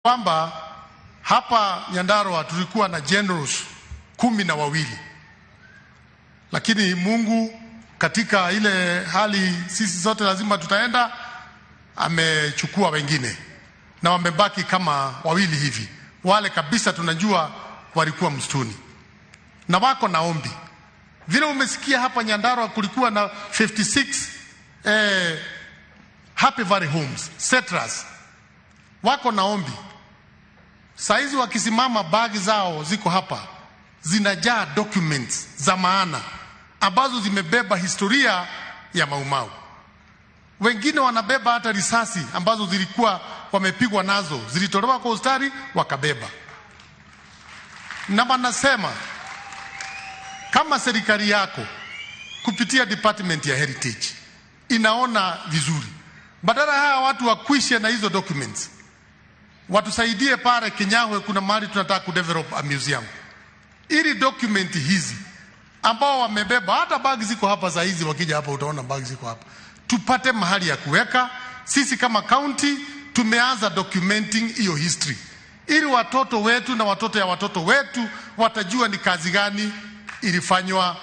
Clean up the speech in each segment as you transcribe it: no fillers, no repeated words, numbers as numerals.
Kwamba hapa Nyandarua tulikuwa na generals 12, lakini Mungu katika ile hali sisi zote lazima tutaenda, amechukua wengine na wamebaki kama wawili hivi, wale kabisa tunajua walikuwa msituni na wako na ombi. Vile umesikia hapa Nyandarua kulikuwa na 56 Happy Valley Homes settlers, wako na ombi. Saizi wakisimama, bagi zao ziko hapa zinajaa documents za maana ambazo zimebeba historia ya Maumau. Wengine wanabeba hata risasi ambazo zilikuwa wamepigwa nazo, zilitolewa kwa ustari wakabeba. Na wanasema kama serikali yako kupitia Department ya Heritage inaona vizuri, badala hawa watu wakwishe na hizo documents, watusaidie pale Kinyahwe, kuna mahali tunataka kudevelop a museum, ili document hizi ambao wamebeba, hata bag ziko hapa saa hizi, wakija hapa utaona bag ziko hapa, tupate mahali ya kuweka. Sisi kama county tumeanza documenting hiyo history, ili watoto wetu na watoto ya watoto wetu watajua ni kazi gani ilifanywa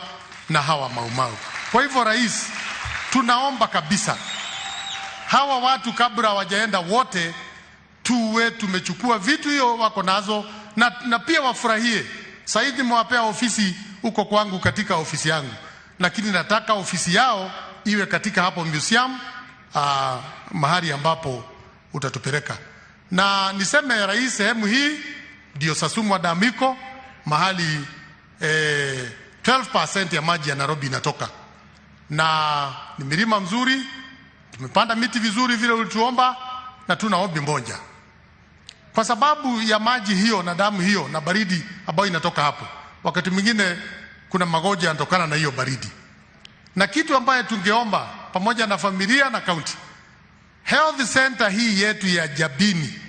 na hawa Maumau. Kwa hivyo, Rais, tunaomba kabisa hawa watu kabla hawajaenda wote tuwe tumechukua vitu hiyo wako nazo na pia wafurahie. Sahizi nimewapea ofisi huko kwangu katika ofisi yangu, lakini nataka ofisi yao iwe katika hapo museum, mahali ambapo utatupeleka. Na niseme Rais, sehemu hii ndio Sasumwa Dam iko mahali 12% ya maji ya Nairobi inatoka, na ni milima mzuri, tumepanda miti vizuri vile ulituomba, na tuna ombi moja kwa sababu ya maji hiyo na damu hiyo na baridi ambayo inatoka hapo, wakati mwingine kuna magonjwa yanatokana na hiyo baridi. Na kitu ambaye tungeomba pamoja na familia na county, health center hii yetu ya Jabini,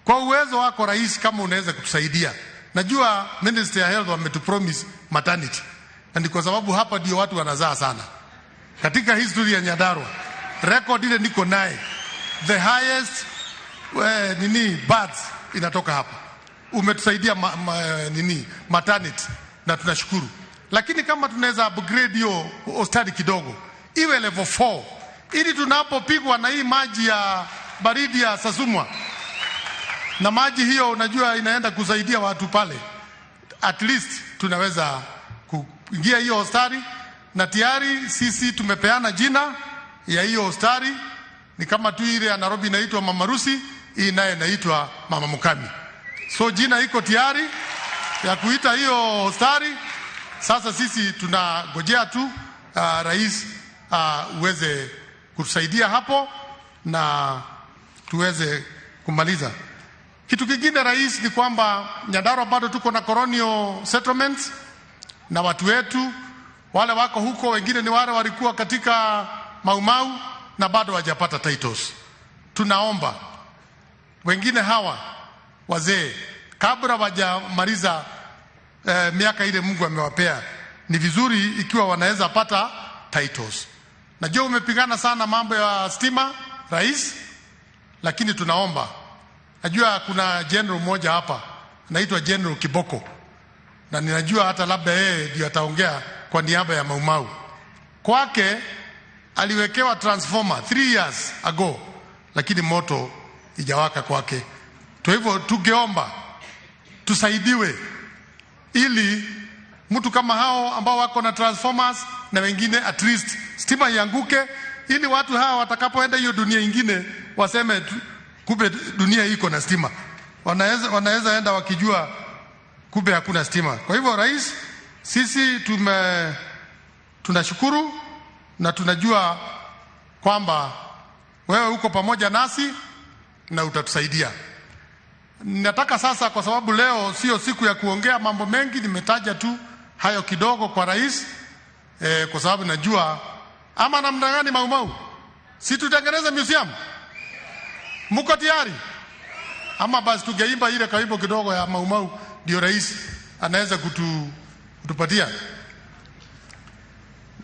kwa uwezo wako Rais, kama unaweza kutusaidia. Najua Ministry ya Health wametupromise maternity, na ni kwa sababu hapa ndio watu wanazaa sana katika history ya Nyandarua. Record ile niko naye, the highest nini births inatoka hapa. Umetusaidia nini maternity na tunashukuru, lakini kama tunaweza upgrade hiyo hospitali kidogo iwe level 4 ili tunapopigwa na hii maji ya baridi ya Sasumwa na maji hiyo unajua inaenda kusaidia watu pale, at least tunaweza kuingia hiyo hospitali, na tayari sisi tumepeana jina ya hiyo hospitali, ni kama tu ile ya Nairobi inaitwa Mama Lucy, hii naye inaitwa Mama Mukami. So jina iko tayari ya kuita hiyo hospitali. Sasa sisi tunagojea tu rais uweze kutusaidia hapo na tuweze kumaliza. Kitu kingine Rais, ni kwamba Nyandarua bado tuko na colonial settlements na watu wetu wale wako huko, wengine ni wale walikuwa katika Maumau na bado hawajapata titles. Tunaomba wengine hawa wazee kabla wajamaliza miaka ile Mungu amewapea, ni vizuri ikiwa wanaweza pata titles. Najua umepigana sana mambo ya stima Rais, lakini tunaomba, najua kuna general mmoja hapa anaitwa General Kiboko, na ninajua hata labda yeye ndio ataongea kwa niaba ya Maumau. Kwake aliwekewa transformer 3 years ago, lakini moto ijawaka kwake. Kwa hivyo tungeomba tusaidiwe ili mtu kama hao ambao wako na transformers na wengine at least stima ianguke, ili watu hawa watakapoenda hiyo dunia ingine waseme kumbe dunia iko na stima. Wanaweza enda wakijua kumbe hakuna stima. Kwa hivyo Rais, sisi tunashukuru na tunajua kwamba wewe uko pamoja nasi na utatusaidia. Nataka sasa, kwa sababu leo sio siku ya kuongea mambo mengi, nimetaja tu hayo kidogo kwa rais kwa sababu najua ama namna gani Maumau, si tutengeneze museum? Mko tayari? Ama basi tungeimba ile kawimbo kidogo ya Maumau, ndio rais anaweza kutupatia.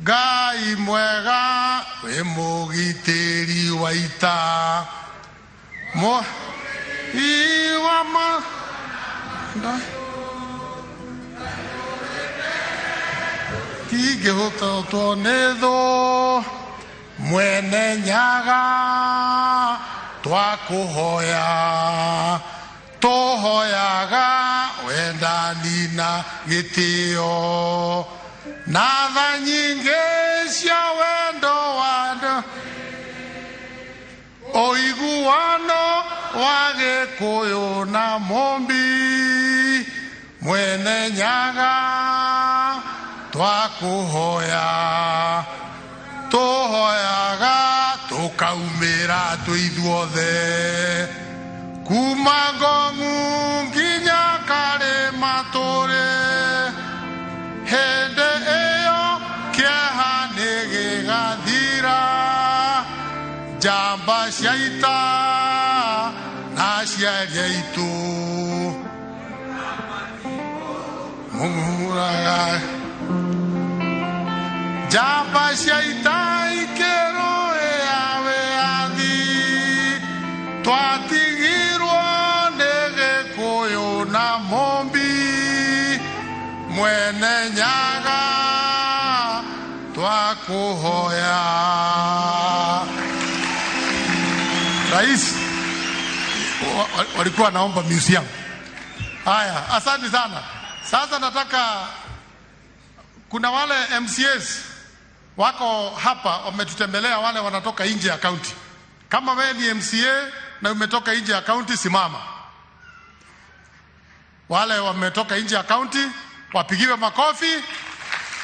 Ngai mwega wĩ mũgitĩri wa ita. Mo Iwama Tigehototwo nĩ thũ Mwene Nyaga twakũhoya tũhoyaga wendani na gĩtĩo na tha nyingĩ cia wendo wa ũiguano wa Gĩkũyũ na Mũmbi Mwene Nyaga twakũhoya tũhoyaga tũkaumĩra twĩ ithuothe kuma Ngong'u nginya Karĩma tũrĩ hĩndĩ ĩyo kĩeha nĩ gĩgathira njamba cia ita na ciaria itũ mũmuraga njamba cia ita ikĩrũĩra wĩyathi twatigirwo nĩ Gĩkũyũ na Mũmbi Mwene Nyaga twakũhoya. Rais walikuwa naomba museum. Haya, asante sana. Sasa nataka, kuna wale MCAs wako hapa wametutembelea, wale wanatoka nje ya county. Kama wewe ni MCA na umetoka nje ya county, simama. Wale wametoka nje ya county wapigiwe makofi.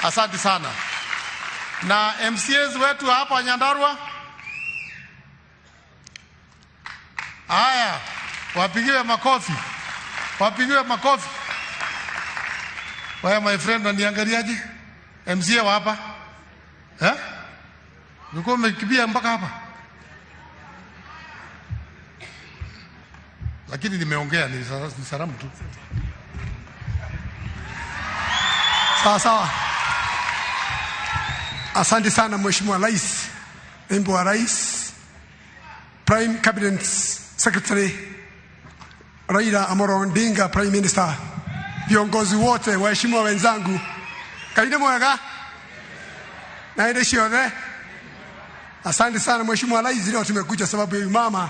Asante sana. Na MCAs wetu hapa Nyandarua, haya, wapigiwe makofi, wapigiwe makofi. Wewe my friend, unaniangaliaje? MCA wa hapa eh? Ulikuwa umekimbia mpaka hapa, lakini nimeongea, ni salamu tu. Sawa sawa. Asante sana Mheshimiwa Rais, Naibu wa Rais, Prime Cabinet Secretary Raila Amolo Odinga, Prime Minister, viongozi wote, waheshimiwa wenzangu, kaide mwega na ile ciothe. Asante sana Mheshimiwa Rais, leo tumekuja sababu ya mama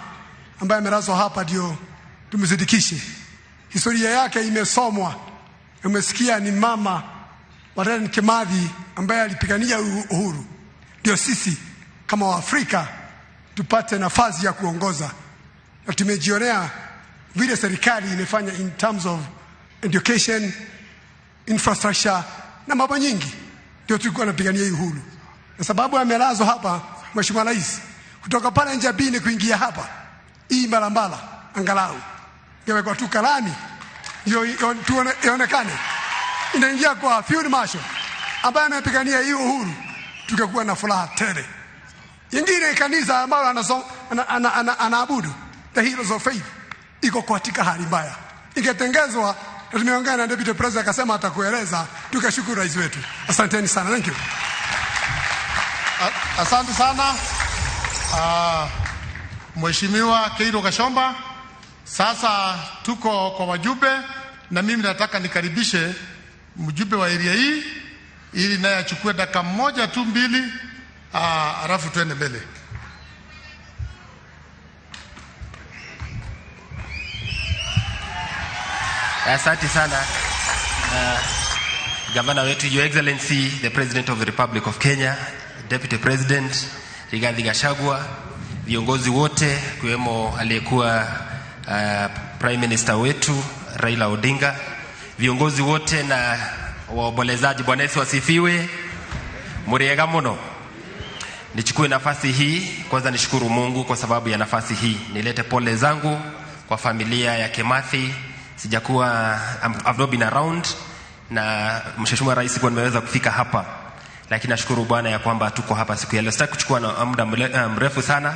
ambaye amelazwa hapa ndio tumzidikishe. Historia yake imesomwa, umesikia ni mama wa Dedan Kimathi ambaye alipigania uhuru, ndio sisi kama Waafrika tupate nafasi ya kuongoza. Na tumejionea vile serikali imefanya in terms of education, infrastructure na mambo nyingi, ndio tulikuwa tunapigania uhuru. Na sababu amelazwa hapa Mheshimiwa Rais, kutoka pale Njabini kuingia hapa hii barabara angalau ingewekwa tu kalami ndio ionekane inaingia kwa Field Marshal ambaye amepigania hii uhuru, tungekuwa na furaha tele. Ingine kanisa ambalo anaabudu the Heroes of Faith iko katika hali mbaya, ingetengezwa. Tumeongea na Deputy President akasema atakueleza. Tukashukuru rais wetu. Asanteni sana. Thank you. Asante sana Mheshimiwa Keiro Gashomba. Sasa tuko kwa wajumbe, na mimi nataka nikaribishe mjumbe wa area hii ili naye achukue dakika moja tu mbili, alafu tuende mbele. Asante sana gavana wetu, Your Excellency the President of the Republic of Kenya, Deputy President Rigathi Gachagua, viongozi wote kiwemo aliyekuwa Prime Minister wetu Raila Odinga, viongozi wote na waombolezaji, Bwana Yesu asifiwe. Muriega muno. Nichukue nafasi hii kwanza nishukuru Mungu kwa sababu ya nafasi hii. Nilete pole zangu kwa familia ya Kimathi. Sijakuwa, I've not been around, na Mheshimiwa Rais kwa nimeweza kufika hapa, lakini nashukuru Bwana ya kwamba tuko hapa siku ya leo. Sitaki kuchukua muda mrefu sana.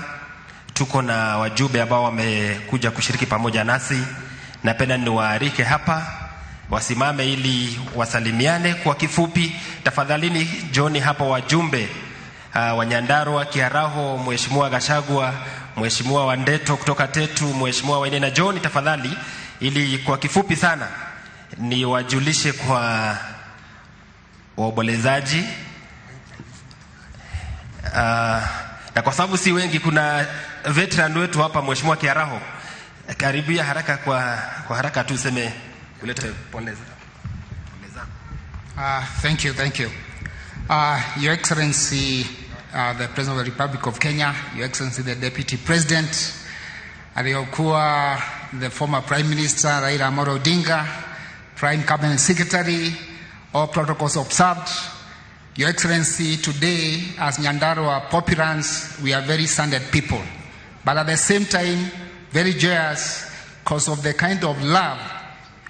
Tuko na wajumbe ambao wamekuja kushiriki pamoja nasi. Napenda niwaarike hapa wasimame ili wasalimiane kwa kifupi. Tafadhalini joni hapa wajumbe wa Nyandarua, Kiaraho, Mheshimiwa Gachagua, Mheshimiwa Wandeto kutoka Tetu, Mheshimiwa Wainaina John, tafadhali, ili kwa kifupi sana niwajulishe kwa waombolezaji. Na kwa sababu si wengi, kuna veteran wetu hapa Mheshimiwa Kiaraho, karibia haraka kwa haraka tu useme ulete pole zako. Thank you, thank you. Your Excellency, the President of the Republic of Kenya, Your Excellency, the Deputy President, aliyokuwa the former Prime Minister Raila Amolo Odinga, Prime Cabinet Secretary, all protocols observed. Your Excellency, today, as Nyandarua populace, we are very saddened people, but at the same time, very joyous because of the kind of love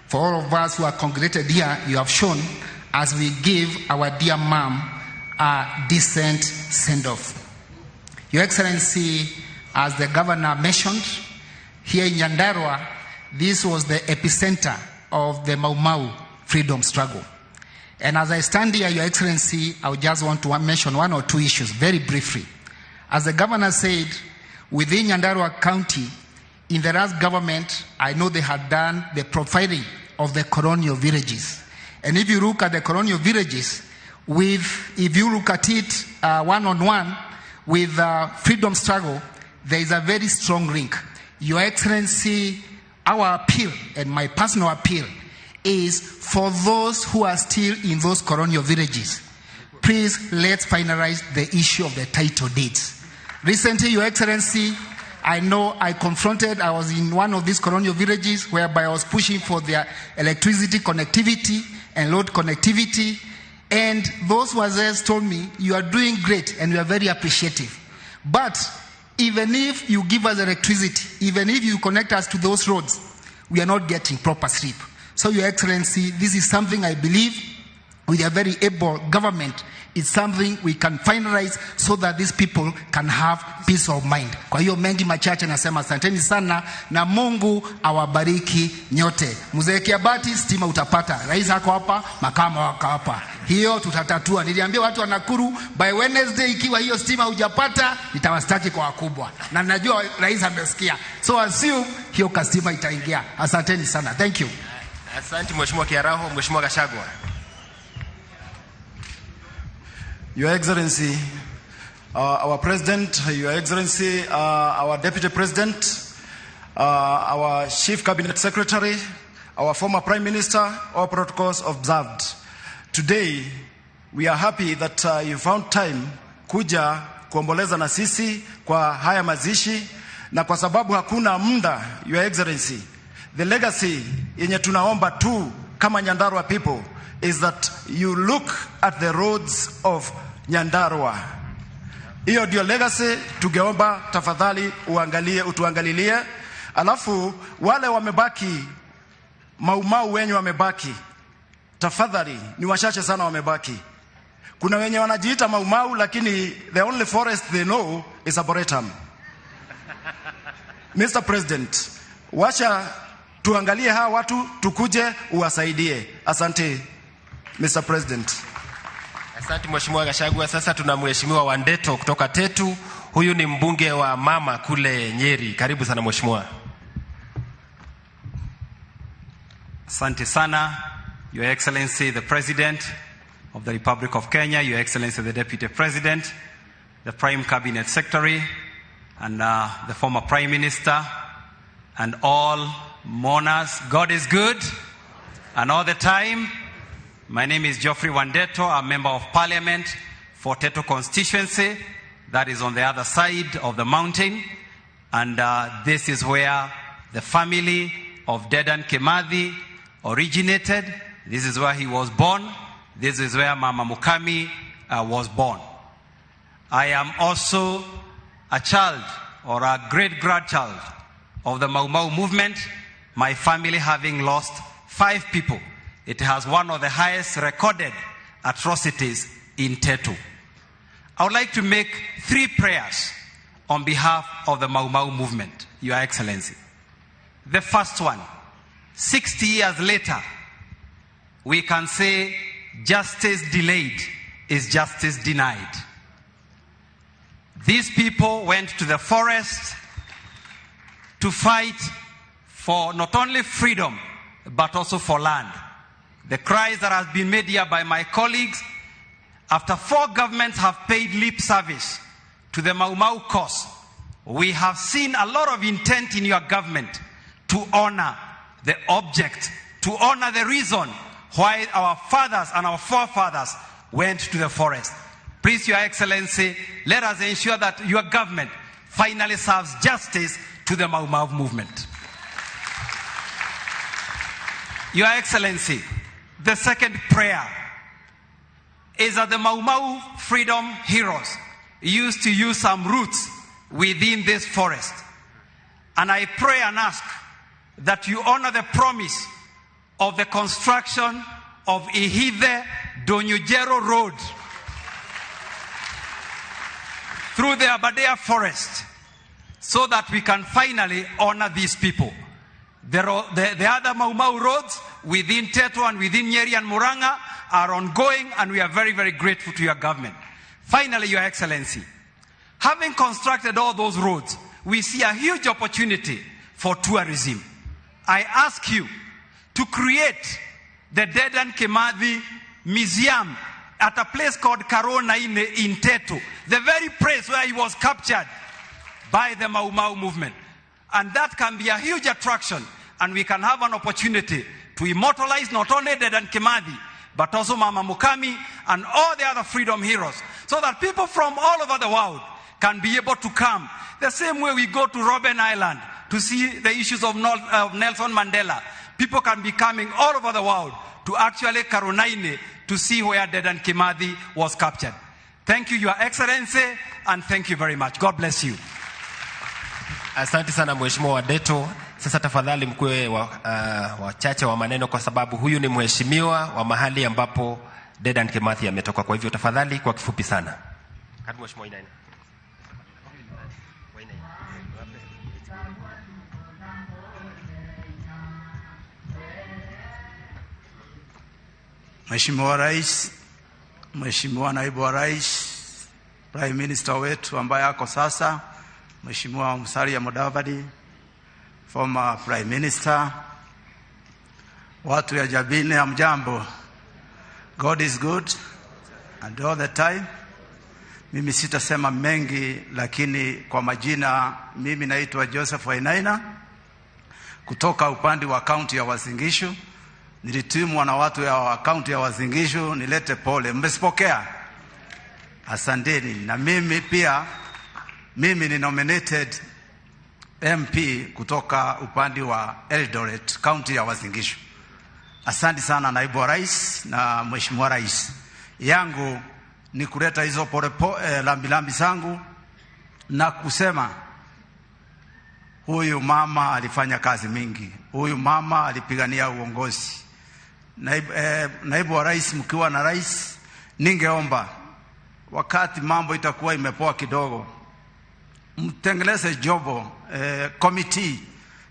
for all of us who are congregated here, you have shown as we give our dear mom a decent send-off. Your Excellency, as the governor mentioned, here in Nyandarua, this was the epicenter of the Mau Mau freedom struggle. And as I stand here, Your Excellency, I would just want to mention one or two issues very briefly. As the governor said, within Nyandarua County, in the last government, I know they had done the profiling of the colonial villages. And if you look at the colonial villages, if you look at it one-on-one with freedom struggle, there is a very strong link. Your Excellency, our appeal, and my personal appeal, is for those who are still in those colonial villages, please let's finalize the issue of the title deeds. Recently, Your Excellency, I know I was in one of these colonial villages whereby I was pushing for their electricity connectivity and road connectivity, and those who were there told me, you are doing great and we are very appreciative. But even if you give us electricity, even if you connect us to those roads, we are not getting proper sleep. So, Your Excellency, this is something I believe with a very able government, it's something we can finalize so that these people can have peace of mind. Kwa hiyo mengi machache nasema asanteni sana na Mungu awabariki nyote. Mzee Kiabati, stima utapata. Rais ako hapa, makamu wako hapa. Hiyo tutatatua. Niliambia watu wa Nakuru by Wednesday ikiwa hiyo stima hujapata nitawastaki kwa wakubwa. Na najua rais amesikia. So assume hiyo kastima itaingia. Asanteni sana. Thank you. Asante Mheshimiwa Kiaraho. Mheshimiwa Gachagua. Your Excellency, our President, Your Excellency, our Deputy President, our Chief Cabinet Secretary, our former Prime Minister, all protocols observed. Today, we are happy that you found time kuja kuomboleza na sisi kwa haya mazishi, na kwa sababu hakuna muda, Your Excellency, the legacy yenye tunaomba tu kama Nyandarua people is that you look at the roads of Nyandarua. Hiyo ndio legacy tungeomba, tafadhali uangalie, utuangalilie. Alafu wale wamebaki, Mau Mau wenye wamebaki, tafadhali, ni wachache sana wamebaki. Kuna wenye wanajiita Mau Mau lakini the only forest they know is Arboretum. Mr. President, wacha tuangalie hawa watu, tukuje uwasaidie. Asante Mr. President. Asante Mheshimiwa Gachagua. Sasa tuna Mheshimiwa Wandeto kutoka Tetu. Huyu ni mbunge wa mama kule Nyeri. Karibu sana Mheshimiwa. Asante sana, Your Excellency the President of the Republic of Kenya, Your Excellency the Deputy President, the Prime Cabinet Secretary, and the former Prime Minister, and all mourners. God is good, and all the time. My name is Geoffrey Wandeto, a member of Parliament for Tetu constituency, that is on the other side of the mountain. And this is where the family of Dedan Kimathi originated. This is where he was born. This is where Mama Mukami was born. I am also a child or a great-grandchild of the Mau Mau movement, my family having lost 5 people. It has one of the highest recorded atrocities in Tetu. I would like to make 3 prayers on behalf of the Mau Mau movement, Your Excellency. The first one, 60 years later, we can say justice delayed is justice denied. These people went to the forest to fight for not only freedom, but also for land. The cries that have been made here by my colleagues, after 4 governments have paid lip service to the Mau Mau cause, we have seen a lot of intent in your government to honor the object, to honor the reason why our fathers and our forefathers went to the forest. Please, Your Excellency, let us ensure that your government finally serves justice to the Mau Mau movement. Your Excellency, the second prayer is that the Mau Mau freedom heroes used to use some roots within this forest. And I pray and ask that you honor the promise of the construction of Ihithe Donyujero Road through the Aberdare forest, so that we can finally honor these people. The other Mau Mau roads within Tetu and within Nyeri and Murang'a are ongoing, and we are very, very grateful to your government. Finally, Your Excellency, having constructed all those roads, we see a huge opportunity for tourism. I ask you to create the Dedan Kimathi Museum at a place called Karona in Tetu, the very place where he was captured by the Mau Mau movement. And that can be a huge attraction, and we can have an opportunity to immortalize not only Dedan Kimathi, but also Mama Mukami and all the other freedom heroes, so that people from all over the world can be able to come. The same way we go to Robben Island to see the issues of Nelson Mandela, people can be coming all over the world to actually Karonaine to see where Dedan Kimathi was captured. Thank you, Your Excellency, and thank you very much. God bless you. Asante sana Mheshimiwa Wadeto. Sasa tafadhali mkuwe wachache wa maneno, kwa sababu huyu ni mheshimiwa wa mahali ambapo Dedan Kimathi ametoka. Kwa hivyo tafadhali kwa kifupi sana. Karibu Mheshimiwa Wainaina. Mheshimiwa Rais, Mheshimiwa Naibu wa Rais, Prime Minister wetu ambaye ako sasa, Mheshimiwa Musalia Mudavadi, former Prime Minister, watu ya Jabini, hamjambo. God is good and all the time. Mimi sitasema mengi, lakini kwa majina mimi naitwa Joseph Wainaina kutoka upande wa kaunti ya Uasin Gishu. Nilitumwa na watu ya kaunti ya Uasin Gishu nilete pole. Mmesipokea? Asanteni. Na mimi pia, mimi ni nominated MP kutoka upande wa Eldoret, kaunti ya Uasin Gishu. Asante sana Naibu wa Rais na Mheshimiwa Rais. Yangu ni kuleta hizo pole lambi zangu na kusema huyu mama alifanya kazi mingi. Huyu mama alipigania uongozi. Naibu wa Rais, mkiwa na Rais, ningeomba wakati mambo itakuwa imepoa kidogo, mtengeneze jobo committee,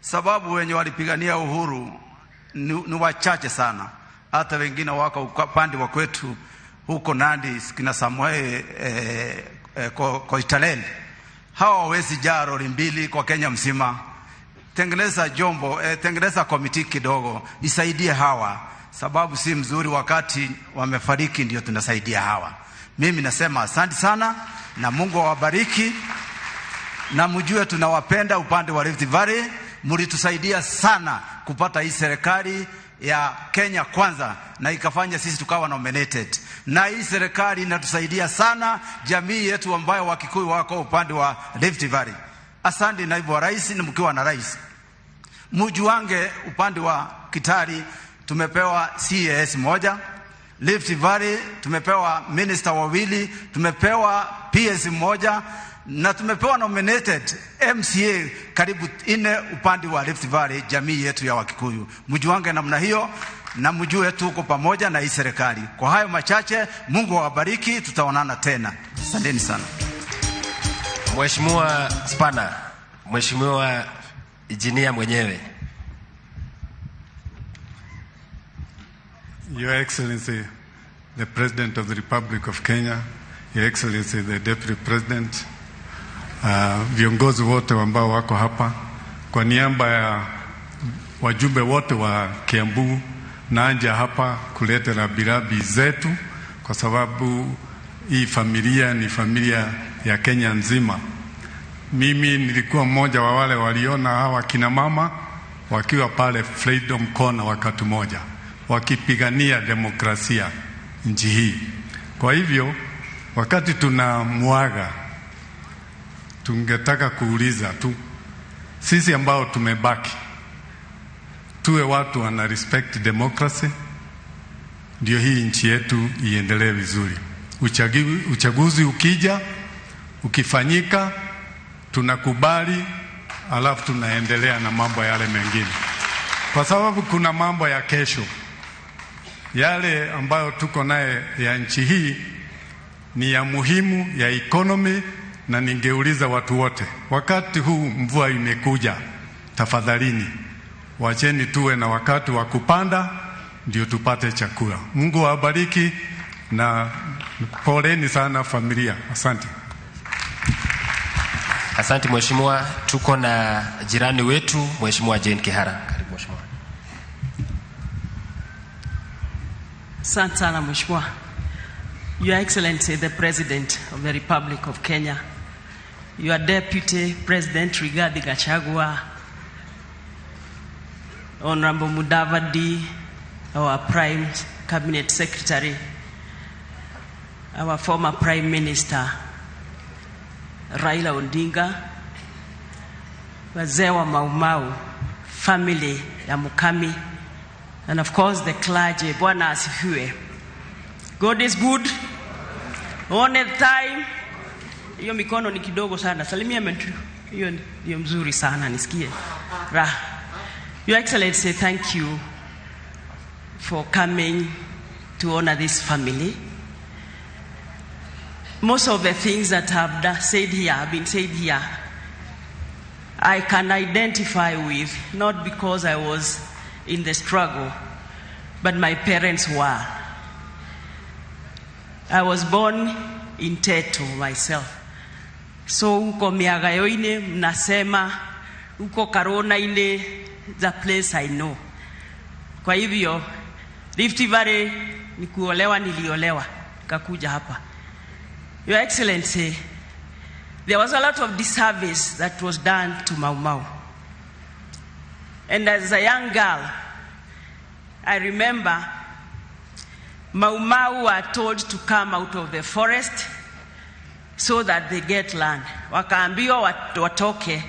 sababu wenye walipigania uhuru ni wachache sana. Hata wengine wako upande wa kwetu huko Nandi, kina Samuel Koitalel, hawa hawezi jaa lori mbili kwa Kenya mzima. Tengeneza jombo, tengeneza committee kidogo isaidie hawa, sababu si mzuri wakati wamefariki ndio tunasaidia hawa. Mimi nasema asante sana na Mungu awabariki, na mjue tunawapenda upande wa Rift Valley. Mlitusaidia sana kupata hii serikali ya Kenya Kwanza na ikafanya sisi tukawa nominated. Na hii serikali inatusaidia sana jamii yetu ambayo Wakikuyu wako upande wa Rift Valley. Asante Naibu wa Rais, ni mkiwa na Rais. Mjuange upande wa Kitale tumepewa CAS moja, Rift Valley tumepewa minister wawili, tumepewa PS moja, na tumepewa nominated MCA karibu 4 upande wa Rift Valley, jamii yetu ya Wakikuyu. Mjuange namna hiyo na mjue tuko pamoja na hii serikali. Kwa hayo machache, Mungu awabariki, tutaonana tena. Asanteni sana. Mheshimiwa Spana, Mheshimiwa Injinia mwenyewe. Your Excellency, the President of the Republic of Kenya, Your Excellency, the Deputy President, viongozi wote ambao wako hapa, Kwa niaba ya wajumbe wote wa Kiambu naja hapa kuleta rambirambi zetu, kwa sababu hii familia ni familia ya Kenya nzima. Mimi nilikuwa mmoja wa wale waliona hawa kina mama wakiwa pale Freedom Corner wakati mmoja wakipigania demokrasia nchi hii. Kwa hivyo wakati tunamuaga, tungetaka kuuliza tu sisi ambao tumebaki tuwe watu wana respect democracy, ndio hii nchi yetu iendelee vizuri. Uchaguzi ukija ukifanyika, tunakubali, alafu tunaendelea na mambo yale mengine, kwa sababu kuna mambo ya kesho yale ambayo tuko naye ya nchi hii ni ya muhimu ya economy, na ningeuliza watu wote, wakati huu mvua imekuja, tafadhalini wacheni tuwe na wakati wa kupanda ndio tupate chakula. Mungu awabariki na poleni sana familia. Asante. Asante mheshimiwa. Tuko na jirani wetu Mheshimiwa Jane Kihara. Karibu mheshimiwa. Asante sana mheshimiwa. Your Excellency the President of the Republic of Kenya, your Deputy President Rigathi Gachagua, Honorable Mudavadi, our Prime Cabinet Secretary, our former Prime Minister Raila Odinga, wazee wa Mau Mau, family ya Mukami, and of course the clergy. Bwana asifiwe. God is good all the time. Hiyo mikono ni kidogo sana. Salimia mentu. Hiyo ndio mzuri sana nisikie. Raha. Your Excellency, thank you for coming to honor this family. Most of the things that have said here have been said here. I can identify with, not because I was in the struggle, but my parents were. I was born in Tetu myself. So huko Miagayoine mnasema, huko Karona-ini, the place I know. Kwa hivyo Rift Valley ni kuolewa, niliolewa nikakuja hapa. Your Excellency, there was a lot of disservice that was done to Mau Mau. And as a young girl, I remember Mau Mau were told to come out of the forest so that they get land. Wakaambiwa watoke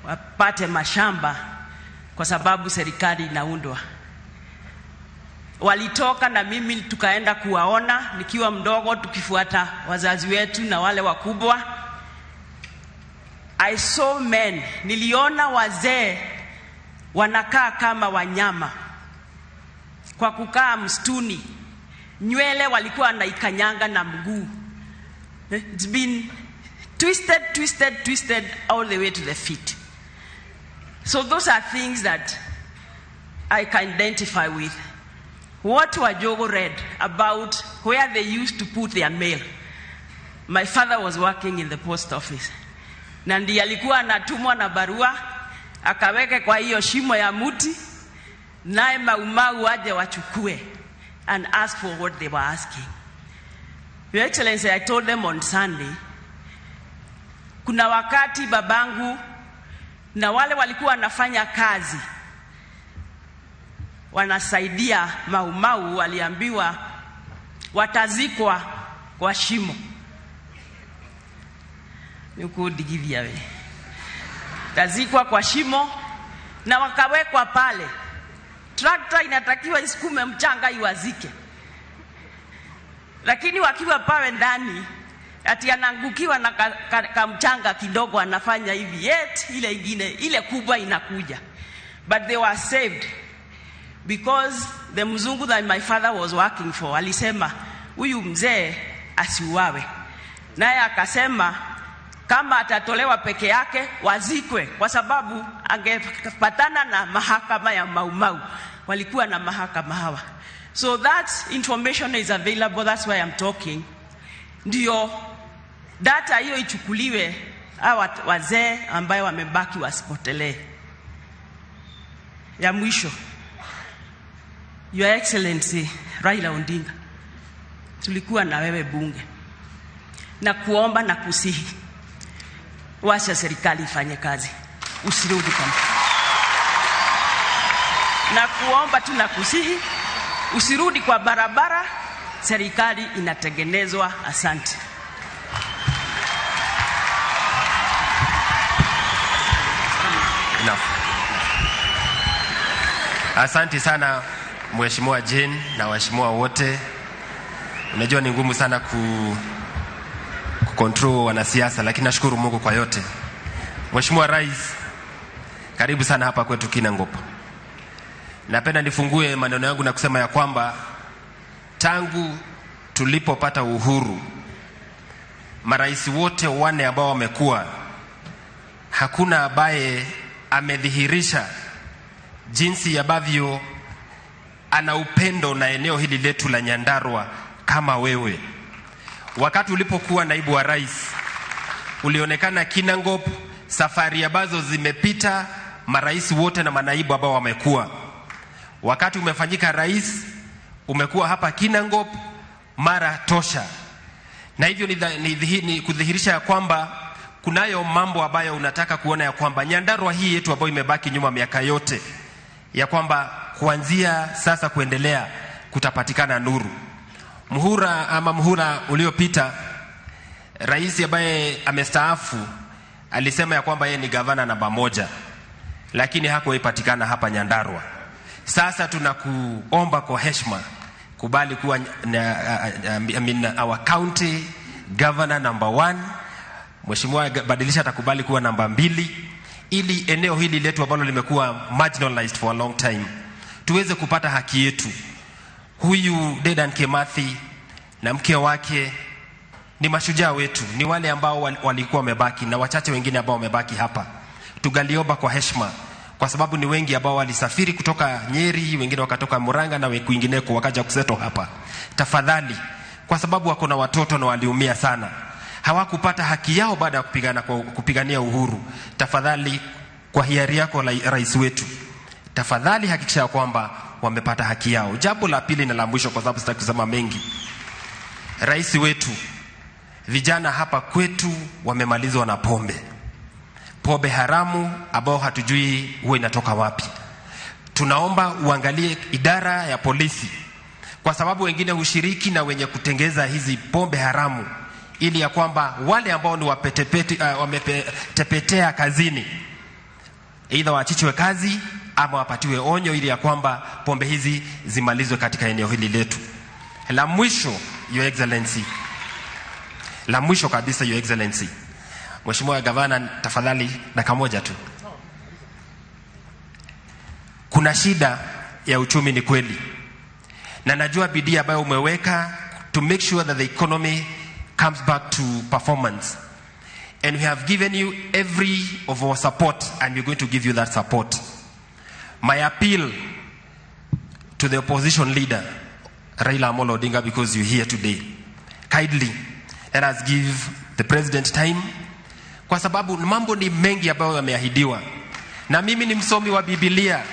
wapate mashamba kwa sababu serikali inaundwa. Walitoka na mimi tukaenda kuwaona nikiwa mdogo, tukifuata wazazi wetu na wale wakubwa. I saw men, niliona wazee wanakaa kama wanyama kwa kukaa msituni. Nywele walikuwa wanaikanyanga na mguu. It's been twisted, twisted, twisted all the way to the feet. So those are things that I can identify with. What Wajogo read about where they used to put their mail. My father was working in the post office. Na ndiye alikuwa anatumwa na barua, akaweke kwa hiyo shimo ya muti, naye Maumau waje wachukue and ask for what they were asking. Your Excellency, I told them on Sunday, kuna wakati babangu na wale walikuwa wanafanya kazi wanasaidia Mau Mau waliambiwa watazikwa kwa shimo. Nikudigivia we. Tazikwa kwa shimo na wakawekwa pale. Trakta inatakiwa isukume mchanga iwazike. Lakini wakiwa pale ndani, ati anaangukiwa na ka mchanga kidogo anafanya hivi, yet ile ingine, ile kubwa inakuja. But they were saved because the mzungu that my father was working for alisema huyu mzee asiuawe. Naye akasema kama atatolewa peke yake wazikwe, kwa sababu angepatana na mahakama ya Mau Mau. Walikuwa na mahakama hawa. So that information is available, that's why I'm talking. Ndio data hiyo ichukuliwe, hawa wazee ambayo wamebaki wasipotelee. Ya mwisho, Your Excellency Raila Odinga, tulikuwa na wewe bunge, na kuomba na kusihi, wacha serikali ifanye kazi, usirudi kwa, na kuomba tu na kusihi, usirudi kwa barabara, serikali inatengenezwa. Asante. Enough. Asante sana Mheshimiwa Jane na waheshimiwa wote. Unajua ni ngumu sana ku control wanasiasa, lakini nashukuru Mungu kwa yote. Mheshimiwa Rais, karibu sana hapa kwetu Kinangop. Napenda nifungue maneno yangu na kusema ya kwamba tangu tulipopata uhuru, marais wote wanne ambao wamekuwa, hakuna ambaye amedhihirisha jinsi ambavyo ana upendo na eneo hili letu la Nyandarua kama wewe. Wakati ulipokuwa naibu wa rais, ulionekana Kinangop, safari ambazo zimepita marais wote na manaibu ambao wamekuwa. Wakati umefanyika rais, umekuwa hapa Kinangop mara tosha, na hivyo ni kudhihirisha ya kwamba kunayo mambo ambayo unataka kuona ya kwamba Nyandarua hii yetu ambayo imebaki nyuma miaka yote, ya kwamba kuanzia sasa kuendelea kutapatikana nuru. Muhula ama muhula uliopita, rais ambaye amestaafu alisema ya kwamba yeye ni gavana namba 1, lakini hakuipatikana hapa Nyandarua. Sasa tunakuomba kwa heshima, kubali kuwa I mean, our county governor number 1. Mheshimiwa Badilisha atakubali kuwa namba 2, ili eneo hili letu ambalo limekuwa marginalized for a long time tuweze kupata haki yetu. Huyu Dedan Kimathi na mke wake ni mashujaa wetu, ni wale ambao walikuwa wamebaki na wachache wengine ambao wamebaki hapa. Tugaliomba kwa heshima, kwa sababu ni wengi ambao walisafiri kutoka Nyeri, wengine wakatoka Murang'a na kwingineko wakaja kusettle hapa. Tafadhali, kwa sababu wako na watoto na waliumia sana, hawakupata haki yao baada ya kupigania uhuru. Tafadhali, kwa hiari yako rais wetu, tafadhali hakikisha kwamba wamepata haki yao. Jambo la pili na la mwisho, kwa sababu sitaki kusema mengi, rais wetu, vijana hapa kwetu wamemalizwa na pombe, pombe haramu ambao hatujui huwa inatoka wapi. Tunaomba uangalie idara ya polisi, kwa sababu wengine hushiriki na wenye kutengeza hizi pombe haramu, ili ya kwamba wale ambao ni wametepetea kazini, aidha waachichwe kazi ama wapatiwe onyo, ili ya kwamba pombe hizi zimalizwe katika eneo hili letu. La mwisho, Your Excellency, la mwisho kabisa, Your Excellency, Mheshimiwa Gavana, tafadhali dakika moja tu. Kuna shida ya uchumi, ni kweli, na najua bidii ambayo umeweka to make sure that the economy comes back to performance, and we have given you every of our support, and we're going to give you that support. My appeal to the opposition leader, Raila Amolo Odinga, because you're here today, kindly let us give the president time, kwa sababu mambo ni mengi ambayo yameahidiwa, na mimi ni msomi wa Biblia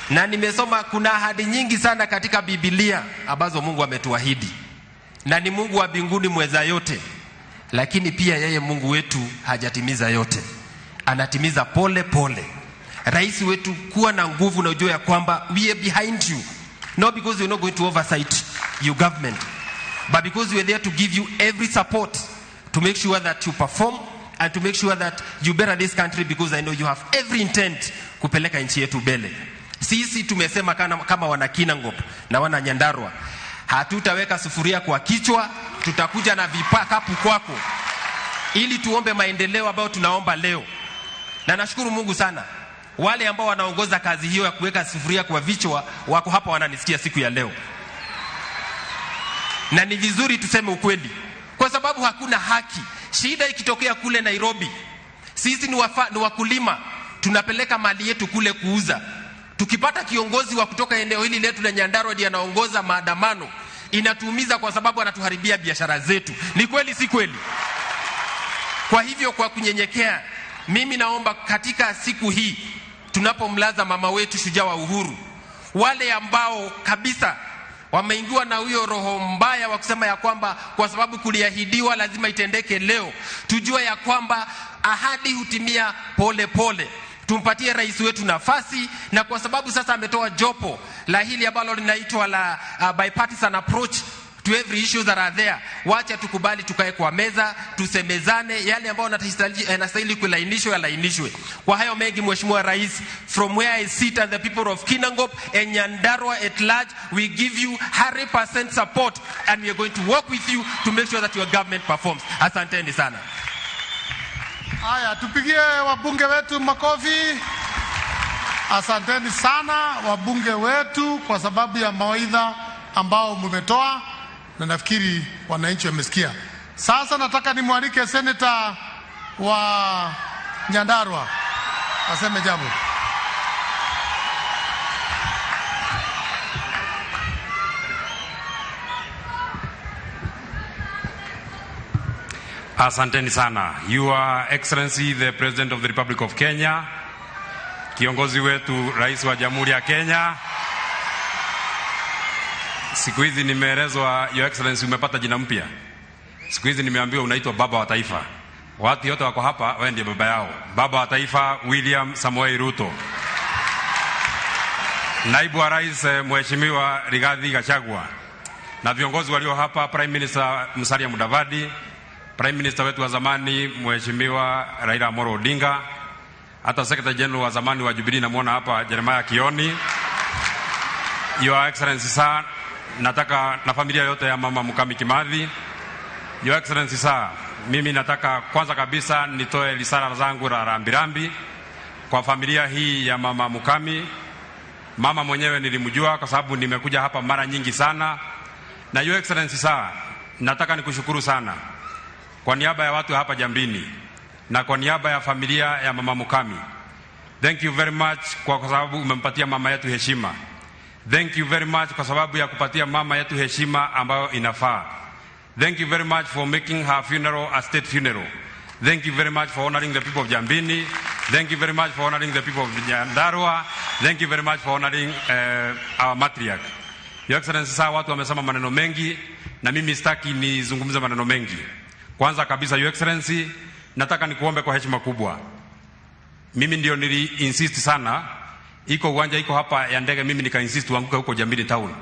na nimesoma kuna ahadi nyingi sana katika Biblia ambazo Mungu ametuahidi, na ni Mungu wa mbinguni mweza yote, lakini pia yeye Mungu wetu hajatimiza yote, anatimiza pole pole. Rais wetu, kuwa na nguvu na ujue ya kwamba we are behind you, not because we are not going to oversight your government, but because we are there to give you every support to make sure that you perform and to make sure that you better this country, because I know you have every intent kupeleka nchi yetu mbele. Sisi tumesema kama wana Kinangop na wana Nyandarua, hatutaweka sufuria kwa kichwa, tutakuja na vikapu kwako ili tuombe maendeleo ambayo tunaomba leo. Na nashukuru Mungu sana, wale ambao wanaongoza kazi hiyo ya kuweka sufuria kwa vichwa wako hapa wananisikia siku ya leo. Na ni vizuri tuseme ukweli, kwa sababu hakuna haki. Shida ikitokea kule Nairobi, sisi ni wakulima, tunapeleka mali yetu kule kuuza. Tukipata kiongozi wa kutoka eneo hili letu la Nyandarua ndiye anaongoza maandamano, inatuumiza kwa sababu anatuharibia biashara zetu. Ni kweli si kweli? Kwa hivyo kwa kunyenyekea, mimi naomba katika siku hii tunapomlaza mama wetu shujaa wa uhuru, wale ambao kabisa wameingiwa na huyo roho mbaya wa kusema ya kwamba kwa sababu kuliahidiwa lazima itendeke leo, tujue ya kwamba ahadi hutimia pole pole. Tumpatie rais wetu nafasi, na kwa sababu sasa ametoa jopo la hili ambalo linaitwa la bipartisan approach to every issue that are there, wacha tukubali, tukae kwa meza, tusemezane yale ambayo yanastahili kulainishwa yalainishwe. Kwa hayo mengi, Mheshimiwa Rais, from where I sit and the people of Kinangop and Nyandarua at large, we give you 100% support and we are going to work with you to make sure that your government performs. Asanteni sana. Haya, tupigie wabunge wetu makofi. Asanteni sana wabunge wetu kwa sababu ya mawaidha ambao mmetoa, na nafikiri wananchi wamesikia. Sasa nataka nimwalike seneta wa Nyandarua aseme jambo. Asanteni sana. Your Excellency the President of the Republic of Kenya, kiongozi wetu Rais wa Jamhuri ya Kenya. Siku hizi nimeelezwa, Your Excellency, umepata jina mpya. Siku hizi nimeambiwa unaitwa Baba wa Taifa. Watu wote wako hapa, wewe ndiye baba yao. Baba wa Taifa William Samoei Ruto. Naibu wa Rais Mheshimiwa Rigathi Gachagua na viongozi walio hapa, Prime Minister Musalia Mudavadi, Prime Minister wetu wa zamani Mheshimiwa Raila Amolo Odinga, hata Secretary General wa zamani wa Jubilee namuona hapa Jeremiah Kioni. Your Excellency sir, nataka na familia yote ya Mama Mukami Kimathi. Your Excellency sir, mimi nataka kwanza kabisa nitoe risala zangu la rambirambi kwa familia hii ya Mama Mukami. Mama mwenyewe nilimjua kwa sababu nimekuja hapa mara nyingi sana. Na Your Excellency sir, nataka nikushukuru sana kwa niaba ya watu hapa Jambini na kwa niaba ya familia ya Mama Mukami. Thank you very much kwa sababu umempatia mama yetu heshima. Thank you very much kwa sababu ya kupatia mama yetu heshima ambayo inafaa. Thank you very much for making her funeral a state funeral. Thank you very much for honoring the people of Jambini. Thank you very much for honoring the people of Nyandarua. Thank you very much for honoring our matriarch. Your Excellency, sasa watu wamesema maneno mengi na mimi sitaki nizungumze maneno mengi. Kwanza kabisa, Your Excellency, nataka nikuombe kwa heshima kubwa. Mimi ndio nili insist sana, iko uwanja iko hapa ya ndege, mimi nika insist uanguke huko Jambini town.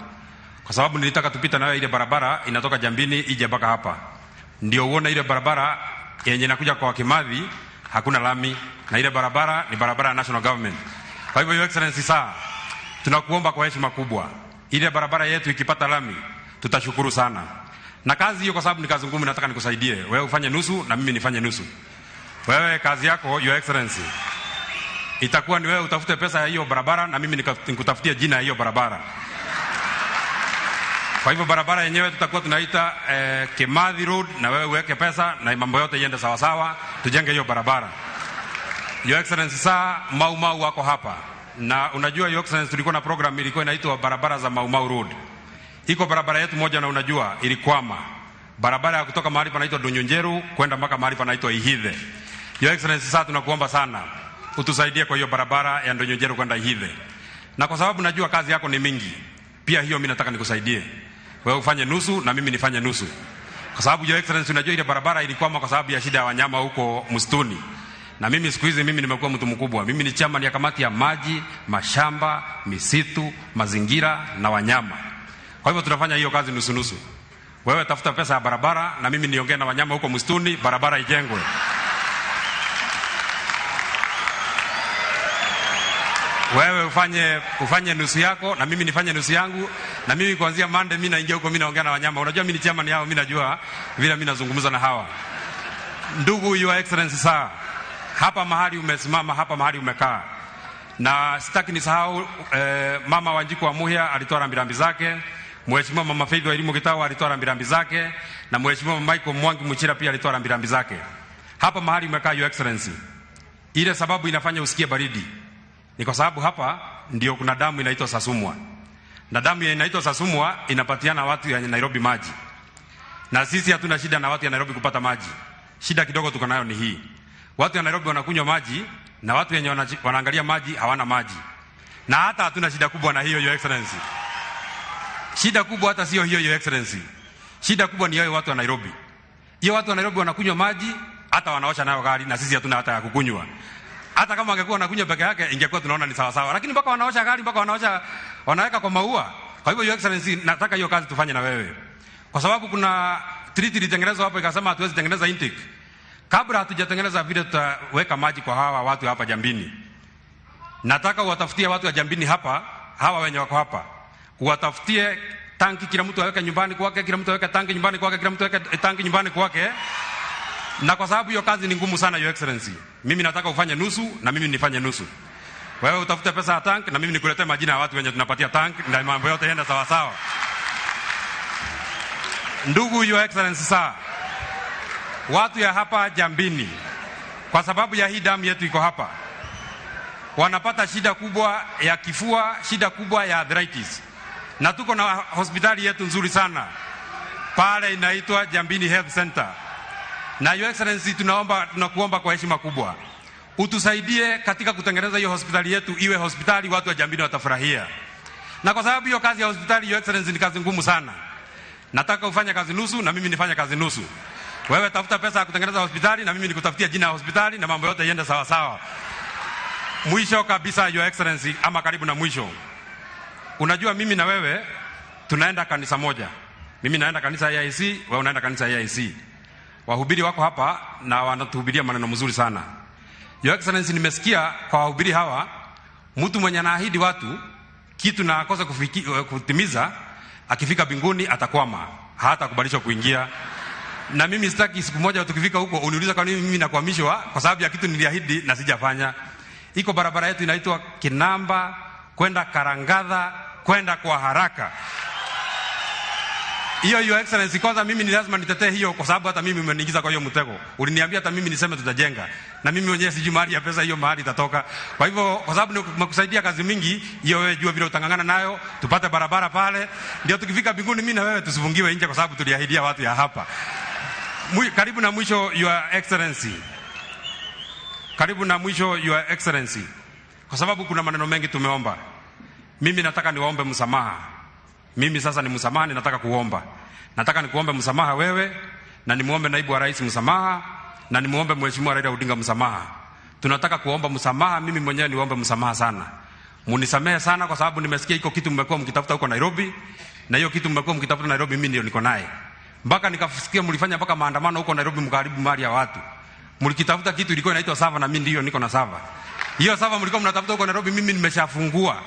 Kwa sababu nilitaka tupita nayo ile barabara inatoka Jambini ije mpaka hapa. Ndio uone ile barabara yenye inakuja kwa Kimathi hakuna lami, na ile barabara ni barabara ya national government. Kwa hivyo, Your Excellency sir, tunakuomba kwa heshima kubwa, ile barabara yetu ikipata lami tutashukuru sana. Na kazi hiyo, kwa sababu ni kazi ngumu, nataka nikusaidie. Wewe ufanye nusu na mimi nifanye nusu. Wewe kazi yako, Your Excellency, itakuwa ni wewe utafute pesa ya hiyo barabara na mimi nikutafutie jina ya hiyo barabara. Kwa hivyo barabara yenyewe tutakuwa tunaita Kimathi Road, na wewe uweke pesa na mambo yote iende sawa sawa, tujenge hiyo barabara. Your Excellency sir, Mau Mau wako hapa. Na unajua, Your Excellency, tulikuwa na program ilikuwa inaitwa barabara za Mau Mau Road. Iko barabara yetu moja na unajua ilikwama. Barabara ya kutoka mahali panaitwa Dunyunjeru kwenda mpaka mahali panaitwa Ihithe. Your Excellency sasa tunakuomba sana utusaidie kwa hiyo barabara ya Dunyunjeru kwenda Ihithe. Na kwa sababu najua kazi yako ni mingi, pia hiyo mimi nataka nikusaidie. Wewe ufanye nusu na mimi nifanye nusu. Kwa sababu Your Excellency unajua ile barabara ilikwama kwa sababu ya shida ya wanyama huko msituni. Na mimi siku hizi mimi nimekuwa mtu mkubwa. Mimi ni chairman ya kamati ya maji, mashamba, misitu, mazingira na wanyama. Kwa hivyo tunafanya hiyo kazi nusu nusu. Wewe tafuta pesa ya barabara na mimi niongee na wanyama huko msituni, barabara ijengwe. Wewe ufanye nusu yako na mimi nifanye nusu yangu, na mimi kuanzia Monday mimi naingia huko, mimi naongea na wanyama. Unajua mimi ni chairman yao, mimi najua vile mimi nazungumza na hawa. Ndugu Your Excellency sir, hapa mahali umesimama, hapa mahali umekaa. Na sitaki nisahau Mama Wanjiku wa Muhia alitoa rambirambi zake, Mheshimiwa Mama Faith wa Elimu Gitau alitoa rambirambi zake, na Mheshimiwa Michael Mwangi Muchira pia alitoa rambirambi zake. Hapa mahali umekaa Your Excellency, ile sababu inafanya usikie baridi ni kwa sababu hapa ndio kuna damu inaitwa Sasumwa. Na damu inaitwa Sasumwa inapatiana watu ya Nairobi maji. Na sisi hatuna shida na watu ya Nairobi kupata maji. Shida kidogo tuko nayo ni hii. Watu ya Nairobi wanakunywa maji na watu wenye wanaangalia maji hawana maji, na hata hatuna shida kubwa na hiyo, Your Excellency. Shida kubwa hata sio hiyo, Your Excellency. Shida kubwa ni hiyo watu wa Nairobi. Hiyo watu wa Nairobi wanakunywa maji hata wanaosha nayo gari, na sisi hatuna hata ya kukunywa. Hata kama wangekuwa wanakunywa peke yake ingekuwa tunaona ni sawa sawa, lakini mpaka wanaosha gari, mpaka wanaosha, wanaweka kwa maua. Kwa hivyo, Your Excellency, nataka hiyo kazi tufanye na wewe, kwa sababu kuna treaty ilitengenezwa hapo ikasema hatuwezi tengeneza intake kabla hatujatengeneza vile tutaweka maji kwa hawa watu hapa Jambini. Nataka uwatafutie watu wa Jambini hapa, hawa wenye wako hapa, uwatafutie tanki, kila mtu aweke nyumbani kwake, kila mtu aweke tanki nyumbani kwake, kila mtu aweke tanki nyumbani kwake. Na kwa sababu hiyo kazi ni ngumu sana, Your Excellency, mimi nataka ufanye nusu na mimi nifanye nusu. Wewe utafute pesa ya tank na mimi nikuletee majina ya watu wenye tunapatia tank, na mambo yote yenda sawa sawa. Ndugu Your Excellency, saa watu ya hapa Jambini, kwa sababu ya hii damu yetu iko hapa, wanapata shida kubwa ya kifua, shida kubwa ya arthritis, na tuko na hospitali yetu nzuri sana pale inaitwa Jambini Health Center. Na Your Excellency, tunaomba, tunakuomba kwa heshima kubwa utusaidie katika kutengeneza hiyo hospitali yetu iwe hospitali watu wa Jambini watafurahia. Na kwa sababu hiyo kazi ya hospitali, Your Excellency, ni kazi ngumu sana, nataka ufanye kazi nusu na mimi nifanye kazi nusu. Wewe tafuta pesa ya kutengeneza hospitali na mimi nikutafutia jina ya hospitali na mambo yote iende sawa sawa. Mwisho kabisa, Your Excellency, ama karibu na mwisho, unajua mimi na wewe tunaenda kanisa moja. Mimi naenda kanisa ya AIC, wewe unaenda kanisa ya AIC. Wahubiri wako hapa na wanatuhubiria maneno mzuri sana. Your Excellency, nimesikia kwa wahubiri hawa, mtu mwenye anaahidi watu kitu na akosa kutimiza, akifika mbinguni atakwama, hatakubalishwa kuingia. Na mimi sitaki siku moja tukifika huko uniuliza kwa nini mimi nakwamishwa kwa sababu ya kitu niliahidi na sijafanya. Iko barabara yetu inaitwa Kinamba kwenda Karangadha kwenda kwa haraka. Hiyo, Your Excellency, kwanza mimi ni lazima nitetee hiyo kwa sababu hata mimi umeniingiza kwa hiyo mtego. Uliniambia hata mimi niseme tutajenga. Na mimi mwenyewe sijui mahali ya pesa hiyo mahali itatoka. Kwa hivyo kwa sababu nimekusaidia kazi mingi, hiyo wewe jua vile utangangana nayo, tupate barabara pale. Ndio tukifika mbinguni mimi na wewe tusifungiwe nje kwa sababu tuliahidia watu ya hapa. Karibu na mwisho, Your Excellency. Karibu na mwisho, Your Excellency. Kwa sababu kuna maneno mengi tumeomba. Mimi nataka niwaombe msamaha. Mimi sasa ni msamaha ninataka kuomba. Nataka nikuombe msamaha wewe, na nimuombe naibu wa rais msamaha, na nimuombe Mheshimiwa Raila Odinga msamaha. Tunataka kuomba msamaha, mimi mwenyewe niombe msamaha sana. Munisamehe sana kwa sababu nimesikia iko kitu mmekuwa mkitafuta huko Nairobi, na hiyo kitu mmekuwa mkitafuta Nairobi mimi ndio niko naye. Mpaka nikasikia mlifanya mpaka maandamano huko Nairobi, mkaharibu mali ya watu. Mlikitafuta kitu ilikuwa inaitwa sava, na mimi ndio niko na sava. Hiyo sava mlikuwa mnatafuta huko Nairobi, mimi nimeshafungua.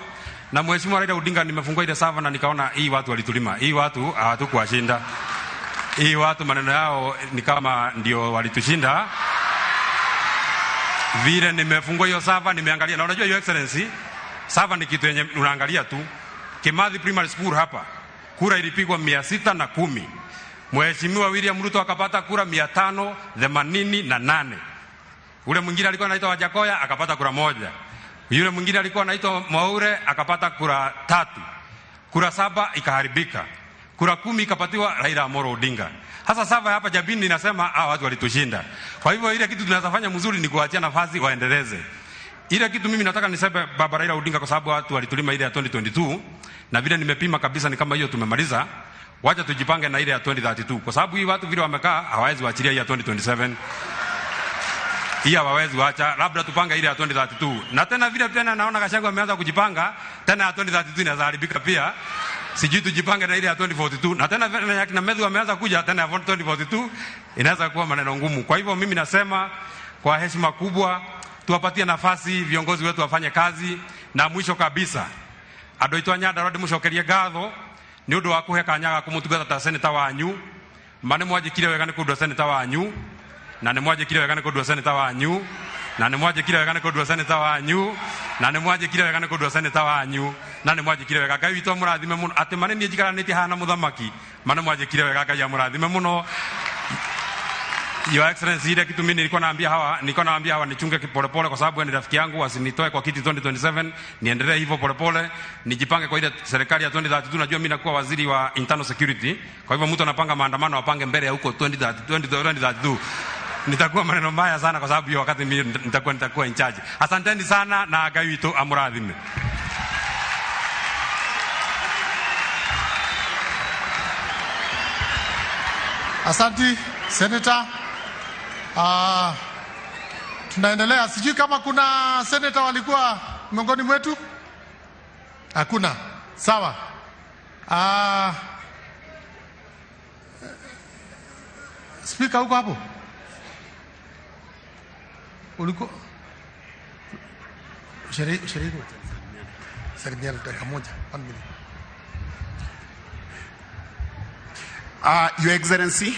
Na Mheshimiwa Raila Odinga nimefungua ile sava na nikaona hii watu walitulima. Hii watu hawatukuwashinda. Hii watu maneno yao ni kama ndio walitushinda. Vile nimefungua hiyo sava nimeangalia, na unajua Your Excellency, sava ni kitu yenye unaangalia tu. Kimathi Primary School hapa kura ilipigwa 610. Mheshimiwa William Ruto akapata kura 588. Ule mwingine alikuwa anaitwa Wajakoya akapata kura 1. Yule mwingine alikuwa anaitwa Mwaure akapata kura 3. Kura 7 ikaharibika. Kura 10 ikapatiwa Raila Amolo Odinga. Sasa sava hapa Jabini inasema hawa watu walitushinda. Kwa hivyo ile kitu tunaweza fanya mzuri ni kuachia nafasi waendeleze. Ile kitu mimi nataka niseme Baba Raila Odinga, kwa sababu watu walitulima ile ya 2022 na vile nimepima kabisa ni kama hiyo tumemaliza. Wacha tujipange na ile ya 2032 kwa sababu hii watu vile wamekaa hawawezi waachilia hii ya 2027. Hii hawawezi waacha, labda tupange ile ya 2032. Na tena vile tena naona Gachagua ameanza kujipanga, tena ya 2032 inaweza haribika pia. Sijui tujipange na ile ya 2042. Na tena vile na Methu ameanza kuja tena ya 2042 inaweza kuwa maneno ngumu. Kwa hivyo mimi nasema kwa heshima kubwa tuwapatie nafasi viongozi wetu wafanye kazi. Na mwisho kabisa, andũ aitũ a Nyandarua ndĩmũcokerie ngatho nĩ ũndũ wa kũhe kanya ga kũmũtungata ta seneta wanyu. Ma nĩ mwanjĩkire wega nĩ kũndua seneta wanyu, na nĩ mwanjĩkire wega nĩ kũndua seneta wanyu, na nĩ mwanjĩkire wega nĩ kũndua seneta wanyu, na nĩ mwanjĩkire wega nĩ kũndua seneta wanyu, na nĩ mwanjĩkire wega. Ngai witũ amũrathime mũno. Atĩ ma nĩ niĩ njikaranĩtie haha na mũthamaki, ma nĩ mwanjĩkire wega. Ngai amũrathime mũno. Your Excellency, ile kitu mimi nilikuwa naambia hawa, nilikuwa naambia hawa nichunge polepole kwa sababu ni rafiki yangu, wasinitoe kwa kiti 2027, niendelee hivyo polepole, nijipange kwa ile serikali ya 2032. Najua mimi nakuwa waziri wa internal security, kwa hivyo mtu anapanga maandamano apange mbele ya huko 2032. Nitakuwa maneno mbaya sana kwa sababu hiyo wakati mimi nitakuwa in charge. Asanteni sana na Ngai witũ amũrathime. Asante Senator. Tunaendelea, sijui kama kuna senator walikuwa miongoni mwetu? Hakuna. Sawa. Speaker huko hapo? Uliko sherehe salimiana dakika moja, 1 minute. Your Excellency,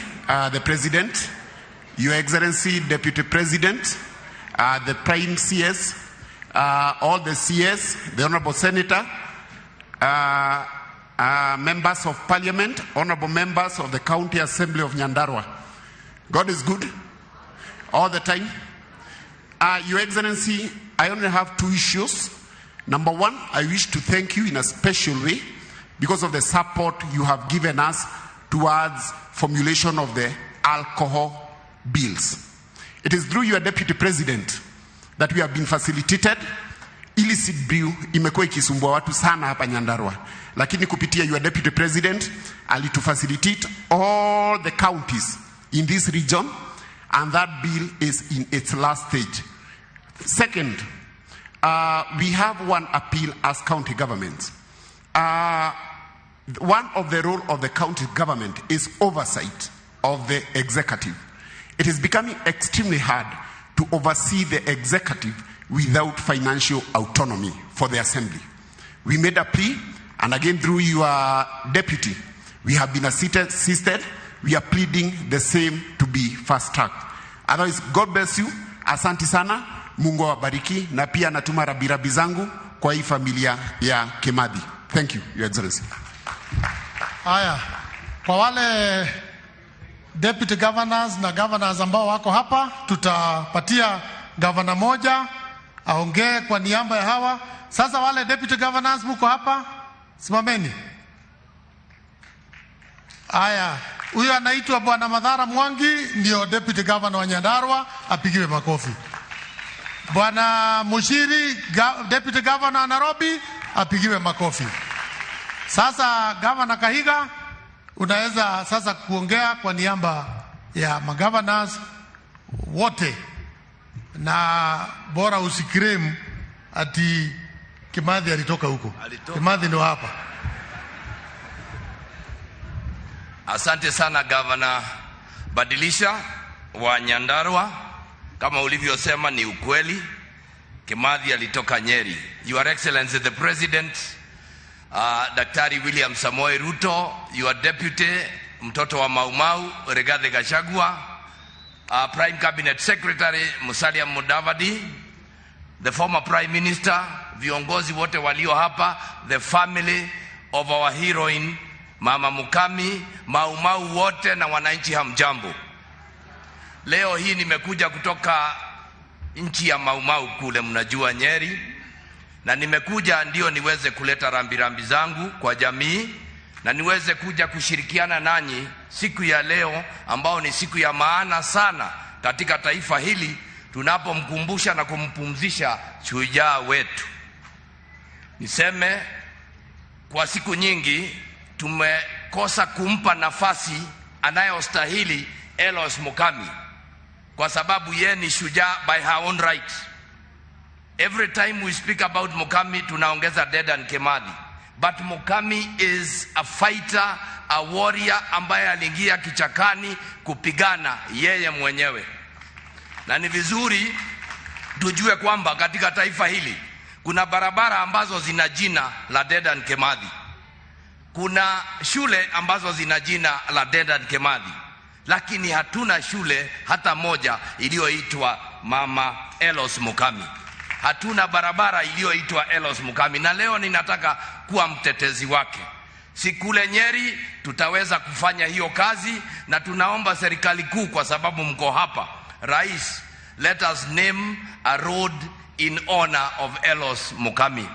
the President, Your Excellency, Deputy President, the Prime CS, all the CS, the Honorable Senator, members of Parliament, Honorable members of the County Assembly of Nyandarua. God is good all the time. Your Excellency, I only have two issues. Number one, I wish to thank you in a special way because of the support you have given us towards formulation of the alcohol bills. It is through your Deputy President that we have been facilitated. Illicit brew imekuwa ikisumbua watu sana hapa Nyandarua, lakini kupitia your Deputy President alitufacilitate all the counties in this region, and that bill is in its last stage. Second, we have one appeal as county governments. One of the role of the county government is oversight of the executive. It is becoming extremely hard to oversee the executive without financial autonomy for the assembly. We made a plea, and again through your deputy, we have been assisted. We are pleading the same to be fast-tracked. Otherwise, God bless you. Asante sana. Mungu awabariki. Na pia natuma rabirabi zangu kwa hii familia ya Kimathi. Thank you, Your Excellency. Haya, kwa wale deputy governors na governors ambao wako hapa, tutapatia governor moja aongee kwa niaba ya hawa. Sasa wale deputy governors mko hapa, simameni. Haya, huyu anaitwa Bwana Madhara Mwangi, ndio deputy governor wa Nyandarua, apigiwe makofi. Bwana Mushiri, deputy governor wa Nairobi, apigiwe makofi. Sasa Governor Kahiga, unaweza sasa kuongea kwa niaba ya magovernors wote, na bora usikrem ati Kimathi alitoka huko. Kimathi ndio hapa. Asante sana Governor Badilisha wa Nyandarua. Kama ulivyosema ni ukweli, Kimathi alitoka Nyeri. Your Excellency the President, Daktari William Samoei Ruto, your deputy, mtoto wa Mau Mau, Rigathi Gachagua, Prime Cabinet Secretary Musalia Mudavadi, the former Prime Minister, viongozi wote walio hapa, the family of our heroine Mama Mukami, Mau Mau wote na wananchi, hamjambo. Leo hii nimekuja kutoka nchi ya Mau Mau kule, mnajua Nyeri, na nimekuja ndio niweze kuleta rambirambi zangu kwa jamii na niweze kuja kushirikiana nanyi siku ya leo, ambao ni siku ya maana sana katika taifa hili, tunapomkumbusha na kumpumzisha shujaa wetu. Niseme kwa siku nyingi tumekosa kumpa nafasi anayostahili Eloise Mukami, kwa sababu ye ni shujaa by her own right. Every time we speak about Mukami tunaongeza Dedan Kimathi, but Mukami is a fighter, a warrior ambaye aliingia kichakani kupigana yeye mwenyewe. Na ni vizuri tujue kwamba katika taifa hili kuna barabara ambazo zina jina la Dedan Kimathi, kuna shule ambazo zina jina la Dedan Kimathi, lakini hatuna shule hata moja iliyoitwa Mama Eloise Mukami. Hatuna barabara iliyoitwa Eloise Mukami, na leo ninataka kuwa mtetezi wake. Sikule Nyeri tutaweza kufanya hiyo kazi, na tunaomba serikali kuu, kwa sababu mko hapa, Rais, let us name a road in honor of Eloise Mukami.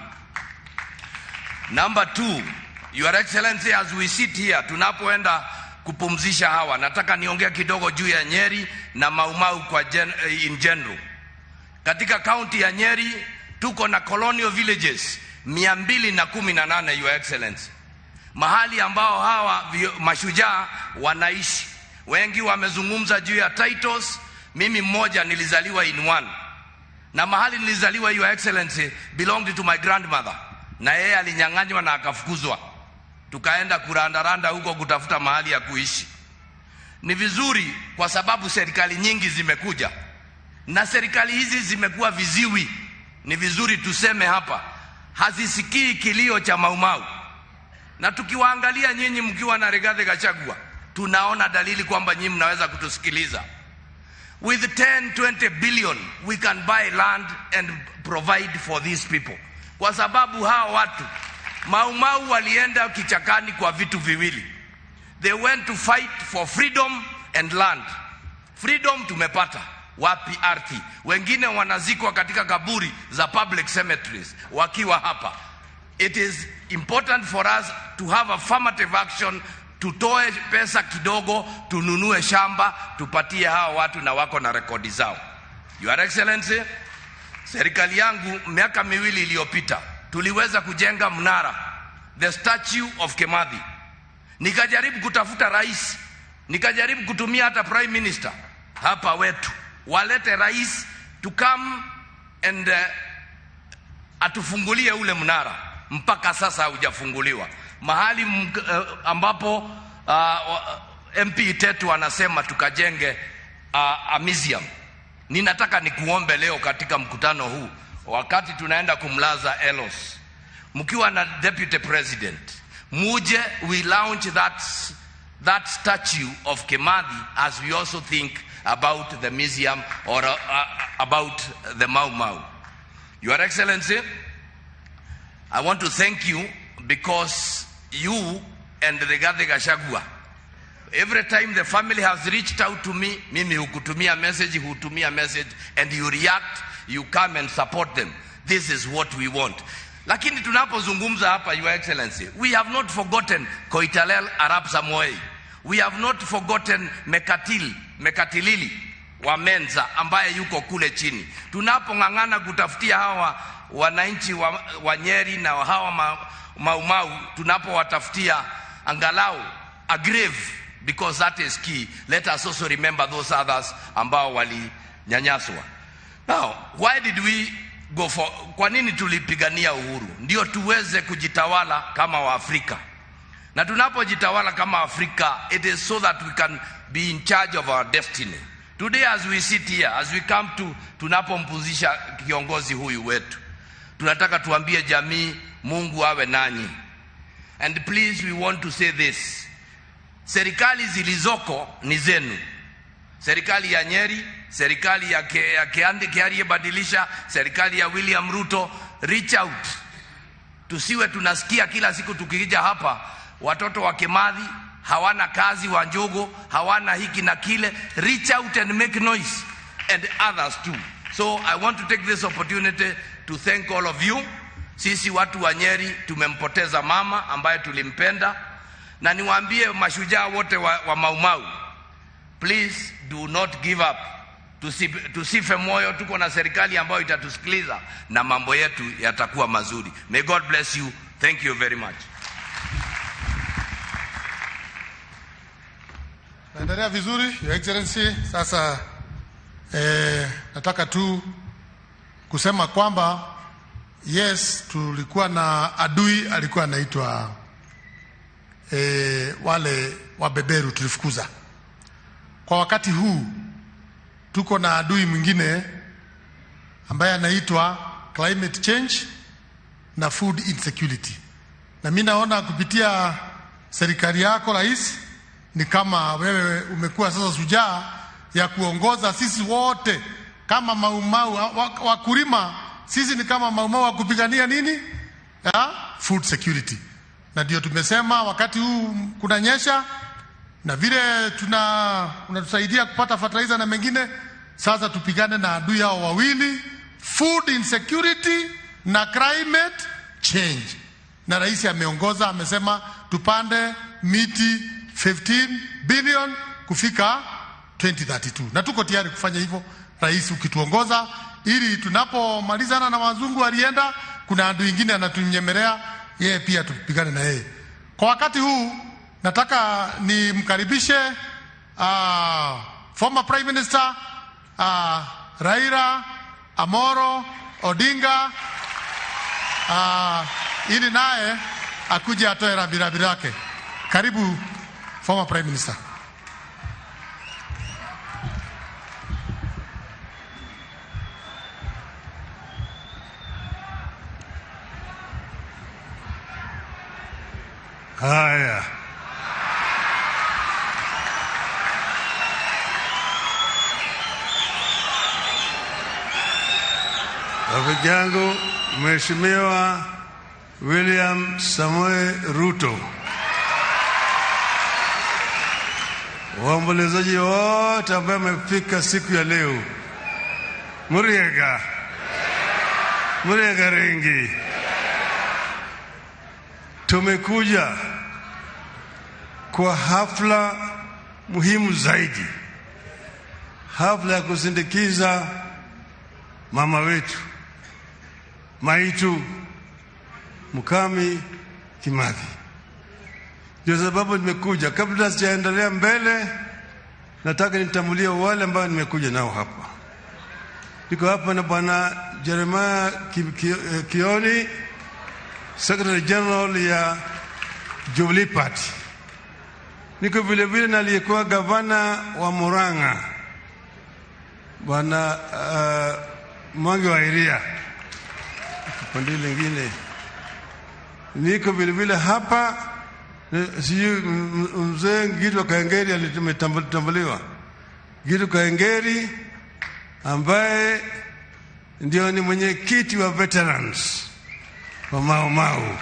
Number 2, Your Excellency, as we sit here, tunapoenda kupumzisha hawa, nataka niongee kidogo juu ya Nyeri na Maumau kwa in general. Katika kaunti ya Nyeri tuko na colonial villages 218, Your Excellency, mahali ambao hawa mashujaa wanaishi. Wengi wamezungumza juu ya titles. Mimi mmoja nilizaliwa in one, na mahali nilizaliwa, Your Excellency, belonged to my grandmother, na yeye alinyang'anywa na akafukuzwa, tukaenda kurandaranda huko kutafuta mahali ya kuishi. Ni vizuri kwa sababu serikali nyingi zimekuja na serikali hizi zimekuwa viziwi. Ni vizuri tuseme hapa, hazisikii kilio cha Maumau, na tukiwaangalia nyinyi mkiwa na Rigathi Gachagua, tunaona dalili kwamba nyinyi mnaweza kutusikiliza. With 10, 20 billion we can buy land and provide for these people, kwa sababu hawa watu Maumau walienda kichakani kwa vitu viwili. They went to fight for freedom and land. Freedom tumepata wapi? Ardhi. Wengine wanazikwa katika kaburi za public cemeteries wakiwa hapa. It is important for us to have affirmative action, tutoe pesa kidogo, tununue shamba, tupatie hawa watu na wako na rekodi zao. Your Excellency, serikali yangu miaka 2 iliyopita tuliweza kujenga mnara, the statue of Kimathi. Nikajaribu kutafuta rais, nikajaribu kutumia hata prime minister hapa wetu, walete rais to come and atufungulie ule mnara. Mpaka sasa haujafunguliwa. Mahali ambapo MP Tetu anasema tukajenge a museum. Ninataka nikuombe leo katika mkutano huu, wakati tunaenda kumlaza Elos, mkiwa na deputy president, muje we launch that statue of Kimathi as we also think about the museum or about the Mau Mau. Your Excellency, I want to thank you because you and Rigathi Gachagua, every time the family has reached out to me, mimi hukutumia message, hutumia message, and you react, you come and support them. This is what we want. Lakini tunapozungumza hapa, Your Excellency, we have not forgotten Koitalel Arap Samoei. We have not forgotten Mekatilili wa Menza ambaye yuko kule chini. Tunapong'ang'ana kutafutia hawa wananchi wa Nyeri na hawa Maumau, tunapowatafutia angalau a grave, because that is key. Let us also remember those others ambao walinyanyaswa. Now, why did we go for, kwa nini tulipigania uhuru? Ndio tuweze kujitawala kama Waafrika. Na tunapojitawala kama Afrika, it is so that we can be in charge of our destiny. Today as we sit here, as we come to, tunapompuzisha kiongozi huyu wetu, tunataka tuambie jamii, Mungu awe nanyi. And please, we want to say this. Serikali zilizoko ni zenu. Serikali ya Nyeri, serikali ya Kiarie Badilisha, serikali ya William Ruto, reach out. Tusiwe tunasikia kila siku tukija hapa, watoto wa Kimathi hawana kazi, wa Njogo hawana hiki na kile. Reach out and make noise, and others too. So I want to take this opportunity to thank all of you. Sisi watu wa Nyeri tumempoteza mama ambaye tulimpenda, na niwaambie mashujaa wote wa Maumau, please do not give up. Tusife moyo, tuko na serikali ambayo itatusikiliza na mambo yetu yatakuwa mazuri. May God bless you. Thank you very much. Naendelea vizuri, Your Excellency. Sasa nataka tu kusema kwamba yes, tulikuwa na adui alikuwa anaitwa wale wabeberu tulifukuza. Kwa wakati huu tuko na adui mwingine ambaye anaitwa climate change na food insecurity. Na mimi naona kupitia serikali yako rais, ni kama wewe umekuwa sasa shujaa ya kuongoza sisi wote kama Maumau wakulima. Sisi ni kama Maumau wa kupigania nini? Ya food security. Na ndio tumesema wakati huu kunanyesha na vile unatusaidia kupata fertilizer na mengine, sasa tupigane na adui hao wawili, food insecurity na climate change. Na rais ameongoza, amesema tupande miti 15 billion kufika 2032, na tuko tayari kufanya hivyo, rais, ukituongoza, ili tunapomalizana na wazungu walienda, kuna adui ingine anatunyemelea yeye, pia tupigane na yeye. Kwa wakati huu nataka nimkaribishe former Prime Minister Raila Amolo Odinga ili naye akuje atoe rambirambi lake. Karibu former Prime Minister. Haya, rafiki yangu Mheshimiwa William Samoei Ruto, waombolezaji wote ambao wamefika siku ya leo, Muriega, Muriega Rengi, tumekuja kwa hafla muhimu zaidi, hafla ya kusindikiza mama wetu Maitu Mukami Kimathi. Ndio sababu nimekuja. Kabla sijaendelea mbele, nataka nitambulie wale ambao nimekuja nao hapa. Niko hapa na Bwana Jeremiah Kioni, Secretary General ya Jubilee Party. Niko vile vile na aliyekuwa gavana wa Murang'a, Bwana Mwangi wa Iria, pande lingine. Niko vile vile hapa, sijui mzee Gitu Kahengeri alitambuliwa. Gitu Kahengeri ambaye ndio ni mwenyekiti wa veterans wa Mau Mau.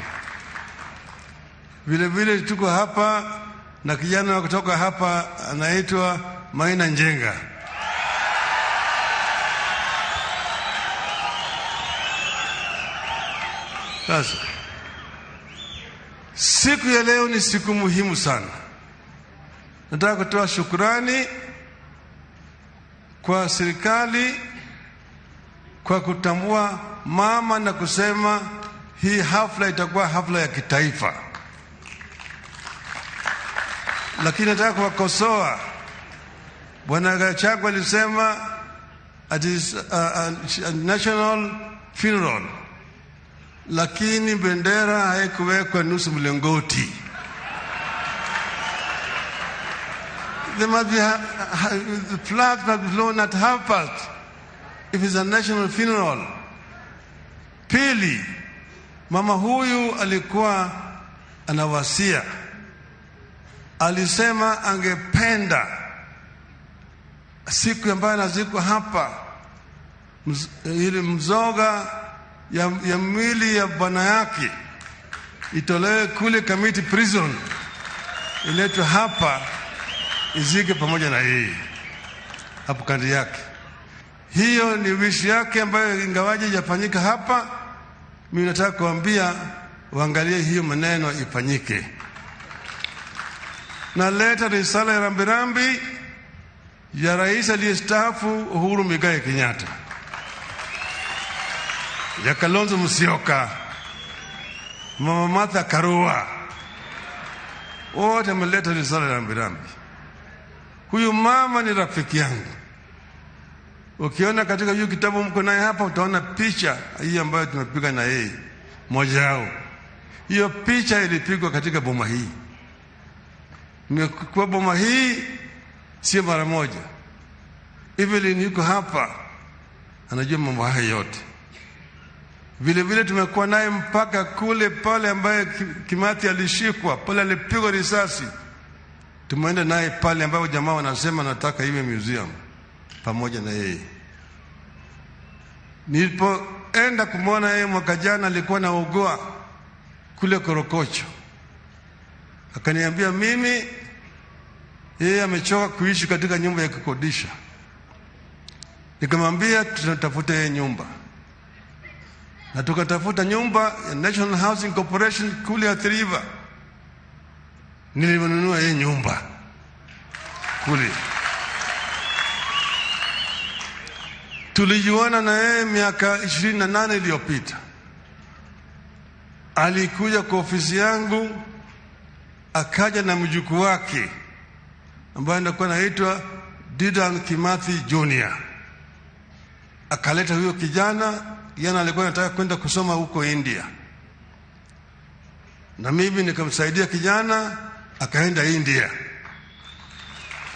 Vile vile tuko hapa na kijana kutoka hapa anaitwa Maina Njenga. Sasa siku ya leo ni siku muhimu sana. Nataka kutoa shukrani kwa serikali kwa kutambua mama na kusema hii hafla itakuwa hafla ya kitaifa. Lakini nataka kuwakosoa. Bwana Gachagua alisema it is a national funeral, lakini bendera haikuwekwa nusu mlingoti. There must be the flag must be flown at half past if it's a national funeral. Pili, mama huyu alikuwa anawasia, alisema angependa siku ambayo anazikwa hapa ili mzoga ya mwili ya bwana yake itolewe kule Kamiti Prison, iletwe hapa izike pamoja na yeye hapo kando yake. Hiyo ni wishi yake ambayo ingawaje haijafanyika hapa, mimi nataka kuambia waangalie hiyo maneno ifanyike. Naleta risala ya rambirambi ya rais aliyestaafu Uhuru Muigai Kenyatta, ya Kalonzo Musyoka, Mama Martha Karua, wote wameleta risala ya rambirambi. Huyu mama ni rafiki yangu. Ukiona katika hiyo kitabu mko naye hapa, utaona picha hii ambayo tumepiga na yeye, moja yao. Hiyo picha ilipigwa katika boma hii. Nimekuwa boma hii sio mara moja. Evelyn yuko hapa, anajua mambo haya yote. Vile vile tumekuwa naye mpaka kule pale ambaye Kimathi alishikwa, pale alipigwa risasi. Tumeenda naye pale ambapo jamaa wanasema nataka iwe museum pamoja na yeye. Nilipoenda kumwona yeye mwaka jana, alikuwa anaugua kule Korokocho. Akaniambia mimi yeye amechoka kuishi katika nyumba ya kukodisha. Nikamwambia tunatafuta yeye nyumba. Na tukatafuta nyumba ya National Housing Corporation kule Athi River. Nilinunua yeye nyumba kule. Tulijuana na yeye miaka 28 iliyopita. Alikuja kwa ofisi yangu, akaja na mjukuu wake ambaye alikuwa anaitwa Dedan Kimathi Junior. Akaleta huyo kijana, yana alikuwa anataka kwenda kusoma huko India, na mimi nikamsaidia kijana akaenda India.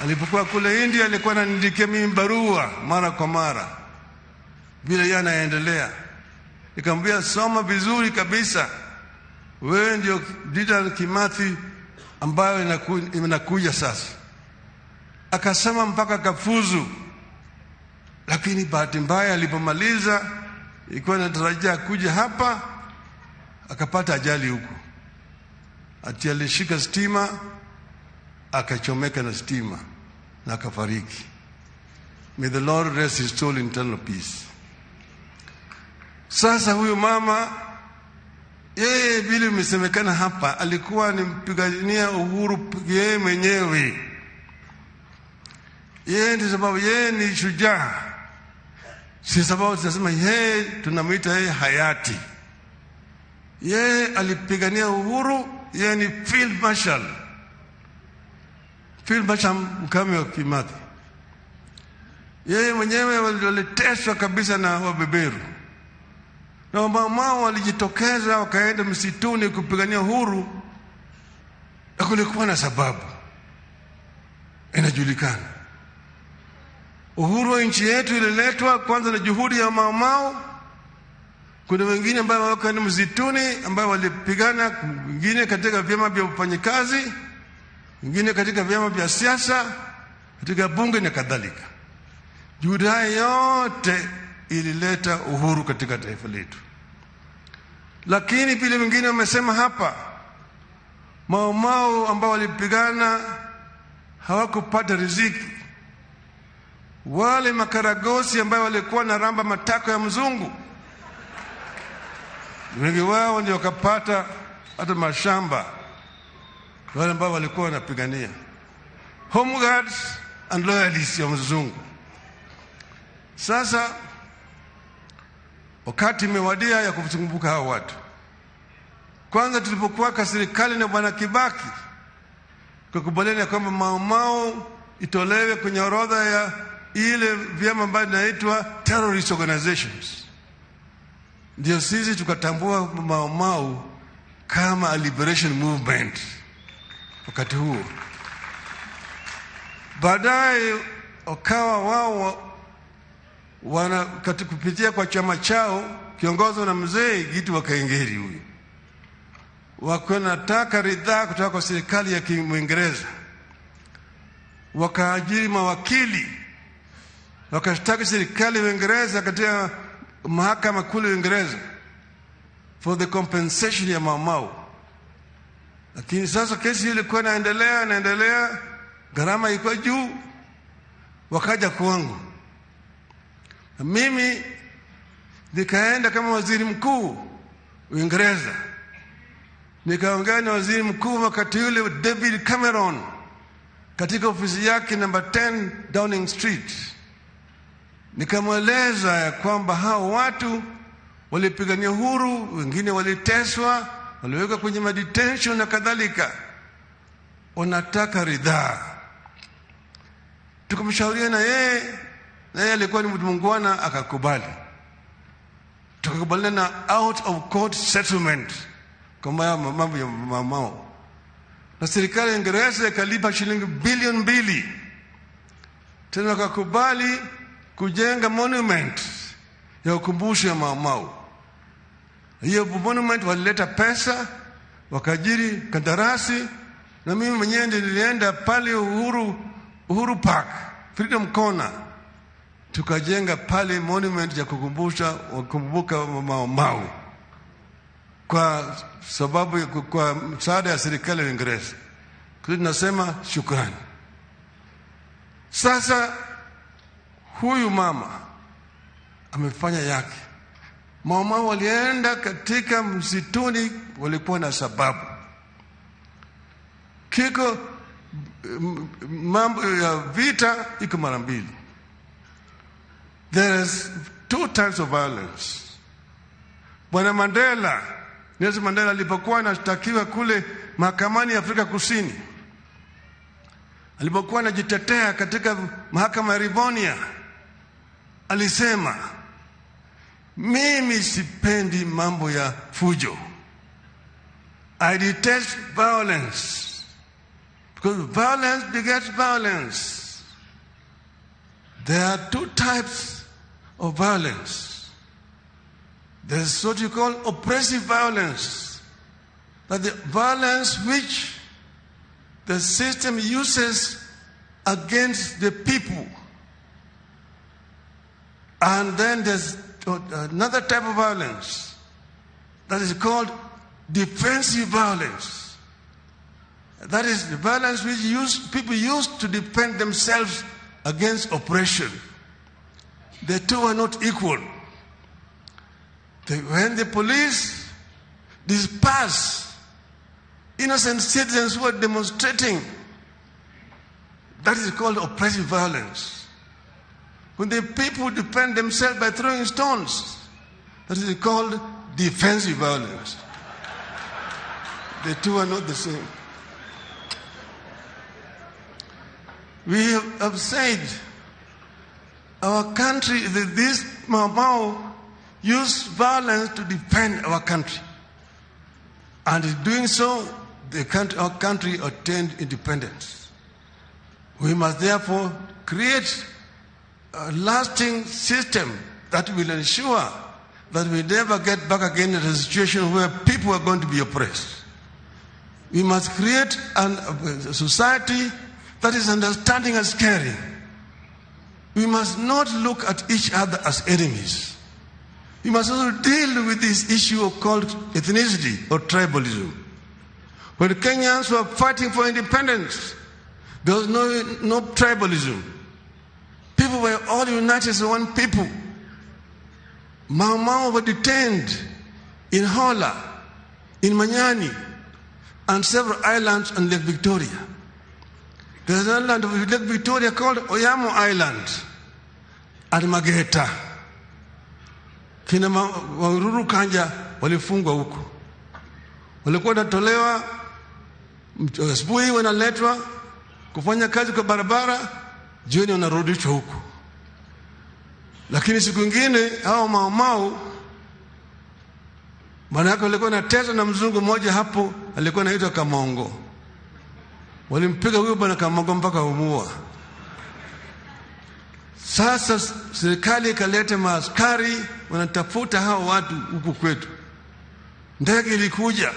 Alipokuwa kule India alikuwa ananiandikia mimi barua mara kwa mara vile yeye anaendelea. Nikamwambia soma vizuri kabisa, wewe ndio Dedan Kimathi ambayo inakuja sasa. Akasema mpaka kafuzu, lakini bahati mbaya alipomaliza, ilikuwa anatarajia kuja hapa, akapata ajali huko. Ati alishika stima, akachomeka na stima na akafariki. May the Lord rest his soul in eternal peace. Sasa huyu mama, yeye vile imesemekana hapa, alikuwa ni mpigania uhuru yeye mwenyewe. Yeye ndiyo sababu yeye ni shujaa. Si sababu tunasema yeye, tunamuita yeye hayati. Yeye alipigania uhuru, yeye ni Field Marshal. Field Marshal Mukami wa Kimathi. Yeye mwenyewe waliteswa kabisa na wabeberu. Na wamama walijitokeza wakaenda msituni kupigania uhuru, na kulikuwa na sababu inajulikana. Uhuru wa nchi yetu ililetwa kwanza na juhudi ya Mau Mau. Kuna wengine ambao wakaenda msituni ambao walipigana, wengine katika vyama vya wafanyikazi, wengine katika vyama vya siasa, katika bunge na kadhalika. Juhudi yote ilileta uhuru katika taifa letu. Lakini vile wengine wamesema hapa, Mau Mau ambao walipigana hawakupata riziki. Wale makaragosi ambao walikuwa na ramba matako ya mzungu, wengi wao ndio wakapata hata mashamba, wale ambao walikuwa wanapigania home guards and loyalists ya mzungu. Sasa wakati imewadia ya kukumbuka hao watu. Kwanza tulipokuwa kwa serikali na Bwana Kibaki, tukakubaliana kwamba Mau Mau itolewe kwenye orodha ya ile vyama ambayo inaitwa terrorist organizations. Ndio sisi tukatambua Mau Mau kama a liberation movement wakati huo. Baadaye wakawa wao wana kupitia kwa chama chao kiongozwa na mzee Gitu wa Kaingeri huyu, wakanataka ridhaa kutoka kwa serikali ya Kiingereza, wakaajiri mawakili, wakashtaki serikali ya Uingereza katika mahakama kule Uingereza for the compensation ya Mau Mau. Lakini sasa kesi ilikuwa inaendelea, gharama ilikuwa juu, wakaja kwangu. Na mimi nikaenda kama waziri mkuu Uingereza, nikaongea na waziri mkuu wakati yule David Cameron katika ofisi yake number 10 Downing Street. Nikamweleza ya kwamba hao watu walipigania uhuru, wengine waliteswa, waliwekwa kwenye detention na kadhalika, wanataka ridhaa. Tukamshauria na yeye, na yeye alikuwa ni mtu muungwana, akakubali. Tukakubaliana na out of court settlement kwa mambo ya Mau Mau, na serikali ya Uingereza ikalipa shilingi bilioni 2. Tena wakakubali kujenga monument ya ukumbusho ya Mau Mau. Hiyo monument walileta pesa, wakaajiri kandarasi, na mimi mwenyewe nilienda pale Uhuru Park, Freedom Corner, tukajenga pale monument ya kukumbusha wakumbuka Mau Mau kwa sababu kwa msaada ya serikali ya Uingereza. Kwa tunasema shukrani. Sasa huyu mama amefanya yake. Mau Mau walienda katika msituni, walikuwa na sababu. Kiko mambo ya vita iko mara mbili. There is two types of violence. Bwana Mandela, Nelson Mandela alipokuwa anashtakiwa kule mahakamani ya Afrika Kusini, alipokuwa anajitetea katika mahakama ya Rivonia, alisema, mimi sipendi mambo ya fujo. I detest violence because violence begets violence. There are two types of violence. There's what you call oppressive violence, that the violence which the system uses against the people. And then there's another type of violence that is called defensive violence. That is the violence which people use to defend themselves against oppression. The two are not equal. When the police disperse innocent citizens who are demonstrating, that is called oppressive violence. When the people defend themselves by throwing stones, that is called defensive violence. The two are not the same. We have said our country, this Mau Mau used violence to defend our country. And in doing so, our country attained independence. We must therefore create a lasting system that will ensure that we never get back again in a situation where people are going to be oppressed. We must create a society that is understanding and caring. We must not look at each other as enemies. We must also deal with this issue called ethnicity or tribalism. When Kenyans were fighting for independence, there was no tribalism. People were all united as one people. Mau Mau were detained in Hola, in Manyani, and several islands on Lake Victoria. There's an island of Lake Victoria called Oyamo Island at Mageta. Kina Waruru Kanja walifungwa huko. Walikuwa wanatolewa asubuhi, wanaletwa kufanya kazi kwa barabara, jioni wanarudishwa huko. Lakini siku nyingine hao Mau Mau, maana yake walikuwa wanateswa na mzungu mmoja hapo alikuwa anaitwa Kamongo. Walimpiga huyo bwana Kamongo mpaka umua. Sasa serikali ikaleta maaskari wanatafuta hao watu huku kwetu. Ndege ilikuja.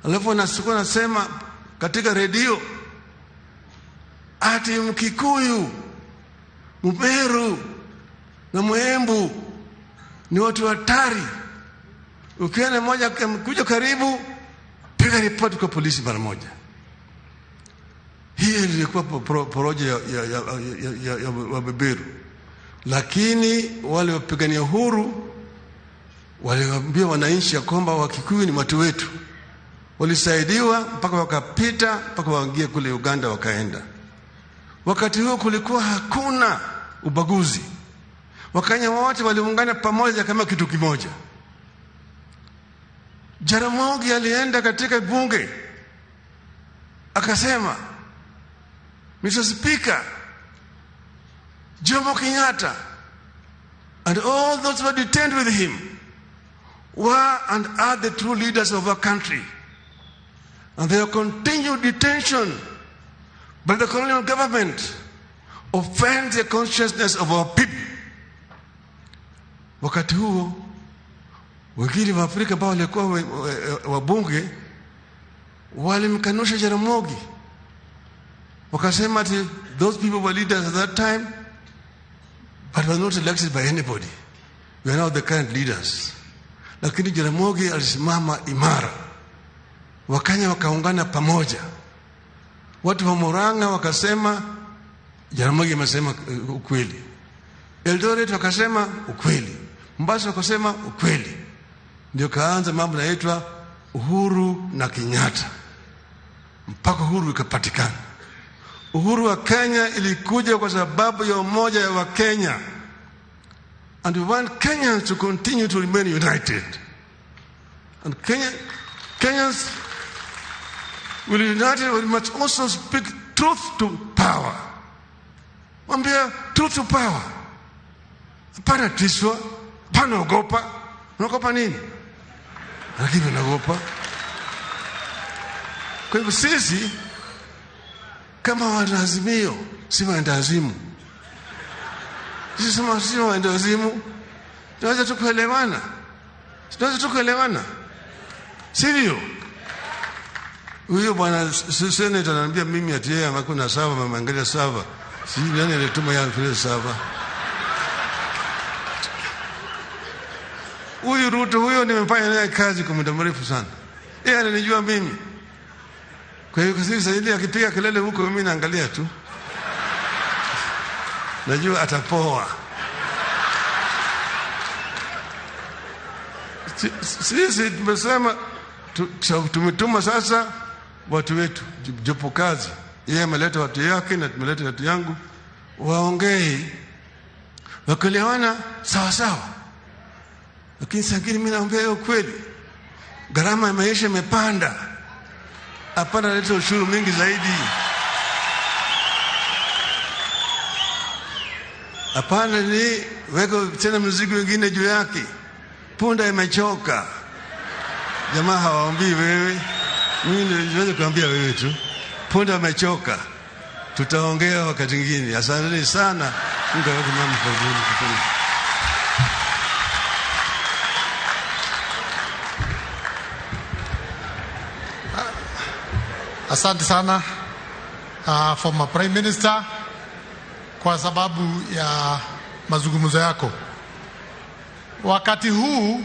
Alafu wanasema nasema katika redio ati Mkikuyu, Mmeru na Mwembu ni watu hatari. Ukiona mmoja kuja karibu, piga ripoti kwa polisi mara moja. Hii ilikuwa porojo ya wabeberu. Lakini wale wapigania uhuru waliwaambia wananchi ya kwamba Wakikuyu ni watu wetu. Walisaidiwa mpaka wakapita, mpaka waingie kule Uganda wakaenda. Wakati huo kulikuwa hakuna ubaguzi. Wakenya wote waliungana pamoja kama kitu kimoja. Jaramogi alienda katika bunge akasema, Mr. Speaker, Jomo Kenyatta and all those who were detained with him were and are the true leaders of our country. And their continued detention by the colonial government offends the consciousness of our people. Wakati huo wengine wa Afrika ambao walikuwa wabunge walimkanusha Jaramogi. Wakasema ati those people were leaders at that time but were not elected by anybody. We are now the current leaders. Lakini Jaramogi alisimama imara. Wakenya wakaungana pamoja. Watu wa Murang'a wakasema Jaramogi amesema ukweli. Eldoret wakasema ukweli. Mombasa wakasema ukweli. Ndio kaanza mambo yanaitwa Uhuru na Kenyatta. mpaka uhuru ikapatikana. Uhuru wa Kenya ilikuja kwa sababu ya umoja wa Kenya. And we want Kenyans to continue to remain united. And Kenyans will unite, we must also speak truth to power. Mwambia truth to power. Hapana tishwa, hapana ogopa. Unaogopa nini? Lakini unaogopa. Kwa hivyo sisi kama wanaazimio, si waendawazimu. Sisi sema si waendawazimu, tunaweza tu kuelewana. Tunaweza tu kuelewana. Sivyo? Huyo bwana senator ananiambia mimi ati yeye hakuna sava, ameangalia sava. Sijui nani alituma yeye angalie sava. Huyu Ruto huyo nimefanya naye kazi kwa muda mrefu sana. Yeye ananijua mimi. Kwa hiyo sasa ile akipiga kelele huko mimi naangalia tu. Najua atapoa. Sisi tumesema tumetuma sasa watu wetu jopo kazi. Yeye ameleta watu yake na tumeleta watu yangu, waongee wakielewana sawa sawa. Lakini sasa mimi naambia hiyo kweli, gharama ya maisha imepanda. Hapana leta ushuru mingi zaidi. Hapana ni weka tena mzigo wengine juu yake. Punda imechoka. Jamaa hawaambii wewe. Mimi niweze kuambia wewe tu. Punda imechoka. Tutaongea wakati mwingine. Asante sana. Mungu aweke mama kwa. Asante sana former Prime Minister kwa sababu ya mazungumzo yako. Wakati huu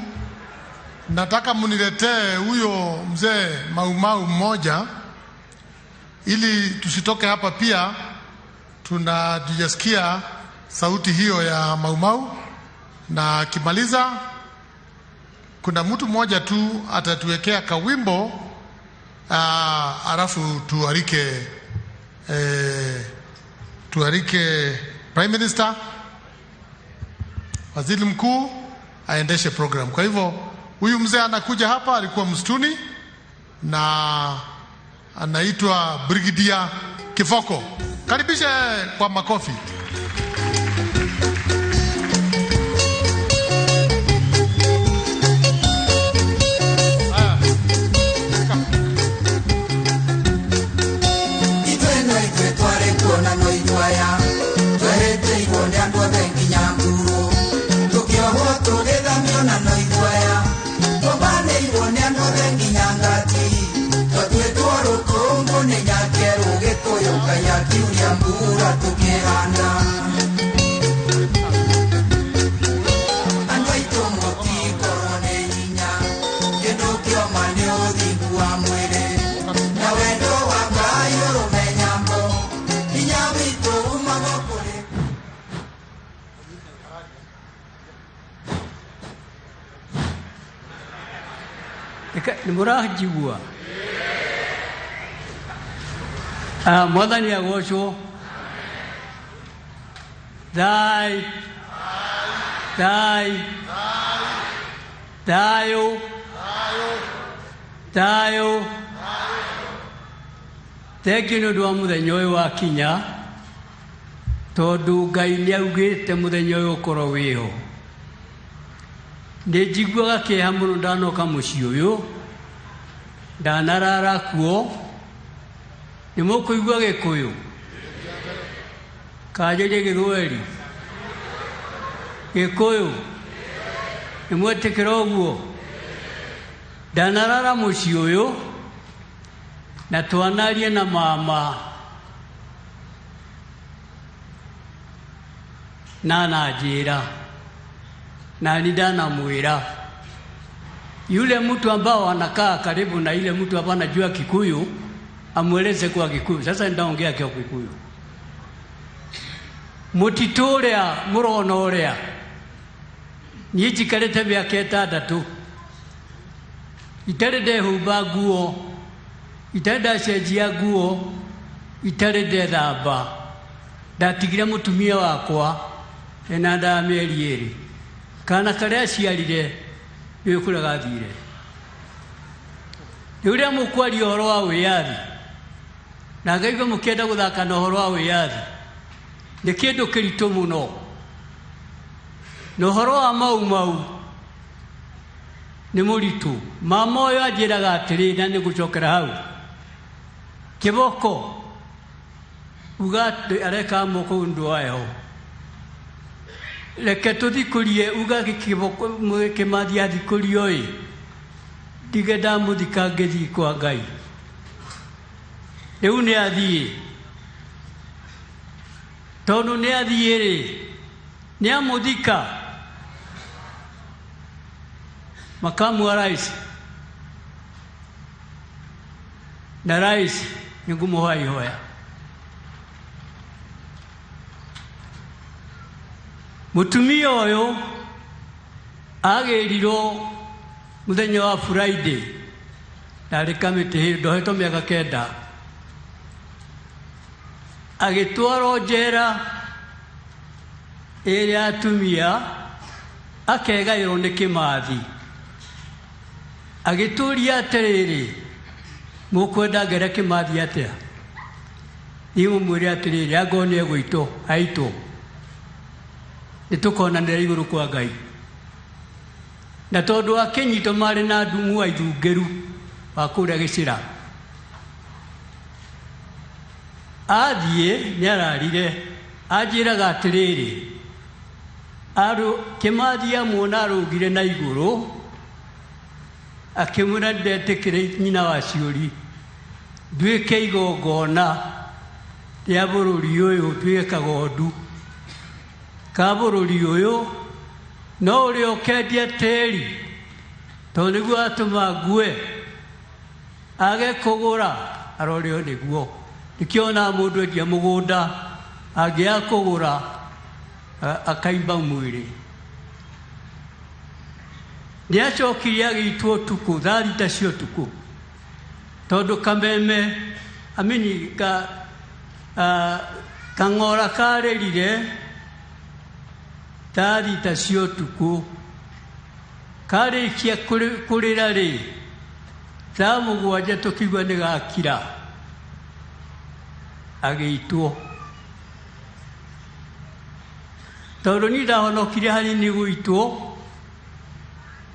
nataka muniletee huyo mzee Maumau mmoja ili tusitoke hapa pia tunajisikia sauti hiyo ya Maumau, na akimaliza kuna mtu mmoja tu atatuwekea kawimbo alafu tuarike Prime Minister, Waziri Mkuu aendeshe program. Kwa hivyo huyu mzee anakuja hapa, alikuwa msituni na anaitwa Brigadier Kifoko. Karibishe kwa makofi. Nimurajigua mwathani agocwo thai thai thayo thayo. Thengiũ nĩ ũndũ wa mũthenya ũyũ wakinya, tondũ Ngai nĩaugĩte mũthenya ũyũ ũkorwo wĩho. Nĩ njiguaga kĩeha mũno ndanoka mũciĩ ũyũ, ndanarara kuo. Nĩ mũkũigua Gĩkũyũ kanjĩrie Gĩthweri? Gĩkũyũ nĩ mwetĩkĩra ũguo? Ndanarara mũciĩ ũyũ na twanarie na mama na ananjĩra na ni ndanamwĩra yule mtu ambao anakaa karibu na ile mtu ambao anajua Kikuyu amweleze kwa Kikuyu. Sasa ndaongea kwa Kikuyu. Mutitu uria murona uria niĩ njikarĩte mĩaka ĩtandatũ itarĩ ndehumba nguo, Itarĩ ndacenjia nguo, itarĩ ndethamba, ndatigire mũtumia wakwa ena nda ya mĩeri 2. Kana karĩa aciarire nĩũĩ kũrĩa gathire. Rĩu rĩrĩa mũkwaria ũhoro wa wĩyathi, na ngaigua mũkĩenda gũthaka na ũhoro wa wĩyathi, nĩ kĩndũ kĩritũ mũno. Na ũhoro wa Mau Mau nĩ mũritũ. Mama ũyũ anjĩraga atĩrĩ, na nĩngũcokera hau, kĩboko uga atĩ areka moko ũndũ wa heho, reke tũthikũrie, uga kĩboko Kĩmathi athikũrio ĩ, ndige ndamũthika ngĩthiĩ kwa Ngai. Rĩu nĩ athiĩ, tondũ nĩ athiĩ rĩ, nĩ amũthika makamu wa rais, na rais nĩ ngũmũhoya ihoya. Mũtumia ũyũ agĩrirwo mũthenya wa Friday, ndarĩ kamĩtĩ hĩndĩ, ndohetwo mĩaka 9, agĩtwarwo njera ĩrĩa atumia, akegaĩrwo nĩ Kĩmathi. Agĩtũria atĩrĩrĩ, mũkwenda ngere Kĩmathi atĩa? Niĩ mũmwĩre atĩrĩrĩ, angorwo nĩ egũitwo, aitwo, nĩ tũkonanĩra igũrũ kwa Ngai. Na tondũ akĩnyitwo marĩ na ndumu wa ithungĩru wa kũrĩa gĩcĩra, athiĩ nĩ ararire, anjĩraga atĩrĩrĩ, Kĩmathi amuona arũgire na igũrũ, akĩmwĩra ndetĩkĩre nyina wa ciũri, nduĩke igongona rĩa bũrũri ũyũ, nduĩke kagondu ka bũrũri ũyũ, no ũrĩa ũkendia tĩri, tondũ nĩguo atũma ngue, age kũgũra, arorĩo nĩguo. Nĩkĩo onaga mũndũ endia mũgũnda, angĩaga kũgũra, akaimba mwĩrĩ. Nĩ acokire agĩitwo ũtukũ, thaa 6 cia ũtukũ, tondũ kameme, amini, kang'ora karĩrire thaa 6 cia ũtukũ, karĩkia kũrĩra rĩ, thaa 7 tũkiigua nĩ gakira, agĩitwo. Tondũ niĩ ndahonokire hanini gũitwo,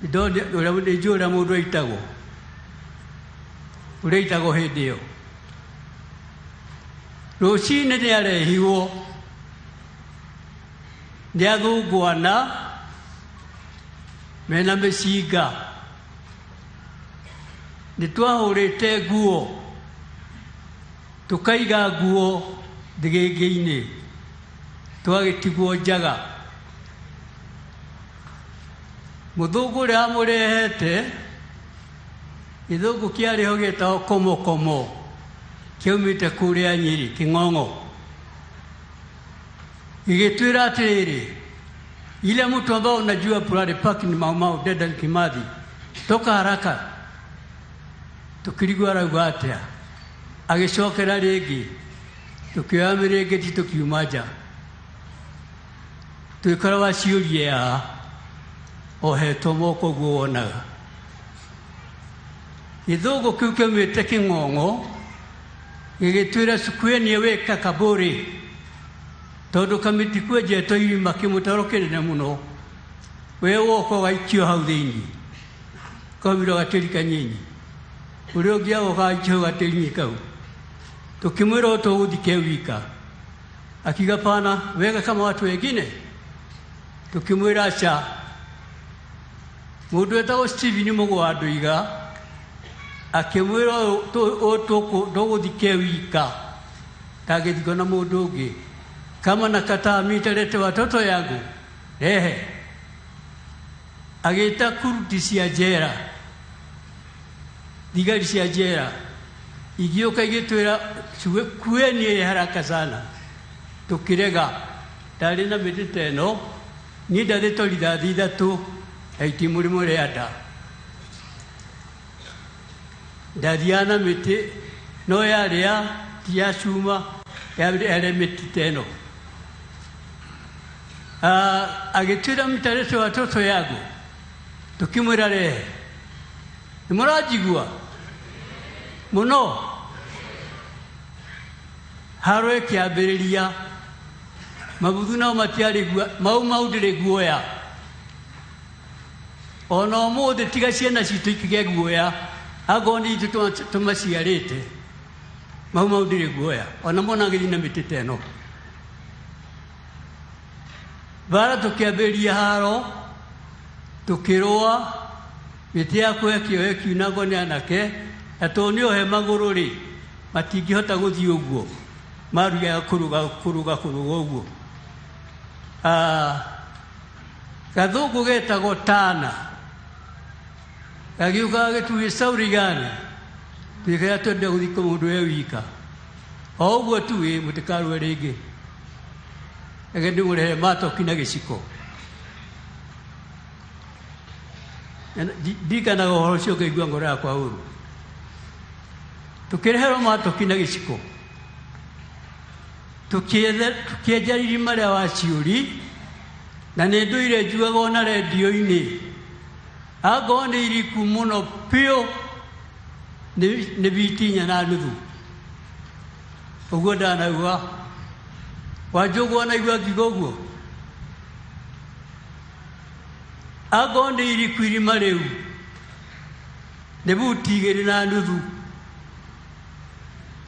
nĩ njũĩ ũrĩa mũndũ aitagwo, ũrĩa aitagwo hĩndĩ ĩyo. Rũcinĩ nĩ arehirwo nĩ athũngũ ana mena mĩcinga. Nĩ twahũrĩte nguo, tũkaiga nguo thĩgĩngĩ-inĩ, twagĩtigwo njaga. Mũthũngũ ũrĩa amũrehete, gĩthũngũ kĩarĩ ho gĩetagwo komokomo, kĩaumĩte kũrĩa Nyĩrĩ, Kĩng'ong'o. Gĩgĩtwĩra atĩrĩrĩ, ile mtu ambao unajua Purare Park ni Mau Mau Dedan Kimathi, toka haraka. Tukirigwo arauga atĩa, agĩcokera rĩngĩ, tũkĩoya mĩrĩngĩti tũkiuma nja. Twĩkora waciũrie haha, ohetwo moko ũguo wonaga. Gĩthũngũ kĩu kĩaumĩte Kĩng'ong'o, gĩgĩtwĩra cukueni wĩka kabũrĩ, tondũ kamĩtĩ kwenjetwo irima kĩmũtaro kĩnene mũno, we woka ũgaikio hau thĩinĩ, kaumĩra gatĩri kanyinyi, ũrĩa ũngĩ agoka agaikio hau gatĩri-inĩ kau. Tũkĩmwĩra ũũ tũgũthike wika, akiuga pana, wega kama watu wengine. Tũkĩmwĩra aca. Mũndũ wetagwo Stephen Mũgũ wa Ndũiga akĩmwĩra ũũ tũgũthike wika, ndangĩthikwo na mũndũ ũngĩ. Kama nakataa mitalete watoto yangu rehe. Agĩta kuruti cia njera, thigari cia njera igĩũka igĩtwĩra kueni haraka sana. Tũkĩrega. Ndarĩ na mĩtĩ ta ĩno, niĩ ndathĩtwo rithathi 3 na itimũ rĩmwe rĩa nda. Ndathiaga na mĩtĩ No yarĩ ya ti ya cuma, yarĩ mĩtĩ ta ĩno. Agĩtwĩra mtalete watoto yangu, tukimwĩra rehe. Nĩ mũranjigua mũno? Haro ĩkĩambĩrĩria, mabuthu nao matiarĩ mau mau ndĩrĩ guoya ona ũmũthĩ, tiga ciana citũ ikĩgĩa guoya, angorwo nĩ itũ tũmaciarĩte. Mau mau ndĩrĩ guoya ona mona agĩthiĩ na mĩtĩ ta ĩno. Mbara tũkĩambĩrĩria haro, tũkĩrũa, mĩtĩ yakwa ĩkĩoya ĩkiunangwo nĩ anake, na tondũ nĩ ohe magũrũ rĩ, matingĩhota gũthiĩ ũguo, marugaga kũrũga kũrũga kũrũga ũguo. Gathũngũ getagwo Tana gagiũka gagĩtuĩ sauri gani tuĩkĩra twende gũthika mũndũ we wika o ũguo tu ĩ mũtikarũe rĩngĩ, reke ndĩmũrehere matoki na gĩciko. Ndirikanaga ũhoro ũcio ngaigua ngoro yakwa ũru. Tũkĩreherwo matoki na gĩciko, tũkĩenja irima rĩa waciũri, na nĩ ndũire njugaga ona rendio-inĩ, angorwo nĩ iriku mũno biũ nĩ biti 4.5 ũguo. Ndanaigua Wanjũgũ anaigua ngiuga ũguo, angorwo nĩ iriku irima rĩu nĩ buti 2.5,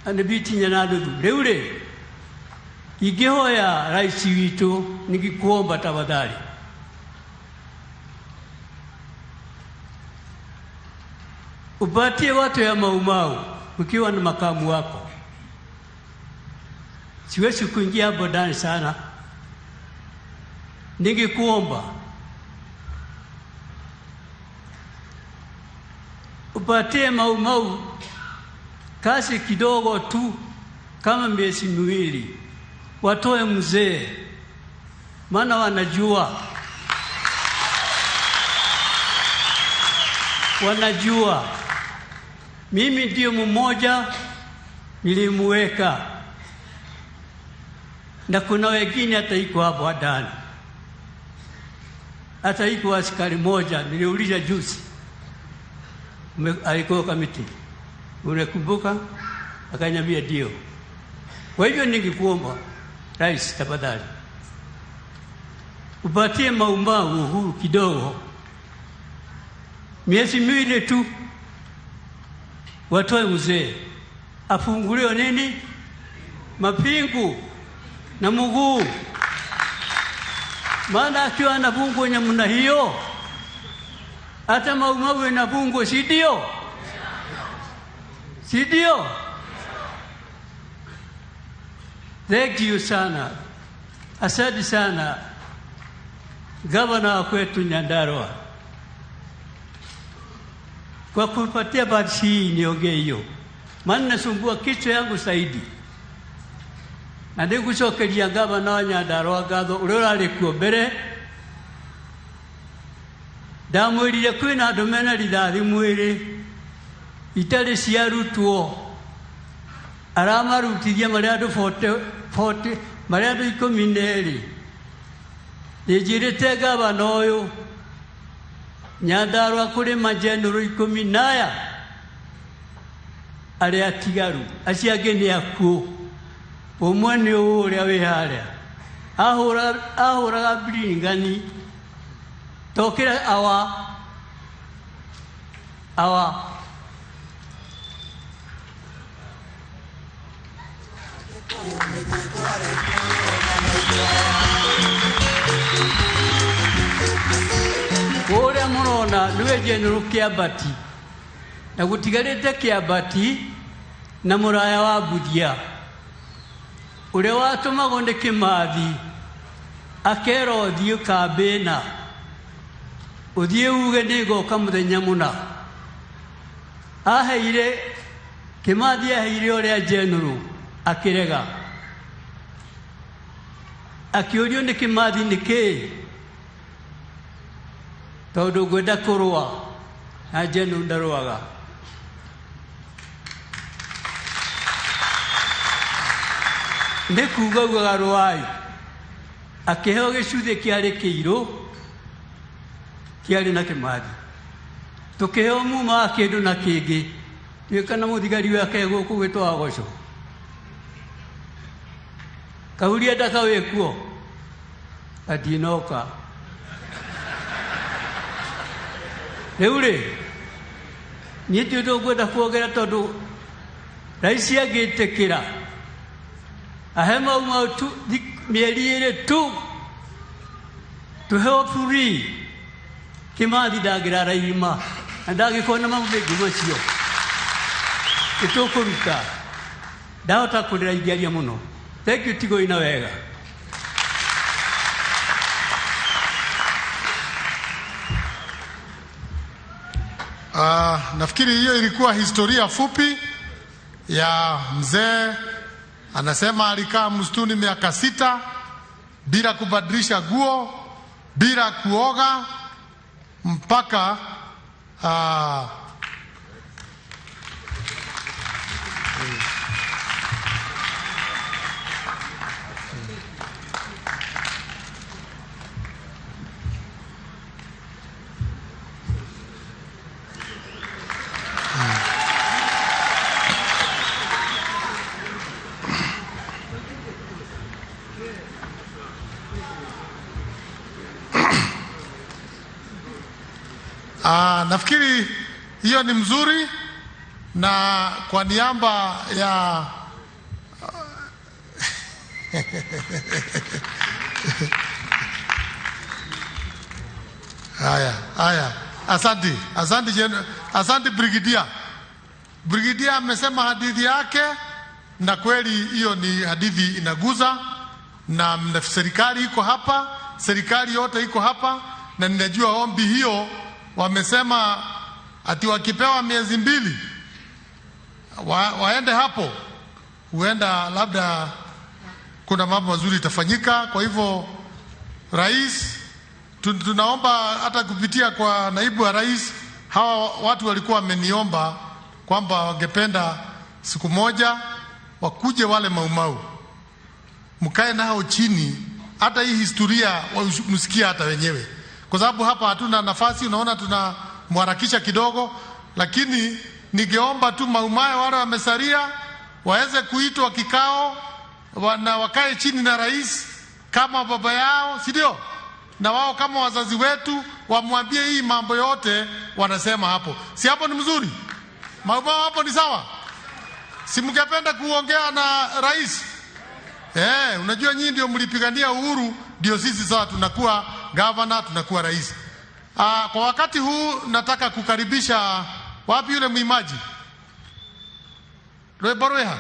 nĩ biti 4.5. Rĩu rĩ, ingĩhoya rais witũ, ningikuomba tafadhali upatie watu ya Maumau ukiwa na makamu wako. Siwezi kuingia hapo ndani sana. Ningekuomba upatie Maumau kazi kidogo tu, kama miezi 2, watoe mzee, maana wanajua mimi ndio mmoja nilimuweka, na kuna wengine hata iko hapo ndani, hata iko askari moja niliuliza juzi, alikuwa Kamiti, unakumbuka? Akaniambia ndio. Kwa hivyo ningekuomba rais, tafadhali upatie Maumau uhuru kidogo, miezi 2 tu, watoe mzee afunguliwe nini mapingu na mguu, maana akiwa anafungwa namna hiyo hata Maumau inafungwa, si ndio? Si ndio? Thank you sana, asante sana gavana wa kwetu Nyandarua kwa kupatia bahati hii niongee hiyo, maana nasumbua kichwa yangu zaidi. Na ndigucokeria gavana wa Nyandarua ngatho ũrĩa ũrarĩ kuo mbere. Ndamwĩrire kwĩna andũ mena rithathi mwĩrĩ itarĩ ciarutwo, aramarutithia marĩ andũ 40, marĩ andũ 12. Nĩnjĩrĩte gavana ũyũ Nyandarua kũrĩ majenũrũ 14 arĩa atigaru, acio angĩ nĩ akuũ. Ũmwe nĩ ũũ ũrĩa wĩ harĩa ahũraga biringani tokĩra awa awa. Ũrĩa mũrona nĩwe jenũrũ Kĩambati, na gũtigarĩte Kĩambati na mũraya wa Mbuthia ũrĩa watũmagwo nĩ Kĩmathi akerwo ũthiĩ kambĩna, ũthiĩ uge nĩngoka mũthenya mũna. Aheire Kĩmathi, aheire ũrĩa jenũrũ akĩrega, akĩũrio nĩ Kĩmathi nĩkĩĩ, tondũ ngwenda kũrũa na jenũrũ ndarũaga. Nĩ kuga ugaga rũai akĩheo gĩcuthĩ kĩarĩ kĩirũ kĩarĩ na Kĩmathi. Tũkĩheo muma wa kĩndũ na kĩngĩ tuĩka na mũthigari wake gũkũ gwĩtwo Wagoco. Kahuria ndakawĩ kuo andinoka. Rĩu rĩ niĩ ti ũndũ ngwenda kuongerera tondũ raisi angĩtĩkĩra ahe Mau Mau tu mĩeri ĩrĩ tu tũheo free. Kĩmathi ndangĩrara irima na ndangĩkorwo na mamũthĩngũ macio nĩtũkũruta. Ndahota kũrĩra ingĩaria mũno. Thank you, tigoi na wega. Nafikiri hiyo ilikuwa historia fupi ya mzee. Anasema alikaa msituni miaka 6 bila kubadilisha guo, bila kuoga mpaka nafikiri hiyo ni mzuri, na kwa niaba ya haya haya, asante asante asante Brigidia. Brigidia amesema hadithi yake, na kweli hiyo ni hadithi inaguza, na serikali iko hapa, serikali yote iko hapa, na ninajua ombi hiyo wamesema ati wakipewa miezi 2 waende hapo, huenda labda kuna mambo mazuri itafanyika. Kwa hivyo rais, tunaomba hata kupitia kwa naibu wa rais, hawa watu walikuwa wameniomba kwamba wangependa siku moja wakuje wale Mau Mau, mkae nao chini, hata hii historia msikie hata wenyewe, kwa sababu hapa hatuna nafasi. Unaona tunamharakisha kidogo, lakini ningeomba tu Mau Mau wale wamesalia waweze kuitwa kikao na wakae chini na rais kama baba yao, si ndio? Na wao kama wazazi wetu wamwambie hii mambo yote wanasema hapo. Si hapo ni mzuri? Mau Mau hapo ni sawa? Si mngependa kuongea na rais? Unajua nyinyi ndio mlipigania uhuru, ndio sisi sasa tunakuwa governor, tunakuwa rais. Kwa wakati huu nataka kukaribisha wapi yule mwimaji? Rwimbo rwiha?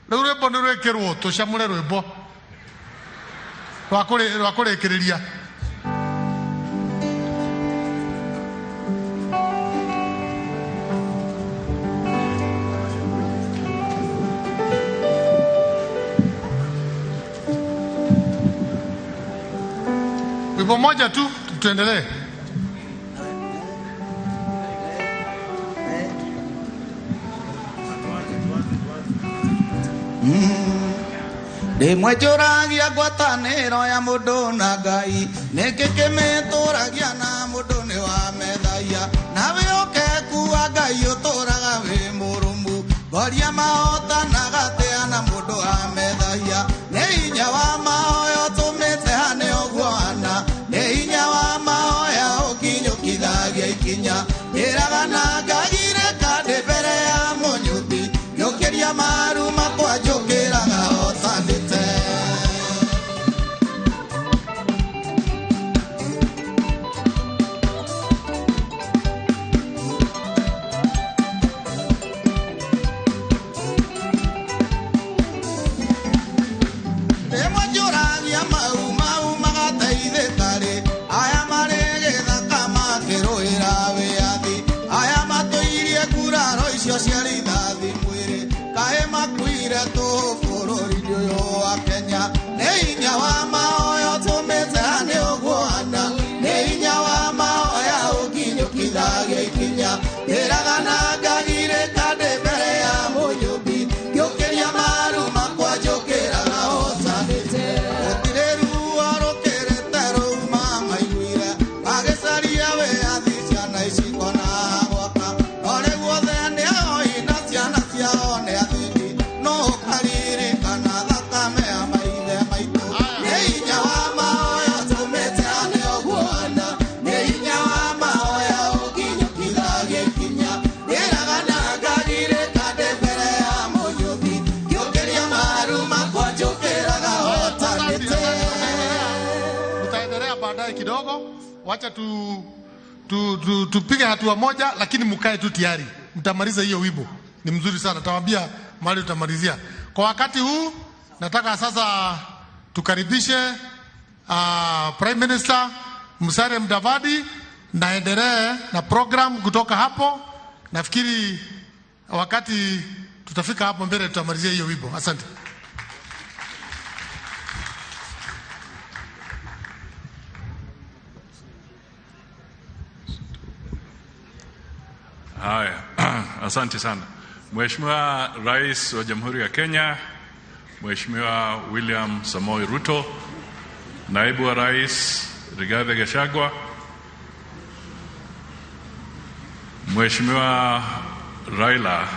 Rĩu rwĩmbo nĩ rwĩkĩrwo tũcamũre rwĩmbo rwa kũrĩkĩrĩria. Wimbo moja tu tuendelee. Ndĩmwe njũragia ngwatanĩro ya mũndũ na Ngai, nĩkĩ kĩmĩtũragia na mũndũ nĩ wamethaia, na wĩhokeku wa Ngai ũtũraga wĩ mũrũmu, ngoria mahotanaga atĩa na mũndũ amethaia, nĩ hinya wa mahoya ũtũmĩte hane ũguo hana, nĩ hinya wa mahoya ũkinyũkithagia ikinya, ndĩraga na ngagirĩka ndĩ mbere ya mũnyũmbi, ngĩũkĩria maru makwa njũkĩraga hotanĩte. Rĩmwe njũragia Mau Mau magateithĩka-rĩ, aya marĩ gĩthaka makĩrũĩra wĩyathi, aya matũirie nguraro icio cia rithathi mwĩrĩ, kaĩ makuire tũhũ bũrũri-inĩ ũyũ wa Kenya, nĩ hinya wa mahoya ũtũmĩte hane ũguo hana, nĩ hinya wa mahoya ũkinyũkithagia ikinya, ndĩraga na ngagirĩka ndĩ mbere ya mũnyũmbi, ngĩũkĩria maru makwa Wacha tupige hatua moja, lakini mkae tu tayari, mtamaliza hiyo wimbo. Ni mzuri sana, tawaambia mahali tutamalizia. Kwa wakati huu nataka sasa tukaribishe Prime Minister Musalia Mudavadi na endelee na program kutoka hapo. Nafikiri wakati tutafika hapo mbele tutamalizia hiyo wimbo. Asante. Haya, asante sana. Mheshimiwa Rais wa Jamhuri ya Kenya, Mheshimiwa William Samoei Ruto, Naibu wa Rais Rigathi Gachagua, Mheshimiwa Raila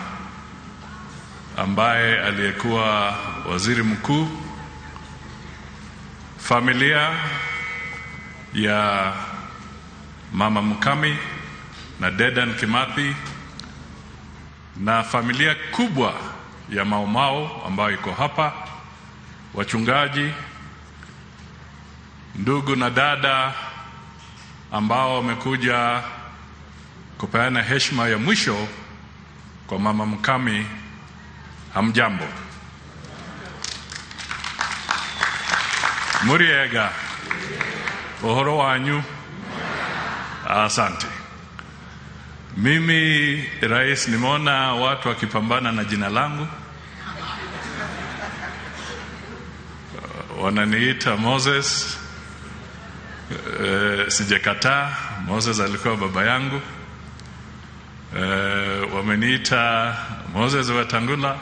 ambaye aliyekuwa Waziri Mkuu, familia ya Mama Mukami na Dedan Kimathi na familia kubwa ya Mau Mau ambayo iko hapa, wachungaji, ndugu na dada ambao wamekuja kupeana heshima ya mwisho kwa Mama Mukami, hamjambo. Muriega, uhoro wanyu, asante. Mimi Rais, nimeona watu wakipambana na jina langu, wananiita Moses. Sijakataa, Moses alikuwa baba yangu. Wameniita Moses Wetangula,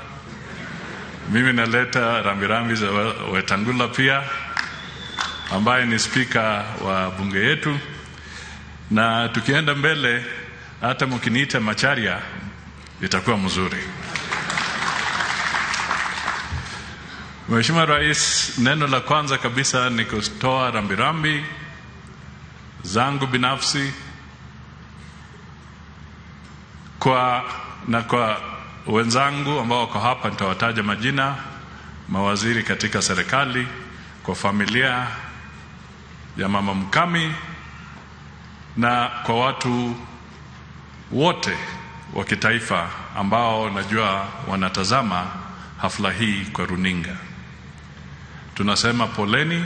mimi naleta rambirambi za Wetangula pia, ambaye ni spika wa bunge yetu. Na tukienda mbele, hata mkiniita Macharia itakuwa mzuri. Mheshimiwa Rais, neno la kwanza kabisa ni kutoa rambirambi zangu binafsi kwa wenzangu ambao wako hapa, nitawataja majina, mawaziri katika serikali, kwa familia ya Mama Mukami na kwa watu wote wa kitaifa ambao najua wanatazama hafla hii kwa runinga. Tunasema poleni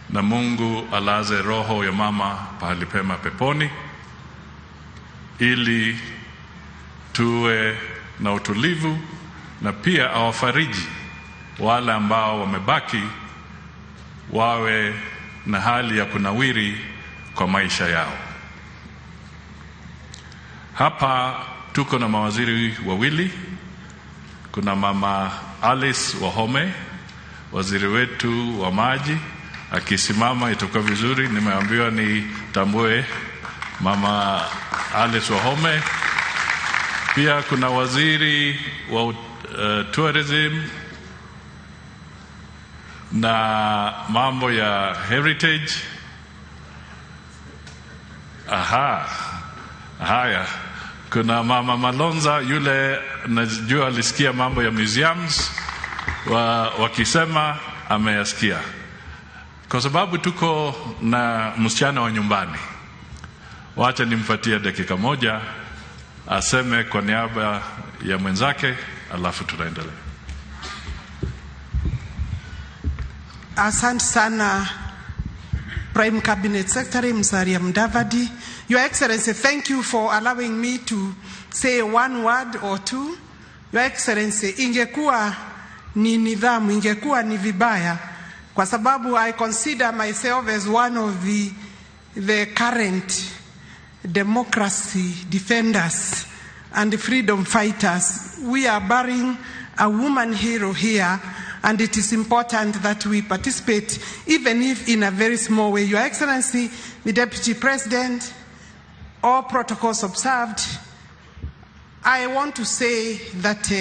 na Mungu alaze roho ya mama pahali pema peponi, ili tuwe na utulivu, na pia awafariji wale ambao wamebaki wawe na hali ya kunawiri kwa maisha yao. Hapa tuko na mawaziri wawili. Kuna Mama Alice Wahome, waziri wetu wa maji. Akisimama itakuwa vizuri, nimeambiwa nitambue Mama Alice Wahome. Pia kuna waziri wa tourism na mambo ya heritage. Aha. Haya, kuna Mama Malonza, yule najua alisikia mambo ya museums, wakisema ameyasikia. Kwa sababu tuko na msichana wa nyumbani, wacha nimpatie dakika moja aseme kwa niaba ya mwenzake, alafu tunaendelea. Asante sana, Prime Cabinet Secretary Musalia Mudavadi. Your Excellency, thank you for allowing me to say one word or two. Your Excellency, ingekuwa ni nidhamu, ingekuwa ni vibaya, kwa sababu I consider myself as one of the current democracy defenders and freedom fighters. We are burying a woman hero here, and it is important that we participate, even if in a very small way. Your Excellency, the Deputy President, all protocols observed. I want to say that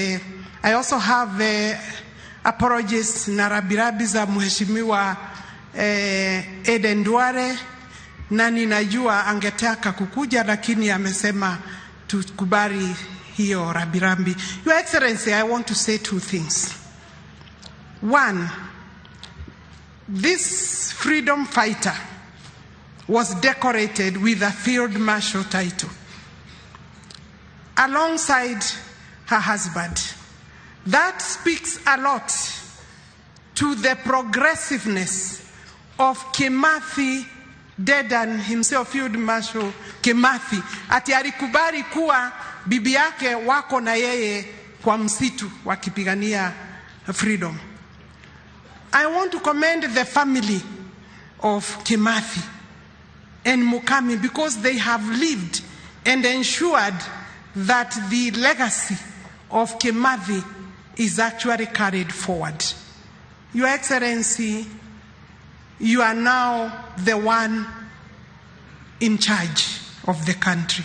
I also have apologies na rabirabi za Mheshimiwa Eden Duale, na ninajua angetaka kukuja lakini amesema tukubali hiyo rabirambi. Your Excellency, I want to say two things. One, this freedom fighter was decorated with a field marshal title alongside her husband. That speaks a lot to the progressiveness of Kimathi Dedan himself, Field Marshal Kimathi, ati alikubali kuwa bibi yake wako na yeye kwa msitu wakipigania freedom. I want to commend the family of Kimathi and Mukami because they have lived and ensured that the legacy of Kimathi is actually carried forward. Your Excellency, you are now the one in charge of the country.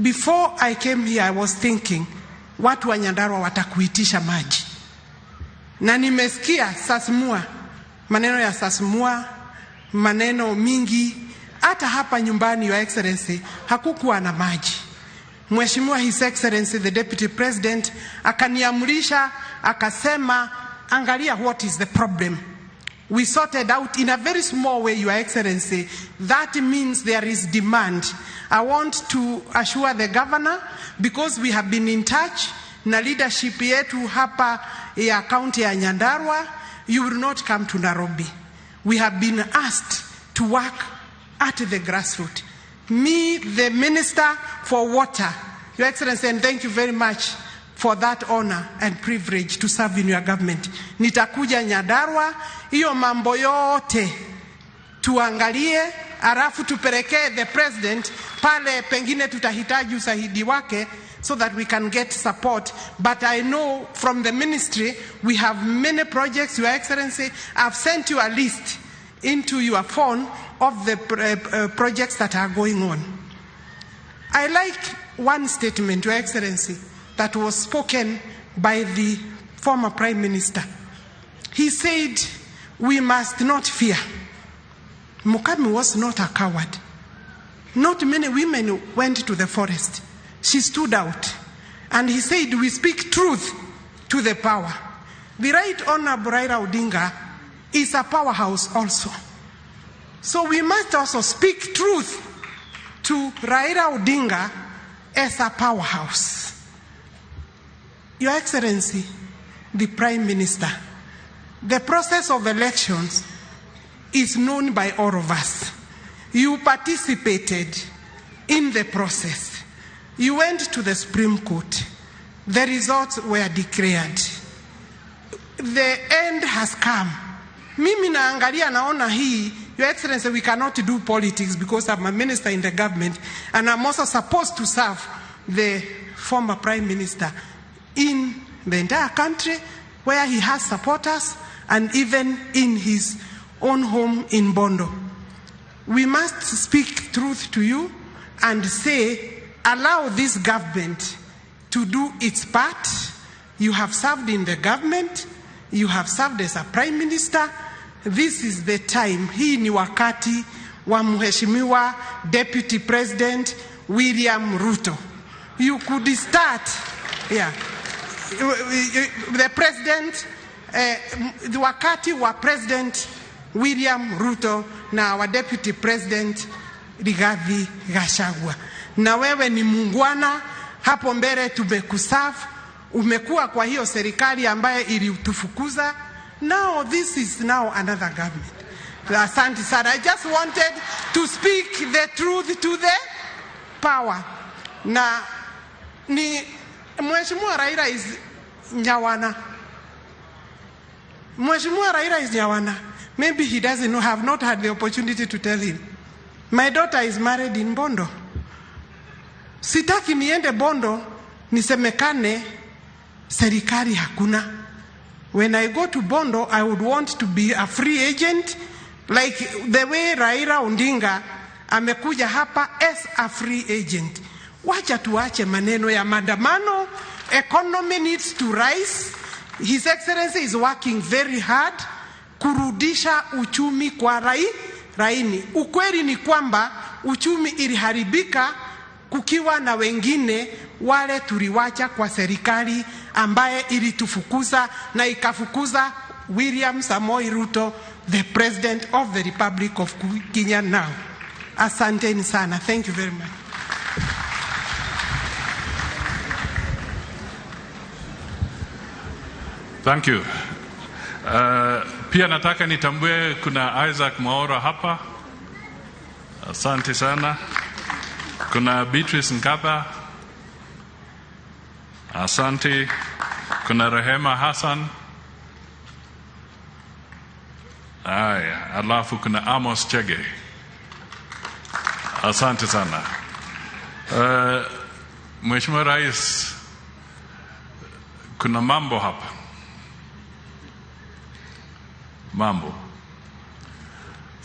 Before I came here, I was thinking, watu wa Nyandarua watakuitisha maji. Na nimesikia Sasmua, maneno ya Sasmua, maneno mingi. Hata hapa nyumbani, Your Excellency, hakukuwa na maji. Mheshimiwa His Excellency the Deputy President akaniamrisha akasema, angalia what is the problem. We sorted out in a very small way, Your Excellency. That means there is demand. I want to assure the governor, because we have been in touch na leadership yetu hapa ya county ya Nyandarua, you will not come to Nairobi. We have been asked to work at the grassroots. Me, the Minister for Water, Your Excellency, and thank you very much for that honor and privilege to serve in your government. Nitakuja Nyandarua, hiyo mambo yote tuangalie, alafu tupelekee the president pale, pengine tutahitaji usaidizi wake so that we can get support. But I know from the ministry, we have many projects, Your Excellency. I've sent you a list into your phone of the projects that are going on. I like one statement, Your Excellency, that was spoken by the former Prime Minister. He said, we must not fear. Mukami was not a coward. Not many women went to the forest. She stood out. And he said, we speak truth to the power. The Right Honorable Raila Odinga is a powerhouse also. So we must also speak truth to Raila Odinga as a powerhouse. Your Excellency, the Prime Minister, the process of elections is known by all of us. You participated in the process. You went to the Supreme Court. The results were declared. The end has come. Mimi naangalia naona hii, Your Excellency, we cannot do politics because I'm a minister in the government and I'm also supposed to serve the former Prime Minister in the entire country where he has supporters and even in his own home in Bondo. We must speak truth to you and say, allow this government to do its part. You have served in the government. You have served as a prime minister. This is the time. Hii ni wakati wa Mheshimiwa Deputy President William Ruto. You could start, yeah. The president, wakati wa President William Ruto na our Deputy President Rigathi Gachagua. Na wewe ni muungwana, hapo mbele tumekuserve, umekuwa kwa hiyo serikali ambaye ilitufukuza. Now this is now another government. Asante sana. I just wanted to speak the truth to the power. Na ni Mheshimiwa Raila is Nyawana. Mheshimiwa Raila is Nyawana. Maybe he doesn't know, have not had the opportunity to tell him. My daughter is married in Bondo. Sitaki niende Bondo nisemekane serikali hakuna. When I go to Bondo, I would want to be a free agent, like the way Raila Odinga amekuja hapa as a free agent. Wacha tuache maneno ya maandamano. Economy needs to rise. His Excellency is working very hard kurudisha uchumi kwa raini. Ukweli ni kwamba uchumi iliharibika kukiwa na wengine wale tuliwacha kwa serikali ambaye ilitufukuza na ikafukuza William Samoei Ruto, the President of the Republic of Kenya now. Asanteni sana. Thank you very much. Thank you. Pia nataka nitambue kuna Isaac Mwaura hapa. Asante sana. Kuna Beatrice Nkaba. Asante. Kuna Rehema Hassan. Aya, alafu kuna Amos Chege. Asante sana. Mheshimiwa Rais, kuna mambo hapa. Mambo.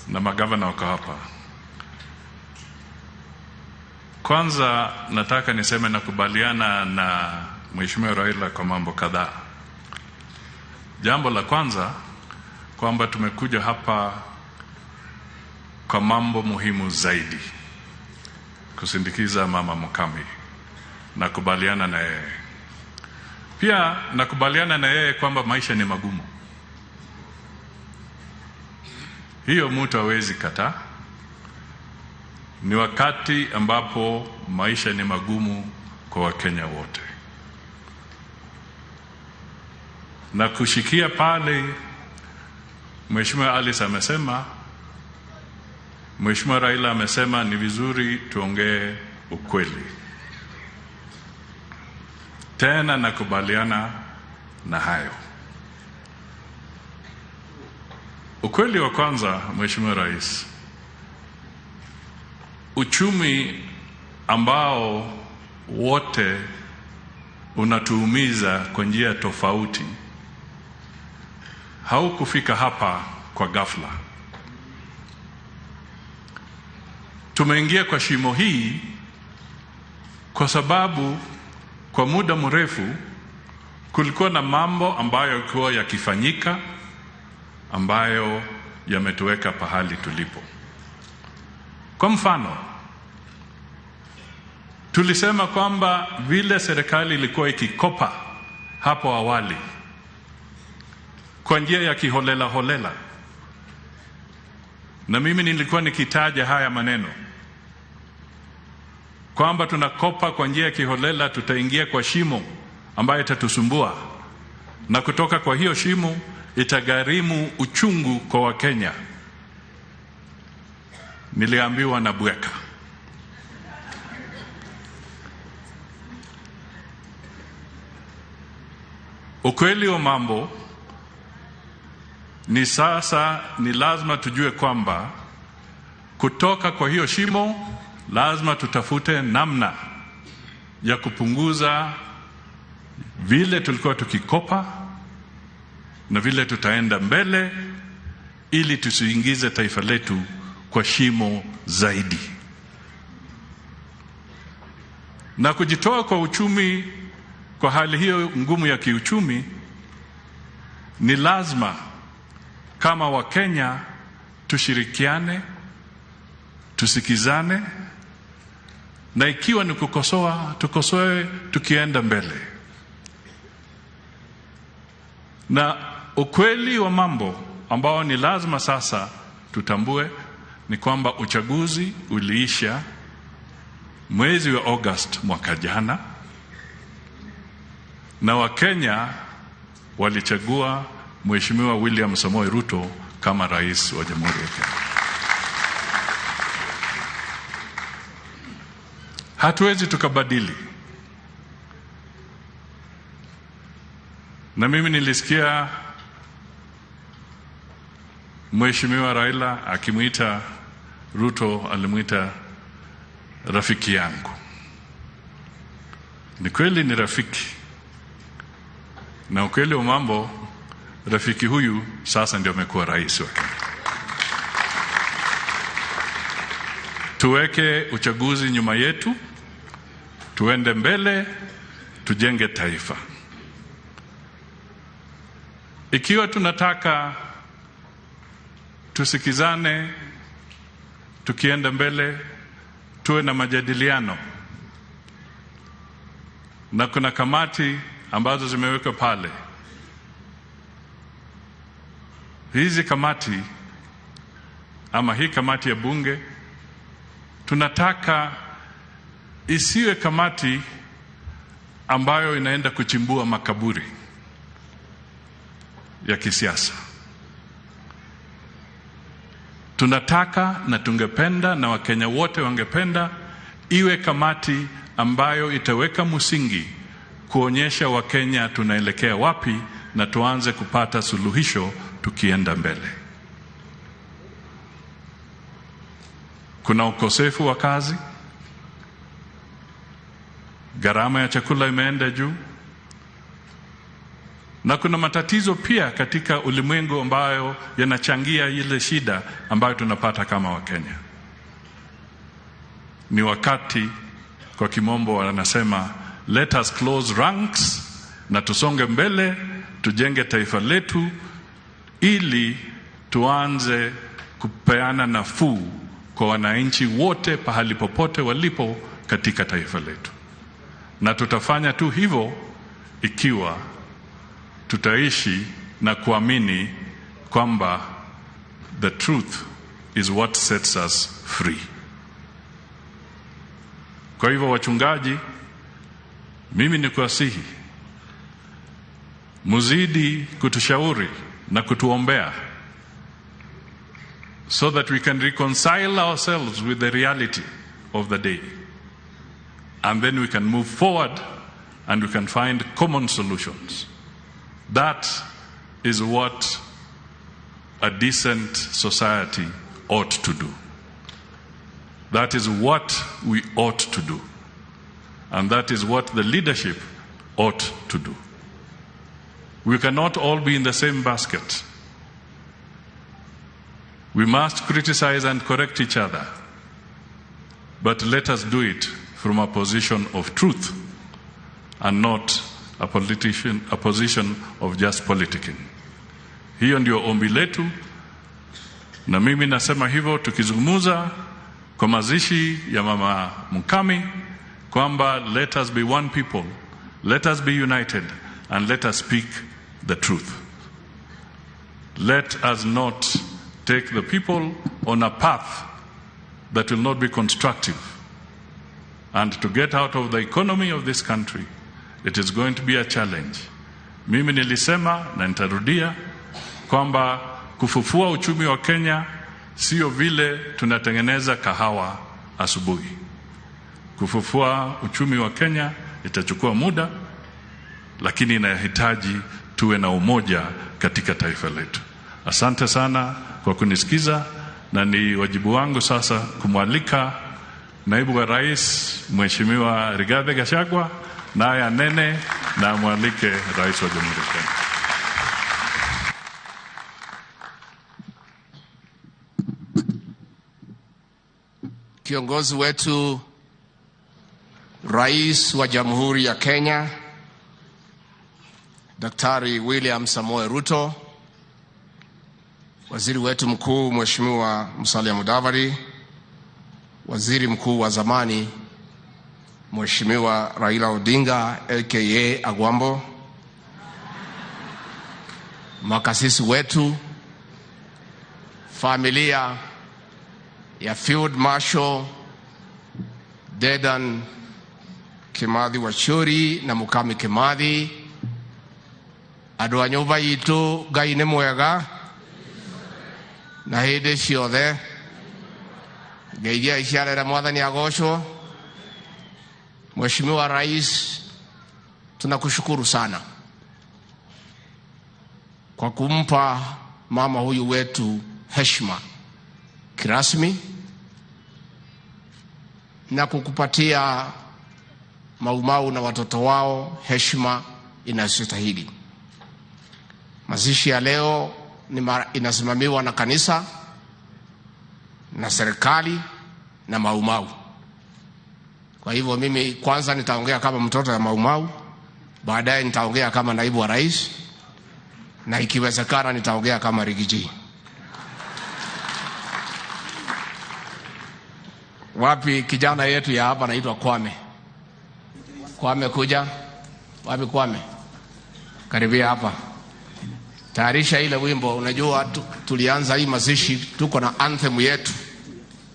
Na magavana wako hapa. Kwanza nataka niseme nakubaliana na Mheshimiwa Raila kwa mambo kadhaa. Jambo la kwanza kwamba tumekuja hapa kwa mambo muhimu zaidi, kusindikiza Mama Mukami. Nakubaliana na yeye. Pia nakubaliana na yeye kwamba maisha ni magumu. Hiyo mtu hawezi kataa. Ni wakati ambapo maisha ni magumu kwa Wakenya wote. Na kushikia pale Mheshimiwa Alice amesema, Mheshimiwa Raila amesema ni vizuri tuongee ukweli. Tena nakubaliana na hayo. Ukweli wa kwanza, Mheshimiwa Rais, uchumi ambao wote unatuumiza kwa njia tofauti haukufika hapa kwa ghafla. Tumeingia kwa shimo hii kwa sababu kwa muda mrefu kulikuwa na mambo ambayo yalikuwa yakifanyika ambayo yametuweka pahali tulipo. Kwa mfano, tulisema kwamba vile serikali ilikuwa ikikopa hapo awali kwa njia ya kiholela holela, na mimi nilikuwa nikitaja haya maneno kwamba tunakopa kwa njia ya kiholela, tutaingia kwa shimo ambayo itatusumbua, na kutoka kwa hiyo shimo itagharimu uchungu kwa Wakenya. Niliambiwa na bweka. Ukweli wa mambo ni sasa ni lazima tujue kwamba kutoka kwa hiyo shimo lazima tutafute namna ya kupunguza vile tulikuwa tukikopa na vile tutaenda mbele ili tusiingize taifa letu kwa shimo zaidi. Na kujitoa kwa uchumi kwa hali hiyo ngumu ya kiuchumi ni lazima kama Wakenya tushirikiane, tusikizane, na ikiwa ni kukosoa, tukosoe tukienda mbele. Na ukweli wa mambo ambao ni lazima sasa tutambue ni kwamba uchaguzi uliisha mwezi wa August mwaka jana, na Wakenya walichagua Mheshimiwa William Samoei Ruto kama rais wa Jamhuri ya Kenya. Hatuwezi tukabadili. Na mimi nilisikia Mheshimiwa Raila akimuita Ruto, alimuita rafiki yangu. Ni kweli ni rafiki. Na ukweli wa mambo, rafiki huyu sasa ndio amekuwa rais wa Kenya. Tuweke uchaguzi nyuma yetu, tuende mbele, tujenge taifa. Ikiwa tunataka tusikizane, tukienda mbele, tuwe na majadiliano. Na kuna kamati ambazo zimewekwa pale. Hizi kamati ama hii kamati ya bunge tunataka isiwe kamati ambayo inaenda kuchimbua makaburi ya kisiasa. Tunataka na tungependa na Wakenya wote wangependa iwe kamati ambayo itaweka msingi kuonyesha Wakenya tunaelekea wapi na tuanze kupata suluhisho tukienda mbele. Kuna ukosefu wa kazi, gharama ya chakula imeenda juu, na kuna matatizo pia katika ulimwengu ambayo yanachangia ile shida ambayo tunapata kama Wakenya. Ni wakati, kwa kimombo wanasema, let us close ranks na tusonge mbele, tujenge taifa letu ili tuanze kupeana nafuu kwa wananchi wote pahali popote walipo katika taifa letu. Na tutafanya tu hivyo ikiwa tutaishi na kuamini kwamba the truth is what sets us free. Kwa hivyo wachungaji, mimi ni kuwasihi muzidi kutushauri na kutuombea so that we can reconcile ourselves with the reality of the day, and then we can move forward and we can find common solutions. That is what a decent society ought to do. That is what we ought to do. And that is what the leadership ought to do. We cannot all be in the same basket. We must criticize and correct each other. But let us do it from a position of truth and not a position of just politicking. Hiyo ndio ombi letu, na mimi nasema hivyo tukizungumza kwa mazishi ya Mama Mukami kwamba let us be one people, let us be united, and let us speak the truth. Let us not take the people on a path that will not be constructive. And to get out of the economy of this country, it is going to be a challenge. Mimi nilisema na nitarudia kwamba kufufua uchumi wa Kenya sio vile tunatengeneza kahawa asubuhi. Kufufua uchumi wa Kenya itachukua muda, lakini inahitaji tuwe na umoja katika taifa letu. Asante sana kwa kunisikiza, na ni wajibu wangu sasa kumwalika Naibu wa Rais Mheshimiwa Rigathi Gachagua naye anene na amwalike Rais wa Jamhuri ya Kenya. Kiongozi wetu Rais wa Jamhuri ya Kenya Daktari William Samoei Ruto, Waziri wetu mkuu Mheshimiwa Musalia Mudavadi, Waziri mkuu wa zamani Mheshimiwa Raila Odinga aka Agwambo, makasisi wetu, familia ya Field Marshal Dedan Kimathi Wachiuri na Mukami Kimathi, andu a nyumba itu Ngai ni mwega na hindi ciothe, ngeithia iciarera Mwathani agocwo. Mheshimiwa Rais, tunakushukuru sana kwa kumpa mama huyu wetu heshima kirasmi na kukupatia Maumau na watoto wao heshima inayostahili. Mazishi ya leo inasimamiwa na kanisa na serikali na Maumau. Kwa hivyo mimi kwanza nitaongea kama mtoto ya Maumau, baadaye nitaongea kama naibu wa rais, na ikiwezekana nitaongea kama Rigiji. Wapi kijana yetu ya hapa anaitwa Kwame? Kwame kuja. Wapi Kwame? Karibia hapa. Tayarisha ile wimbo. Unajua tulianza hii mazishi, tuko na anthem yetu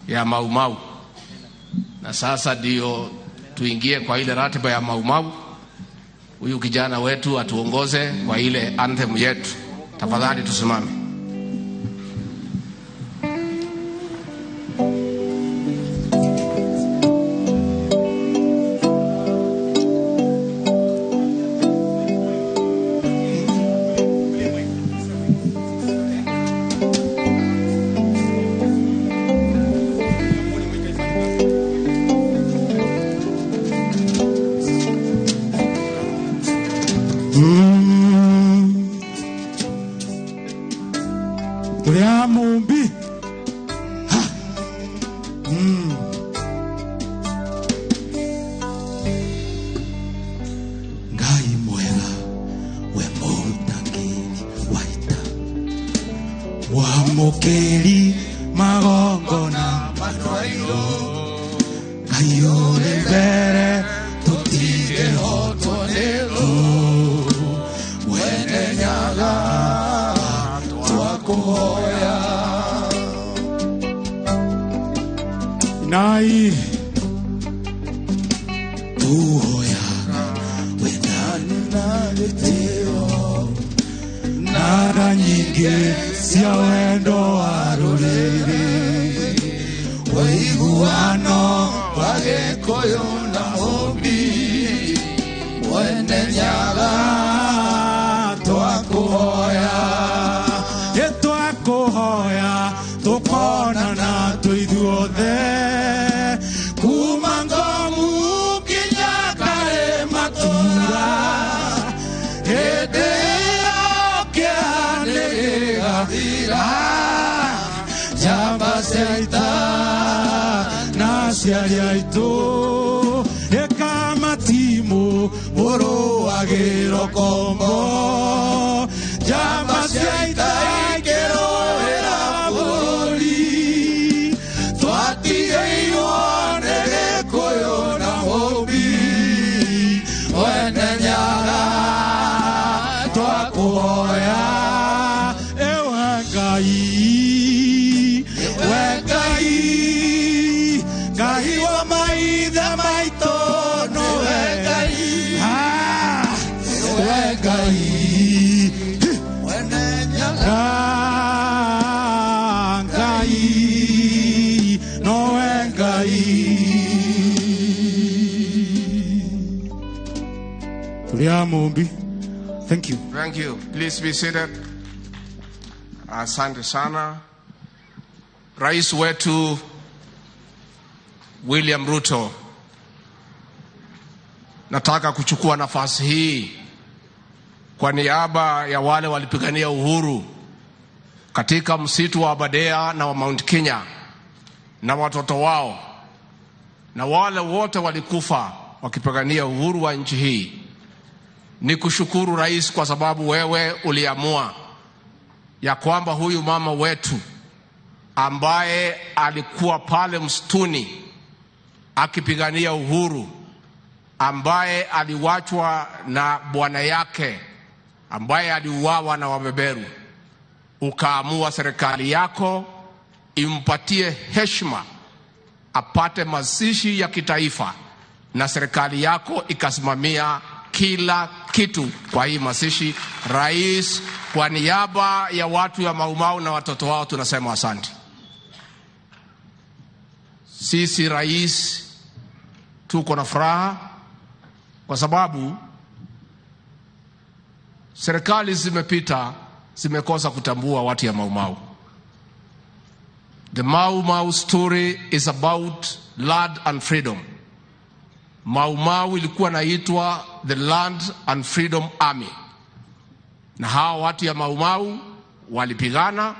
ya Mau Mau, na sasa ndio tuingie kwa ile ratiba ya Mau Mau. Huyu kijana wetu atuongoze kwa ile anthem yetu. Tafadhali tusimame. Mumbi. Ngai mwega we mũtangĩri wa ita, wamũkĩri magongona matwairwo, Ngai ũrĩ mbere tũtingĩhotwo nĩ thũ, wene nyaga twakũhoya. Nai tuhoyaga wendani na gĩtĩo na tha nyingĩ cia wendo wa rũrĩrĩ, ũiguano wa Gĩkũyũ na Mũmbi, wene nyaga twakũhoya, twakũhoya tũkonana twĩ ithuothe kuma Ngomu nginya Karĩma Tura, hĩndĩ ĩyo kĩeha nĩ gĩgathira, njamba cia ita na aciari aitũ ĩka matimũ mũrũagĩro kombo, njamba cia ita ikĩrũĩra bũrũri, twatigĩirwo nĩ Gĩkũyũ na Mũmbi, wene nyaga twakũhoya, ewe Ngai, we Ngai, Ngai wa maithe maitũ nĩwe Ngai, we Ngai, wene nyaga Ngai, nowe Ngai. Tulia Mumbi. Thank you. Thank you. Please be seated. Asante sana. Rais wetu William Ruto, nataka kuchukua nafasi hii kwa niaba ya wale walipigania uhuru katika msitu wa Aberdare na wa Mount Kenya na watoto wao na wale wote walikufa wakipigania uhuru wa nchi hii. Ni kushukuru rais kwa sababu wewe uliamua ya kwamba huyu mama wetu ambaye alikuwa pale msituni akipigania uhuru, ambaye aliwachwa na bwana yake, ambaye aliuawa na wabeberu, ukaamua serikali yako impatie heshima apate mazishi ya kitaifa, na serikali yako ikasimamia kila kitu kwa hii mazishi. Rais, kwa niaba ya watu ya Mau Mau na watoto wao tunasema asante. Sisi rais tuko na furaha kwa sababu serikali zimepita zimekosa kutambua watu ya Mau Mau. The Mau Mau story is about land and freedom. Mau Mau ilikuwa naitwa the Land and Freedom Army. Na hawa watu ya Mau Mau walipigana,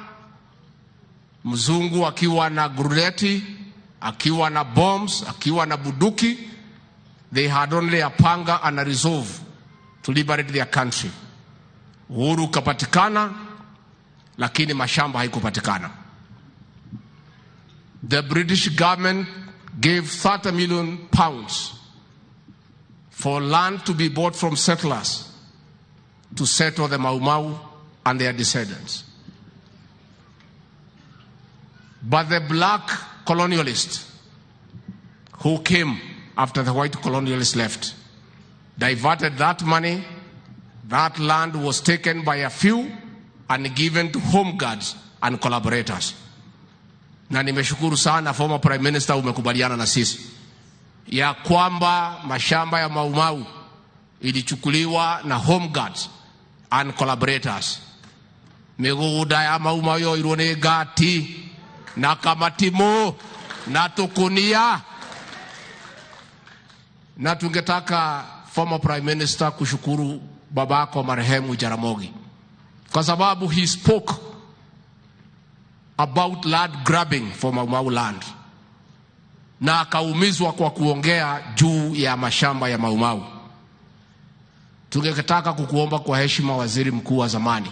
mzungu akiwa na gruleti, akiwa na bombs, akiwa na buduki. They had only a panga and a resolve to liberate their country. Uhuru ukapatikana, lakini mashamba haikupatikana. The British government gave 30 million pounds for land to be bought from settlers to settle the Mau Mau and their descendants. But the black colonialists who came after the white colonialists left diverted that money. That land was taken by a few and given to home guards and collaborators. Na nimeshukuru sana, former Prime Minister, umekubaliana na sisi ya kwamba mashamba ya Maumau ilichukuliwa na home guards and collaborators. Migunda ya Maumau yoirwo nĩ ngati na kamatimu na tukunia. Na tungetaka, former Prime Minister, kushukuru babako marehemu Jaramogi kwa sababu he spoke about land grabbing for Maumau land na akaumizwa kwa kuongea juu ya mashamba ya Maumau. Tungetaka kukuomba kwa heshima, waziri mkuu wa zamani,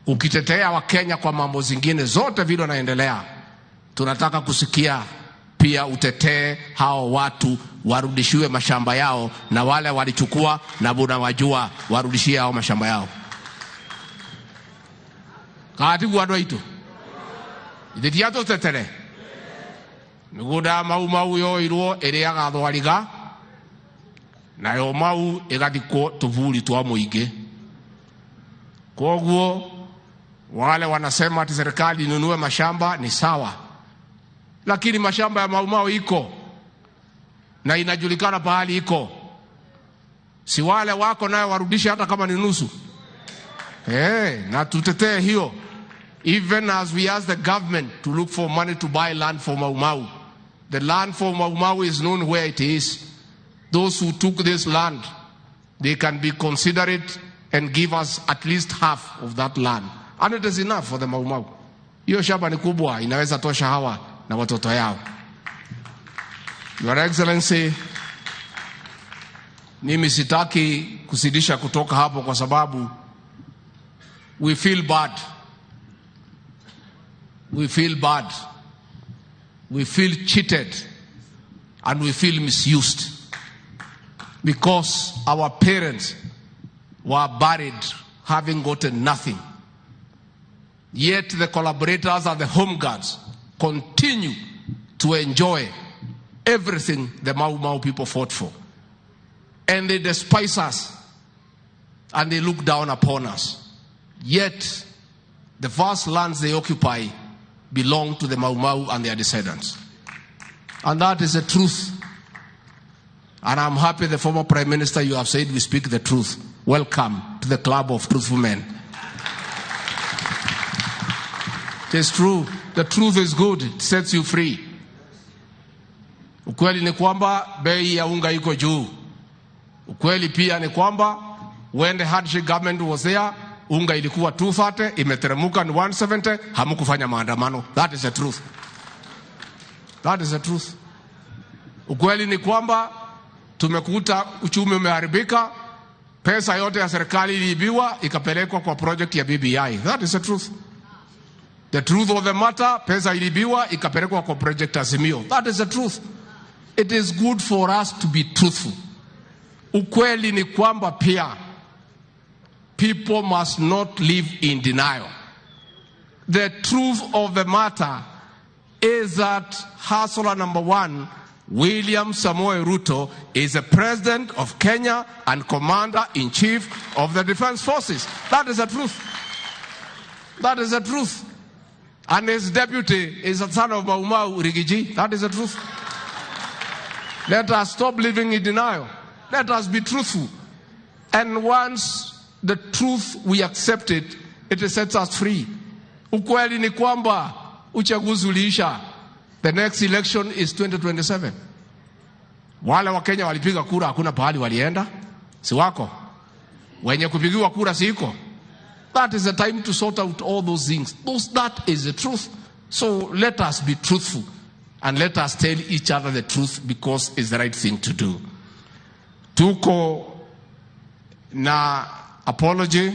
ukitetea Wakenya kwa mambo zingine zote vile wanaendelea, tunataka kusikia pia utetee hao watu warudishiwe mashamba yao, na wale walichukua na wajua warudishie hao mashamba yao. Katibu andũ aitũ ithe tiatũtetere mĩgũnda ya Mau Mau yoirwo ĩrĩaga thwariga nayo mau ĩgathikwo tũburi twa mũingĩ. Koguo wale wanasema ati serikali inunue mashamba ni sawa, lakini mashamba ya Mau Mau iko na inajulikana pahali iko, si wale wako nayo warudishe hata kama ni nusu. Hey, na tutetee hiyo, even as we ask the government to look for money to buy land for Mau Mau. The land for Mau Mau is known where it is. Those who took this land, they can be considerate and give us at least half of that land. And it is enough for the Mau Mau. Hiyo shamba ni kubwa, inaweza tosha hawa na watoto yao. Your Excellency, mimi sitaki kuzidisha kutoka hapo kwa sababu we feel bad. We feel bad. We feel cheated and we feel misused because our parents were buried having gotten nothing. Yet the collaborators and the home guards continue to enjoy everything the Mau Mau people fought for. And they despise us and they look down upon us. Yet the vast lands they occupy belong to the Mau Mau and their descendants. And that is the truth. And I'm happy the former Prime Minister, you have said we speak the truth. Welcome to the club of truthful men. It is true. The truth is good. It sets you free. Ukweli ni kwamba bei ya unga iko juu. Ukweli pia ni kwamba when the handshake government was there, unga ilikuwa 230, imeteremuka ni 170, hamukufanya maandamano. That is the truth. That is the truth. Ukweli ni kwamba tumekuta uchumi umeharibika, pesa yote ya serikali iliibiwa ikapelekwa kwa project ya BBI. That is the truth. The truth of the matter, pesa iliibiwa ikapelekwa kwa project Azimio. That is the truth. It is good for us to be truthful. Ukweli ni kwamba pia people must not live in denial. The truth of the matter is that hustler number one, William Samoei Ruto, is the president of Kenya and commander-in-chief of the defense forces. That is the truth. That is the truth. And his deputy is the son of Mau Mau, Riggy G. That is the truth. Let us stop living in denial. Let us be truthful. And once the truth we accept it, it sets us free. Ukweli ni kwamba uchaguzi uliisha. The next election is 2027. Wale wa Kenya walipiga kura, hakuna pahali walienda. Si wako? Wenye kupigiwa kura si iko? That is the time to sort out all those things. That is the truth. So let us be truthful and let us tell each other the truth because it's the right thing to do. Tuko na apology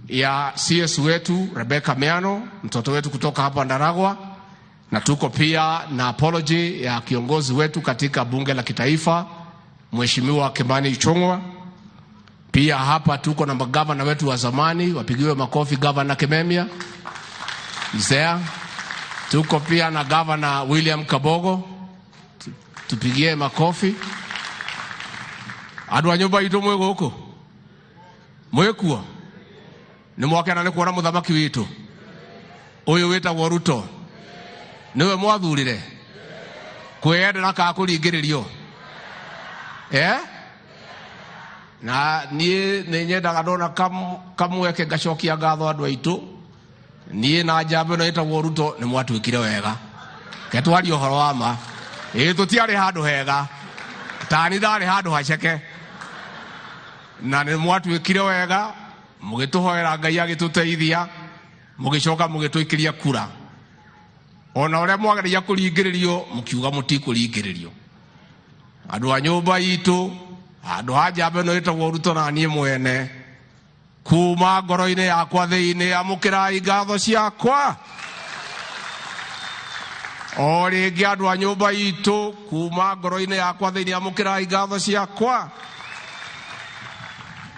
ya CS wetu Rebecca Miano, mtoto wetu kutoka hapa Ndaragwa, na tuko pia na apology ya kiongozi wetu katika bunge la kitaifa Mheshimiwa Kimani Ichung'wa. Pia hapa tuko na magavana wetu wa zamani, wapigiwe makofi. Gavana Kimemia is there. Tuko pia na Gavana William Kabogo, tupigie makofi. Andu a nyumba itũ mwĩ gũkũ mwĩkuo nĩ mwakena nĩ kuona mũthamaki witũ ũyũ wĩtagwo Ruto nĩwe mwathurire kwĩyendera kana kũringĩrĩrio eh? Na niĩ nĩ nyendaga ndona kamweke ngacokia ngatho andũ aitũ. Niĩ na njamba ĩno ĩtagwo Ruto nĩ mwatwĩkire wega, ke twarie ũhoro wa ma. Ĩĩ tũtiarĩ handũ hega, tani ndarĩ handũ haceke, na nĩ mwatwĩkire wega, mũgĩtũhoera Ngai agĩtũteithia, mũgĩcoka mũgĩtũikĩria kura. Ona ũrĩa mwageragia kũringĩrĩrio mũkiuga mũtikũringĩrĩrio. Andũ a nyũmba itũ, handũ ha njamba ĩno ĩtagwo Ruto na niĩ mwene, kuma ngoro-inĩ yakwa thĩinĩ, amũkĩrai ngatho ciakwa. O rĩngĩ andũ a nyũmba itũ, kuma ngoro-inĩ yakwa thĩinĩ, amũkĩrai ngatho ciakwa.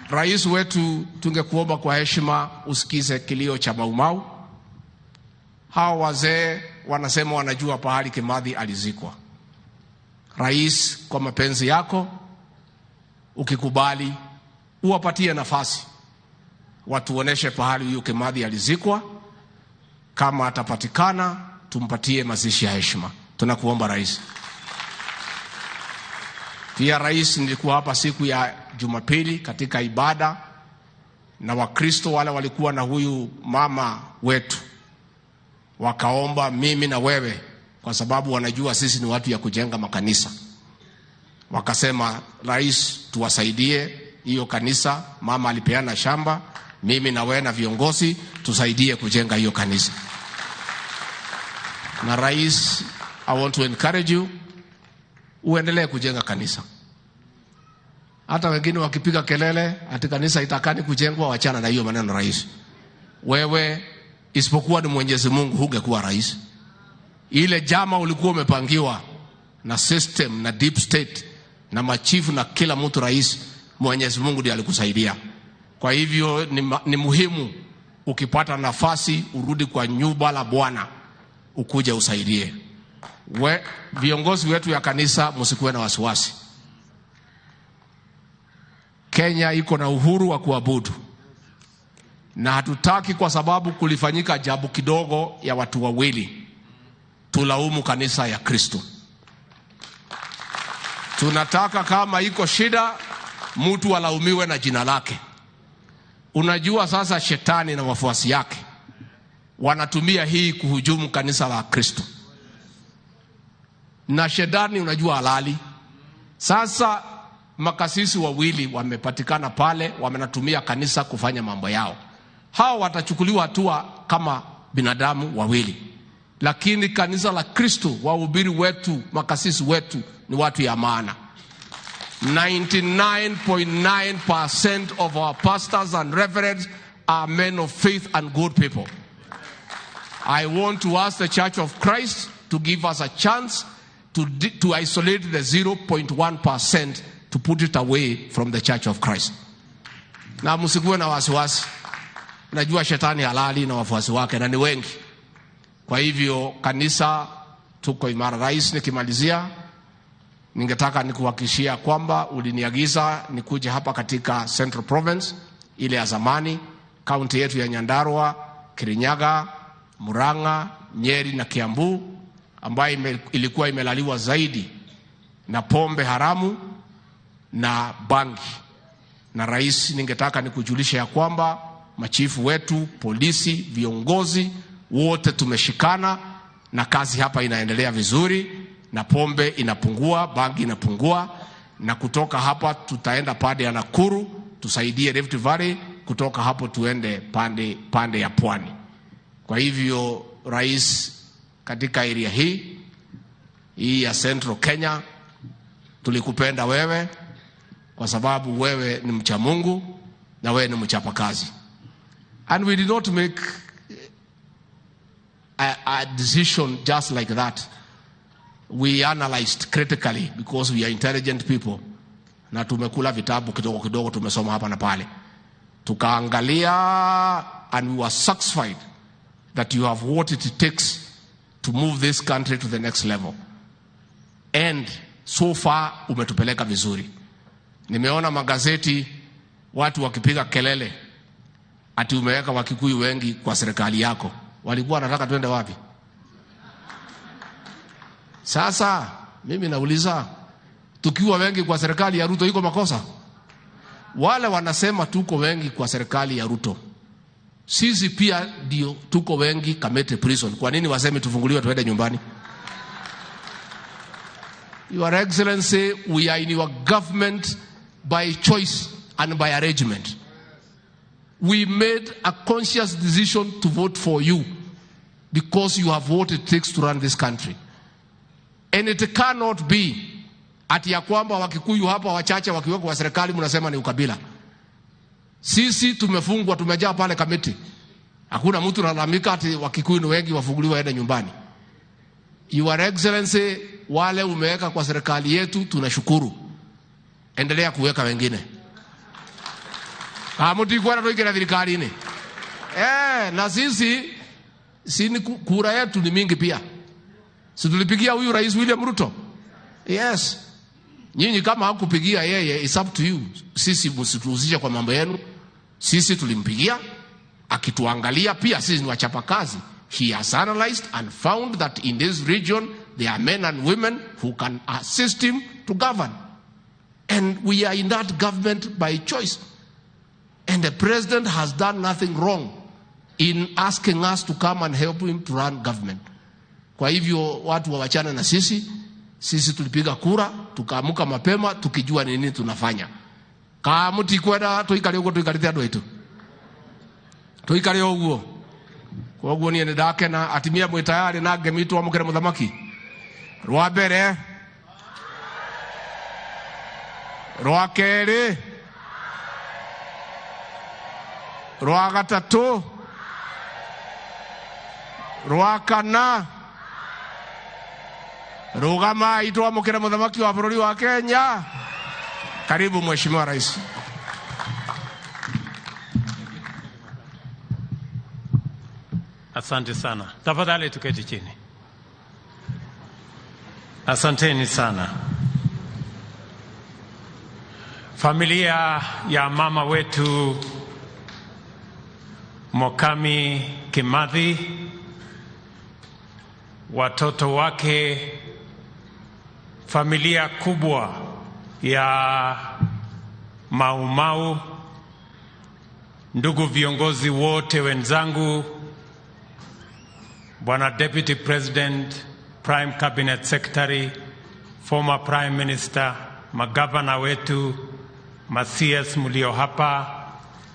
Rais wetu, tungekuomba kwa heshima usikize kilio cha Maumau. Hawa wazee wanasema wanajua pahali Kimathi alizikwa. Rais, kwa mapenzi yako, ukikubali, uwapatie nafasi watuoneshe pahali huyu Kimathi alizikwa. Kama atapatikana, tumpatie mazishi ya heshima. Tunakuomba Rais. Pia Rais, nilikuwa hapa siku ya Jumapili katika ibada na Wakristo wale walikuwa na huyu mama wetu, wakaomba mimi na wewe, kwa sababu wanajua sisi ni watu ya kujenga makanisa. Wakasema, Rais, tuwasaidie hiyo kanisa. Mama alipeana shamba, mimi na wewe na viongozi tusaidie kujenga hiyo kanisa. Na Rais, I want to encourage you, uendelee kujenga kanisa. Hata wengine wakipiga kelele ati kanisa itakani kujengwa, wachana na hiyo maneno Rais. Wewe isipokuwa ni Mwenyezi Mungu hungekuwa rais. Ile jama ulikuwa umepangiwa na system na deep state na machifu na kila mtu rais, Mwenyezi Mungu ndiye alikusaidia. Kwa hivyo ni muhimu ukipata nafasi urudi kwa nyumba la Bwana ukuje usaidie. Viongozi wetu ya kanisa, msikuwe na wasiwasi. Kenya iko na uhuru wa kuabudu, na hatutaki kwa sababu kulifanyika jambo kidogo ya watu wawili tulaumu kanisa ya Kristo. Tunataka kama iko shida mtu alaumiwe na jina lake. Unajua sasa shetani na wafuasi yake wanatumia hii kuhujumu kanisa la Kristo. Na shetani unajua halali. Sasa makasisi wawili wamepatikana pale, wamenatumia kanisa kufanya mambo yao. Hao watachukuliwa hatua kama binadamu wawili. Lakini kanisa la Kristo, wahubiri wetu, makasisi wetu ni watu ya maana. 99.9% of our pastors and reverends are men of faith and good people. I want to ask the Church of Christ to give us a chance to isolate the 0.1% to put it away from the Church of Christ. Na msikuwe na wasiwasi. Najua shetani halali na wafuasi wake na ni wengi. Kwa hivyo kanisa tuko imara. Rais, nikimalizia ningetaka nikuhakikishia kwamba uliniagiza nikuje hapa katika Central Province ile ya zamani, kaunti yetu ya Nyandarua, Kirinyaga, Murang'a, Nyeri na Kiambu, ambayo ilikuwa imelaliwa zaidi na pombe haramu na bangi. Na rais, ningetaka nikujulisha ya kwamba machifu wetu, polisi, viongozi wote tumeshikana na kazi hapa inaendelea vizuri, na pombe inapungua, bangi inapungua, na kutoka hapa tutaenda pande ya Nakuru tusaidie Rift Valley, kutoka hapo tuende pande ya Pwani. Kwa hivyo rais, katika area hii ya Central Kenya tulikupenda wewe kwa sababu wewe ni mcha Mungu na wewe ni mchapakazi. And we did not make a decision just like that. We analyzed critically because we are intelligent people. na tumekula vitabu kidogo kidogo, tumesoma hapa na pale, tukaangalia, and we were satisfied that you have what it takes to move this country to the next level, and so far umetupeleka vizuri. Nimeona magazeti watu wakipiga kelele ati umeweka Wakikuyu wengi kwa serikali yako. Walikuwa wanataka twende wapi? Sasa mimi nauliza, tukiwa wengi kwa serikali ya Ruto iko makosa? Wale wanasema tuko wengi kwa serikali ya Ruto, sisi pia ndio tuko wengi Kamiti Prison. Kwa nini waseme tufunguliwe tuende nyumbani? Your Excellency, we are in your government by choice and by arrangement. We made a conscious decision to vote for you because you have what it takes to run this country. And it cannot be ati ya kwamba Wakikuyu hapa wachache wakiwekwa kwa serikali mnasema ni ukabila. Sisi tumefungwa, tumejaa pale Kamiti. Hakuna mtu analalamika ati Wakikuyu ni wengi wafunguliwe waende nyumbani. Your Excellency, wale umeweka kwa serikali yetu tunashukuru. Endelea kuweka wengine. Hamutikwenda tuingira thirikari-inĩ. Na sisi si kura yetu ni mingi pia. Si tulipigia huyu Rais William Ruto? Yes. Nyinyi kama hakupigia yeye, it's up to you. Sisi msituhusishe kwa mambo yenu. Sisi tulimpigia, akituangalia pia sisi ni wachapakazi. He has analyzed and found that in this region there are men and women who can assist him to govern. And we are in that government by choice. And the president has done nothing wrong in asking us to come and help him to run government. Kwa hivyo watu wawachane na sisi. Sisi tulipiga kura, tukaamuka mapema, tukijua nini tunafanya. Ka mutikwenda tuikare uguo tuikarite andu aitu. Tuikare uguo. Koguo nie nindakena atimia mwi tayari na ngemi twamukire muthamaki. Rwa mbere, rwa keri, rwa gatatu, rwa kana. Rugamai twamukire muthamaki wa bururi wa Kenya. Karibu Mheshimiwa Rais. Asante sana. Tafadhali tuketi chini. Asanteni sana. Familia ya mama wetu Mukami Kimathi, watoto wake, familia kubwa ya Mau Mau, ndugu viongozi wote wenzangu, Bwana Deputy President, Prime Cabinet Secretary, former Prime Minister, magavana wetu, ma-CS mlio hapa,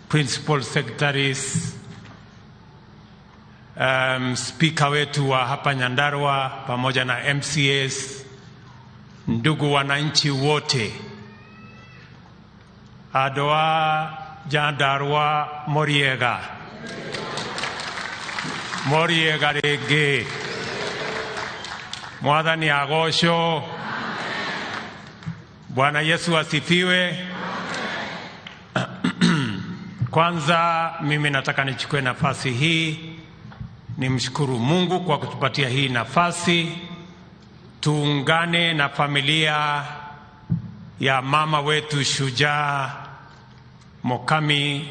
Principal Secretaries, Speaker wetu wa hapa Nyandarua pamoja na MCAs, ndugu wananchi wote, Adoa Nyandarua Moriega, Moriega rĩngĩ, Mwathani agocwo. Bwana Yesu asifiwe. Kwanza mimi nataka nichukue nafasi hii nimshukuru Mungu kwa kutupatia hii nafasi tuungane na familia ya mama wetu shujaa Mukami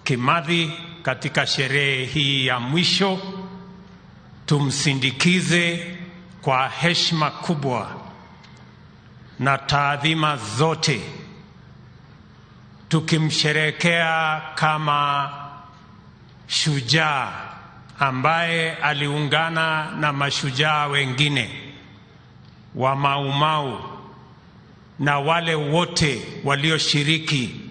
Kimathi katika sherehe hii ya mwisho. Tumsindikize kwa heshima kubwa na taadhima zote, tukimsherehekea kama shujaa ambaye aliungana na mashujaa wengine wa Mau Mau na wale wote walioshiriki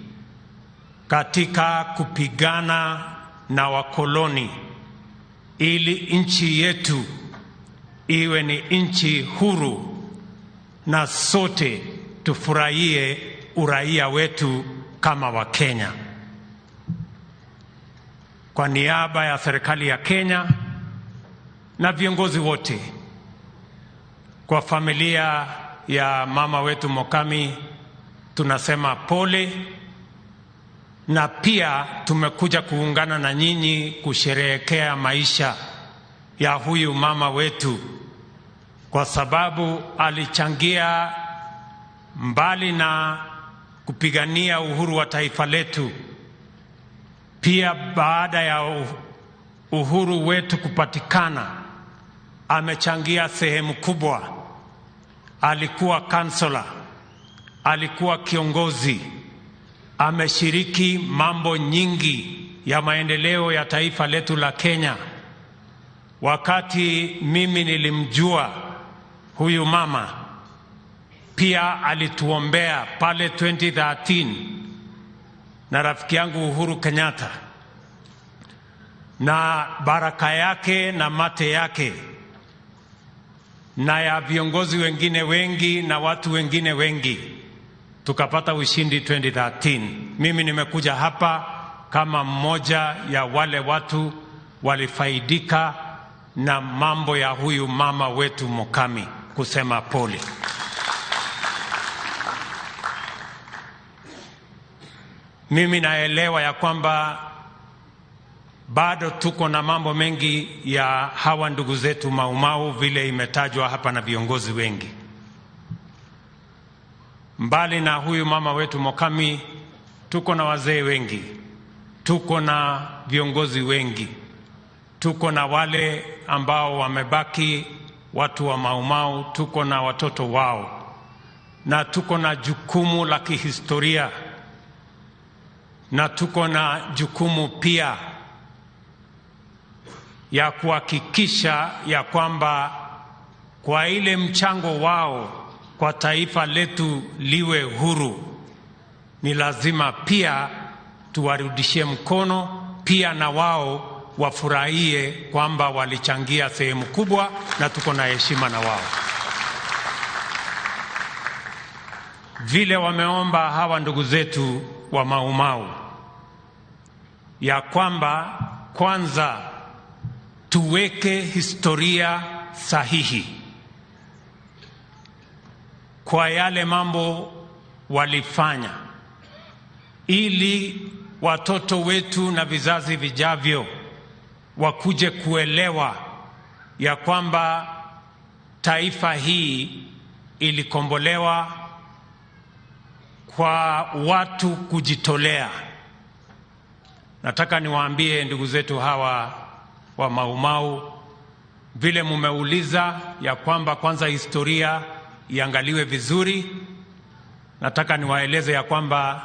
katika kupigana na wakoloni ili nchi yetu iwe ni nchi huru na sote tufurahie uraia wetu kama wa Kenya. Kwa niaba ya serikali ya Kenya na viongozi wote, kwa familia ya mama wetu Mukami, Tunasema pole, na pia tumekuja kuungana na nyinyi kusherehekea maisha ya huyu mama wetu, kwa sababu alichangia mbali na kupigania uhuru wa taifa letu, pia baada ya uhuru wetu kupatikana amechangia sehemu kubwa. Alikuwa kansela, alikuwa kiongozi, ameshiriki mambo nyingi ya maendeleo ya taifa letu la Kenya. Wakati mimi nilimjua huyu mama, pia alituombea pale 2013 na rafiki yangu Uhuru Kenyatta, na baraka yake na mate yake na ya viongozi wengine wengi na watu wengine wengi tukapata ushindi 2013. Mimi nimekuja hapa kama mmoja ya wale watu walifaidika na mambo ya huyu mama wetu Mukami, kusema pole. Mimi naelewa ya kwamba bado tuko na mambo mengi ya hawa ndugu zetu Maumau, vile imetajwa hapa na viongozi wengi. Mbali na huyu mama wetu Mukami, tuko na wazee wengi, tuko na viongozi wengi, tuko na wale ambao wamebaki watu wa Maumau, tuko na watoto wao, na tuko na jukumu la kihistoria, na tuko na jukumu pia ya kuhakikisha ya kwamba kwa ile mchango wao kwa taifa letu liwe huru, ni lazima pia tuwarudishie mkono, pia na wao wafurahie kwamba walichangia sehemu kubwa na tuko na heshima na wao. Vile wameomba hawa ndugu zetu wa Maumau ya kwamba kwanza tuweke historia sahihi kwa yale mambo walifanya, ili watoto wetu na vizazi vijavyo wakuje kuelewa ya kwamba taifa hii ilikombolewa kwa watu kujitolea. Nataka niwaambie ndugu zetu hawa wa Maumau, vile mumeuliza ya kwamba kwanza historia iangaliwe vizuri, nataka niwaeleze ya kwamba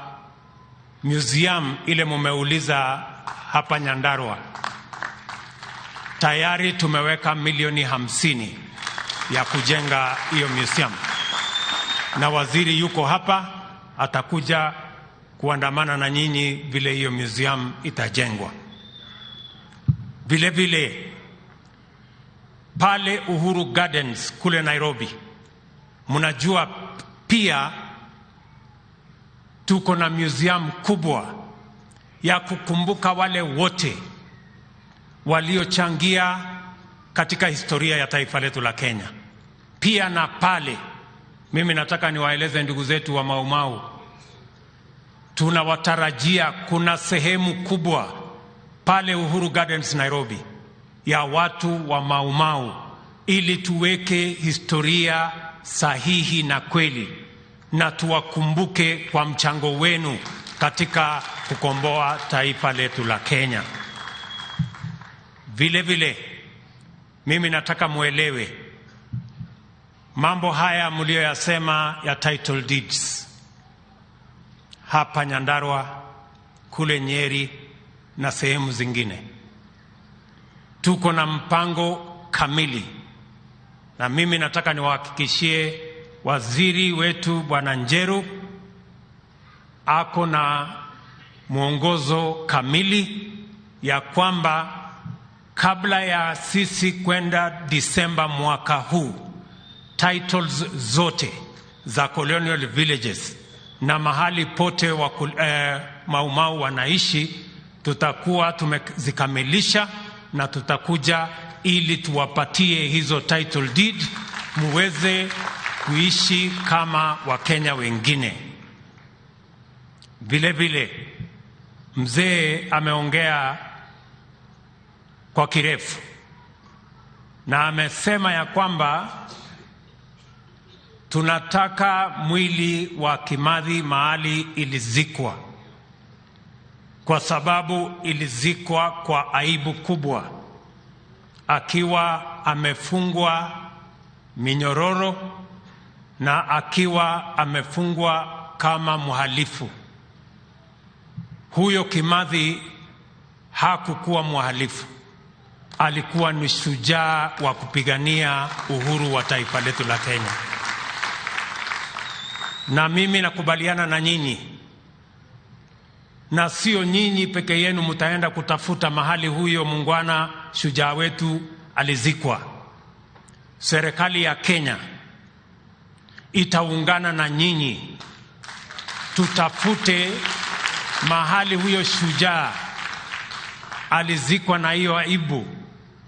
museum ile mumeuliza hapa Nyandarua, tayari tumeweka milioni 50 ya kujenga hiyo museum, na waziri yuko hapa, atakuja kuandamana na nyinyi vile hiyo museum itajengwa. Vile vile pale Uhuru Gardens kule Nairobi, mnajua pia tuko na museum kubwa ya kukumbuka wale wote waliochangia katika historia ya taifa letu la Kenya. Pia na pale mimi nataka niwaeleze ndugu zetu wa Maumau, tunawatarajia kuna sehemu kubwa pale Uhuru Gardens Nairobi ya watu wa Maumau, ili tuweke historia sahihi na kweli na tuwakumbuke kwa mchango wenu katika kukomboa taifa letu la Kenya. Vile vile mimi nataka muelewe mambo haya mlioyasema ya title deeds hapa Nyandarua, kule Nyeri na sehemu zingine. Tuko na mpango kamili, na mimi nataka niwahakikishie waziri wetu Bwana Njeru ako na mwongozo kamili ya kwamba kabla ya sisi kwenda Disemba mwaka huu, titles zote za colonial villages na mahali pote wa Maumau wanaishi tutakuwa tumezikamilisha, na tutakuja ili tuwapatie hizo title deed muweze kuishi kama Wakenya wengine. Vile vile mzee ameongea kwa kirefu na amesema ya kwamba tunataka mwili wa Kimathi mahali ilizikwa, kwa sababu ilizikwa kwa aibu kubwa, akiwa amefungwa minyororo na akiwa amefungwa kama mhalifu. Huyo Kimathi hakukuwa mhalifu, alikuwa ni shujaa wa kupigania uhuru wa taifa letu la Kenya. Na mimi nakubaliana na nyinyi, na sio nyinyi peke yenu mtaenda kutafuta mahali huyo muungwana shujaa wetu alizikwa. Serikali ya Kenya itaungana na nyinyi, tutafute mahali huyo shujaa alizikwa na hiyo aibu,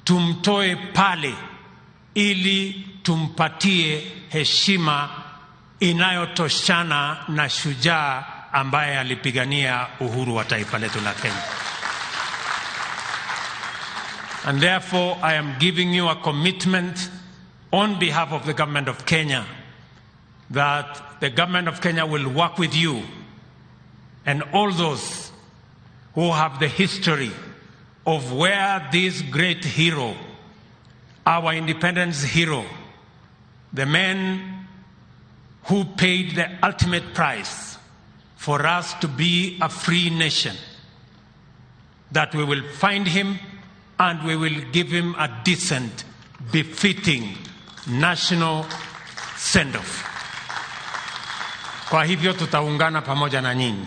tumtoe pale ili tumpatie heshima inayotoshana na shujaa ambaye alipigania uhuru wa taifa letu la Kenya. And therefore I am giving you a commitment on behalf of the government of Kenya that the government of Kenya will work with you and all those who have the history of where this great hero, our independence hero, the man who paid the ultimate price for us to be a free nation, that we will find him and we will give him a decent, befitting national send-off. Kwa hivyo tutaungana pamoja na nyinyi.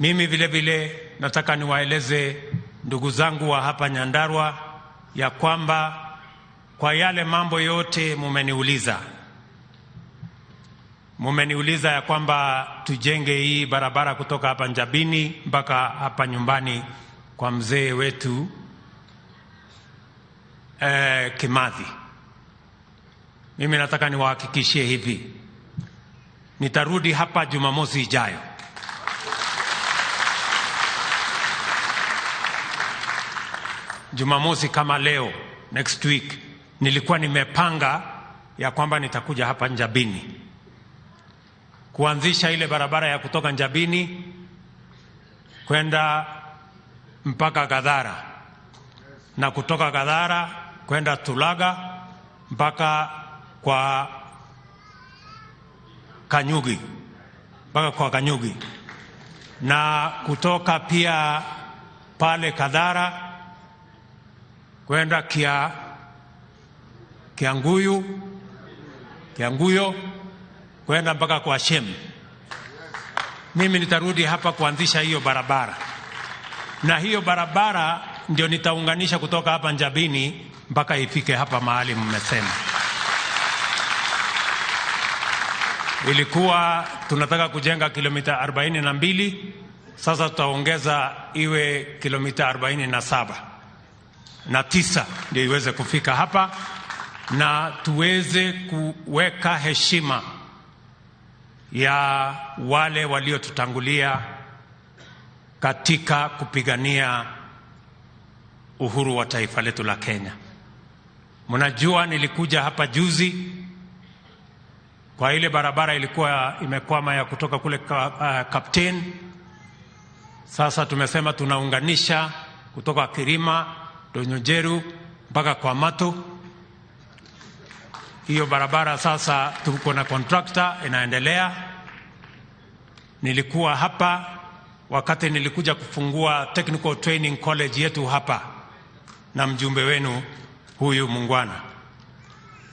Mimi vile vile nataka niwaeleze ndugu zangu wa hapa Nyandarua ya kwamba kwa yale mambo yote mumeniuliza ya kwamba tujenge hii barabara kutoka hapa Njabini mpaka hapa nyumbani kwa mzee wetu Kimathi. Mimi nataka niwahakikishie hivi, nitarudi hapa Jumamosi ijayo. Jumamosi kama leo, next week, nilikuwa nimepanga ya kwamba nitakuja hapa Njabini kuanzisha ile barabara ya kutoka Njabini kwenda mpaka Gadhara, na kutoka Gadhara kwenda Tulaga mpaka kwa Kanyugi, mpaka kwa Kanyugi, na kutoka pia pale Kadhara kwenda Kianguyo kwenda mpaka kwa Shem. Mimi nitarudi hapa kuanzisha hiyo barabara, na hiyo barabara ndio nitaunganisha kutoka hapa Njabini mpaka ifike hapa mahali mmesema. Ilikuwa tunataka kujenga kilomita 42, sasa tutaongeza iwe kilomita 47 na 9 ndio iweze kufika hapa, na tuweze kuweka heshima ya wale waliotutangulia katika kupigania uhuru wa taifa letu la Kenya. Mnajua nilikuja hapa juzi kwa ile barabara ilikuwa imekwama ya kutoka kule Captain. Sasa tumesema tunaunganisha kutoka Kirima, Donyojeru mpaka kwa Mato. Hiyo barabara sasa tuko na contractor inaendelea. Nilikuwa hapa wakati nilikuja kufungua Technical Training College yetu hapa na mjumbe wenu huyu mungwana,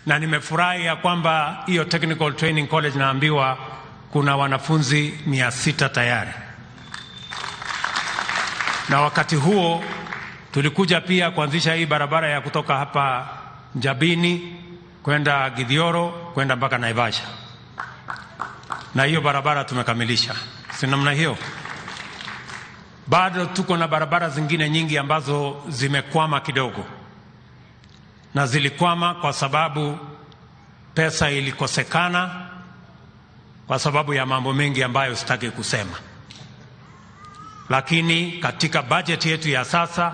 na nimefurahi ya kwamba hiyo Technical Training College naambiwa kuna wanafunzi 600 tayari. Na wakati huo tulikuja pia kuanzisha hii barabara ya kutoka hapa Njabini kwenda Githioro kwenda mpaka Naivasha, na hiyo barabara tumekamilisha. Si namna hiyo? Bado tuko na barabara zingine nyingi ambazo zimekwama kidogo, na zilikwama kwa sababu pesa ilikosekana kwa sababu ya mambo mengi ambayo sitaki kusema. Lakini katika bajeti yetu ya sasa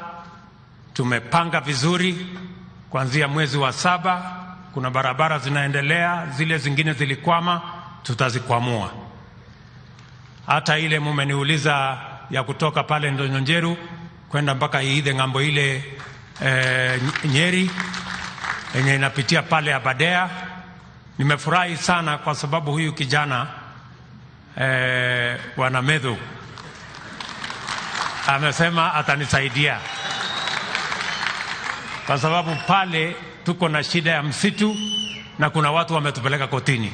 tumepanga vizuri, kuanzia mwezi wa 7 kuna barabara zinaendelea, zile zingine zilikwama tutazikwamua. Hata ile mumeniuliza ya kutoka pale Ndonyonjeru kwenda mpaka Iithe ng'ambo ile Nyeri yenye inapitia pale Abadea, nimefurahi sana kwa sababu huyu kijana Bwana Medhu amesema atanisaidia, kwa sababu pale tuko na shida ya msitu na kuna watu wametupeleka kotini.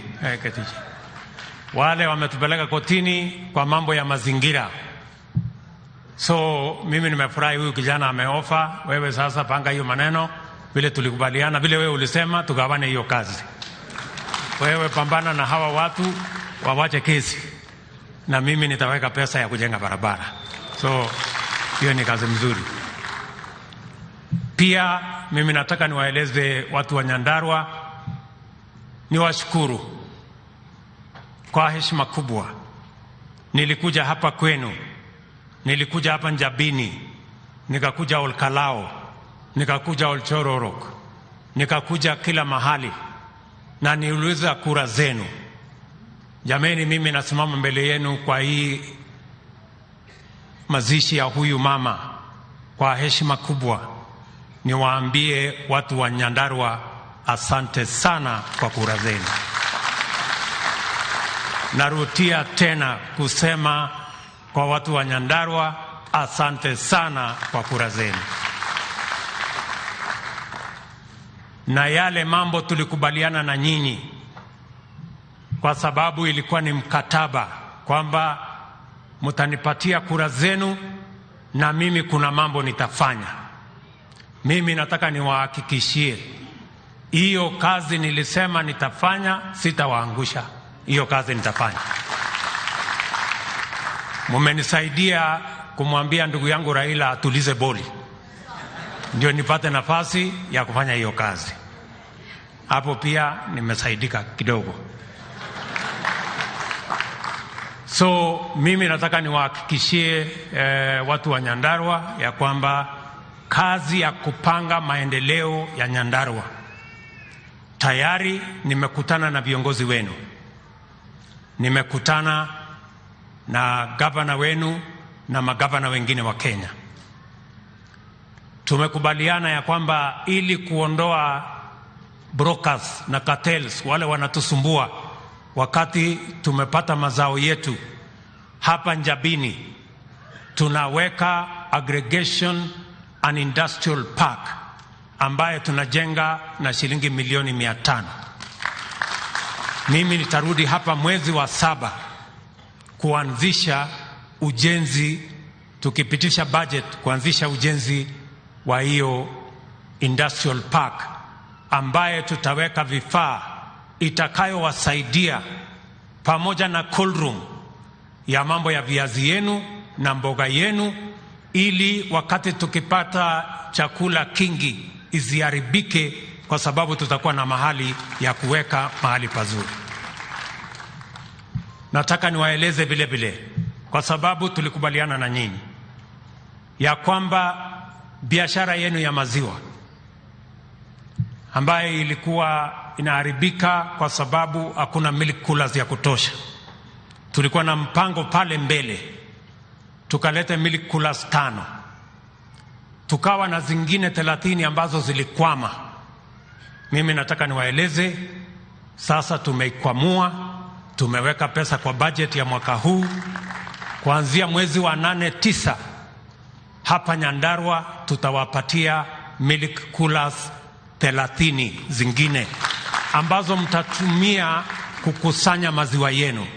Wale wametupeleka kotini kwa mambo ya mazingira. So mimi nimefurahi huyu kijana ameofa. Wewe sasa panga hiyo maneno vile tulikubaliana, vile wewe ulisema tugawane hiyo kazi. Wewe pambana na hawa watu wawache kesi, na mimi nitaweka pesa ya kujenga barabara. So hiyo ni kazi mzuri. Pia mimi nataka niwaeleze watu wa Nyandarua, niwashukuru kwa heshima kubwa. Nilikuja hapa kwenu, nilikuja hapa Njabini, nikakuja Olkalao, nikakuja Olchororok, nikakuja kila mahali na niuliza kura zenu. Jameni, mimi nasimama mbele yenu kwa hii mazishi ya huyu mama kwa heshima kubwa. Niwaambie watu wa Nyandarua, asante sana kwa kura zenu. Narudia tena kusema kwa watu wa Nyandarua, asante sana kwa kura zenu. Na yale mambo tulikubaliana na nyinyi, kwa sababu ilikuwa ni mkataba kwamba mtanipatia kura zenu na mimi kuna mambo nitafanya. Mimi nataka niwahakikishie hiyo kazi nilisema nitafanya, sitawaangusha. Hiyo kazi nitafanya. Mumenisaidia kumwambia ndugu yangu Raila atulize boli, ndio nipate nafasi ya kufanya hiyo kazi. Hapo pia nimesaidika kidogo. So mimi nataka niwahakikishie watu wa Nyandarua ya kwamba kazi ya kupanga maendeleo ya Nyandarua tayari nimekutana na viongozi wenu, nimekutana na gavana wenu na magavana wengine wa Kenya. Tumekubaliana ya kwamba ili kuondoa brokers na cartels wale wanatusumbua wakati tumepata mazao yetu hapa Njabini, tunaweka aggregation and industrial park ambaye tunajenga na shilingi milioni 500. Mimi nitarudi hapa mwezi wa 7 kuanzisha ujenzi, tukipitisha budget kuanzisha ujenzi wa hiyo industrial park ambaye tutaweka vifaa itakayowasaidia pamoja na cold room ya mambo ya viazi yenu na mboga yenu, ili wakati tukipata chakula kingi isiharibike, kwa sababu tutakuwa na mahali ya kuweka mahali pazuri. Nataka niwaeleze vile vile, kwa sababu tulikubaliana na nyinyi ya kwamba biashara yenu ya maziwa ambaye ilikuwa inaharibika kwa sababu hakuna milk coolers ya kutosha, tulikuwa na mpango pale mbele tukaleta milk coolers 5, tukawa na zingine 30 ambazo zilikwama. Mimi nataka niwaeleze sasa tumeikwamua, tumeweka pesa kwa budget ya mwaka huu. Kuanzia mwezi wa 8, 9 hapa Nyandarua tutawapatia milk coolers 30 zingine ambazo mtatumia kukusanya maziwa yenu,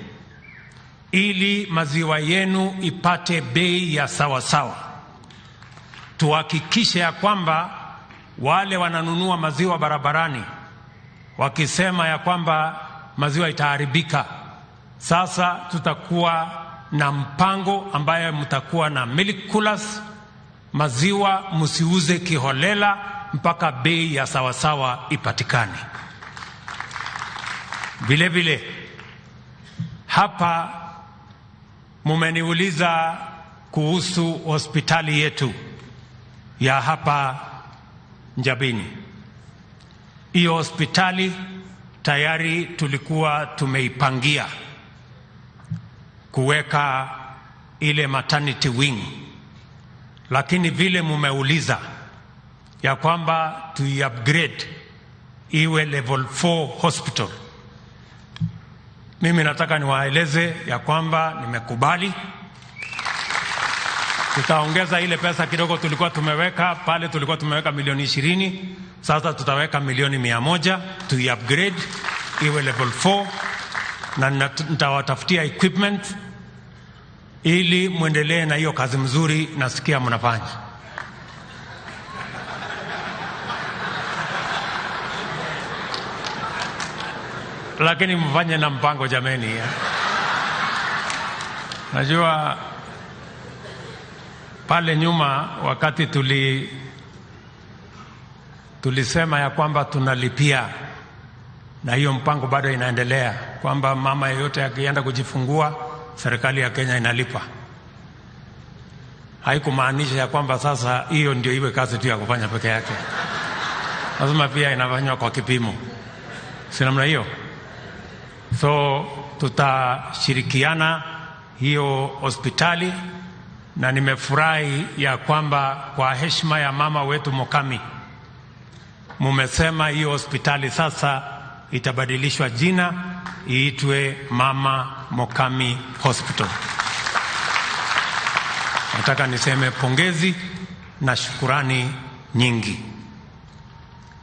ili maziwa yenu ipate bei ya sawa sawa. Tuhakikishe ya kwamba wale wananunua maziwa barabarani wakisema ya kwamba maziwa itaharibika, sasa tutakuwa na mpango ambaye mtakuwa na milk coolers, maziwa msiuze kiholela mpaka bei ya sawasawa ipatikane. Vile vile Hapa mumeniuliza kuhusu hospitali yetu ya hapa Njabini. Hiyo hospitali tayari tulikuwa tumeipangia kuweka ile maternity wing, lakini vile mumeuliza ya kwamba tui-upgrade iwe level 4 hospital, mimi nataka niwaeleze ya kwamba nimekubali. Tutaongeza ile pesa kidogo tulikuwa tumeweka pale, tulikuwa tumeweka milioni 20, sasa tutaweka milioni 100 tui-upgrade iwe level 4, na nitawatafutia equipment ili muendelee na hiyo kazi mzuri nasikia mnafanya. Lakini mfanye na mpango jameni. Najua pale nyuma wakati tulisema ya kwamba tunalipia, na hiyo mpango bado inaendelea, kwamba mama yeyote akienda kujifungua serikali ya Kenya inalipa. Haikumaanisha ya kwamba sasa hiyo ndio iwe kazi tu ya kufanya peke yake. Lazima pia inafanywa kwa kipimo, si namna hiyo? So tutashirikiana hiyo hospitali, na nimefurahi ya kwamba kwa heshima ya mama wetu Mukami mumesema hiyo hospitali sasa itabadilishwa jina iitwe Mama Mukami Hospital. Nataka niseme pongezi na shukurani nyingi.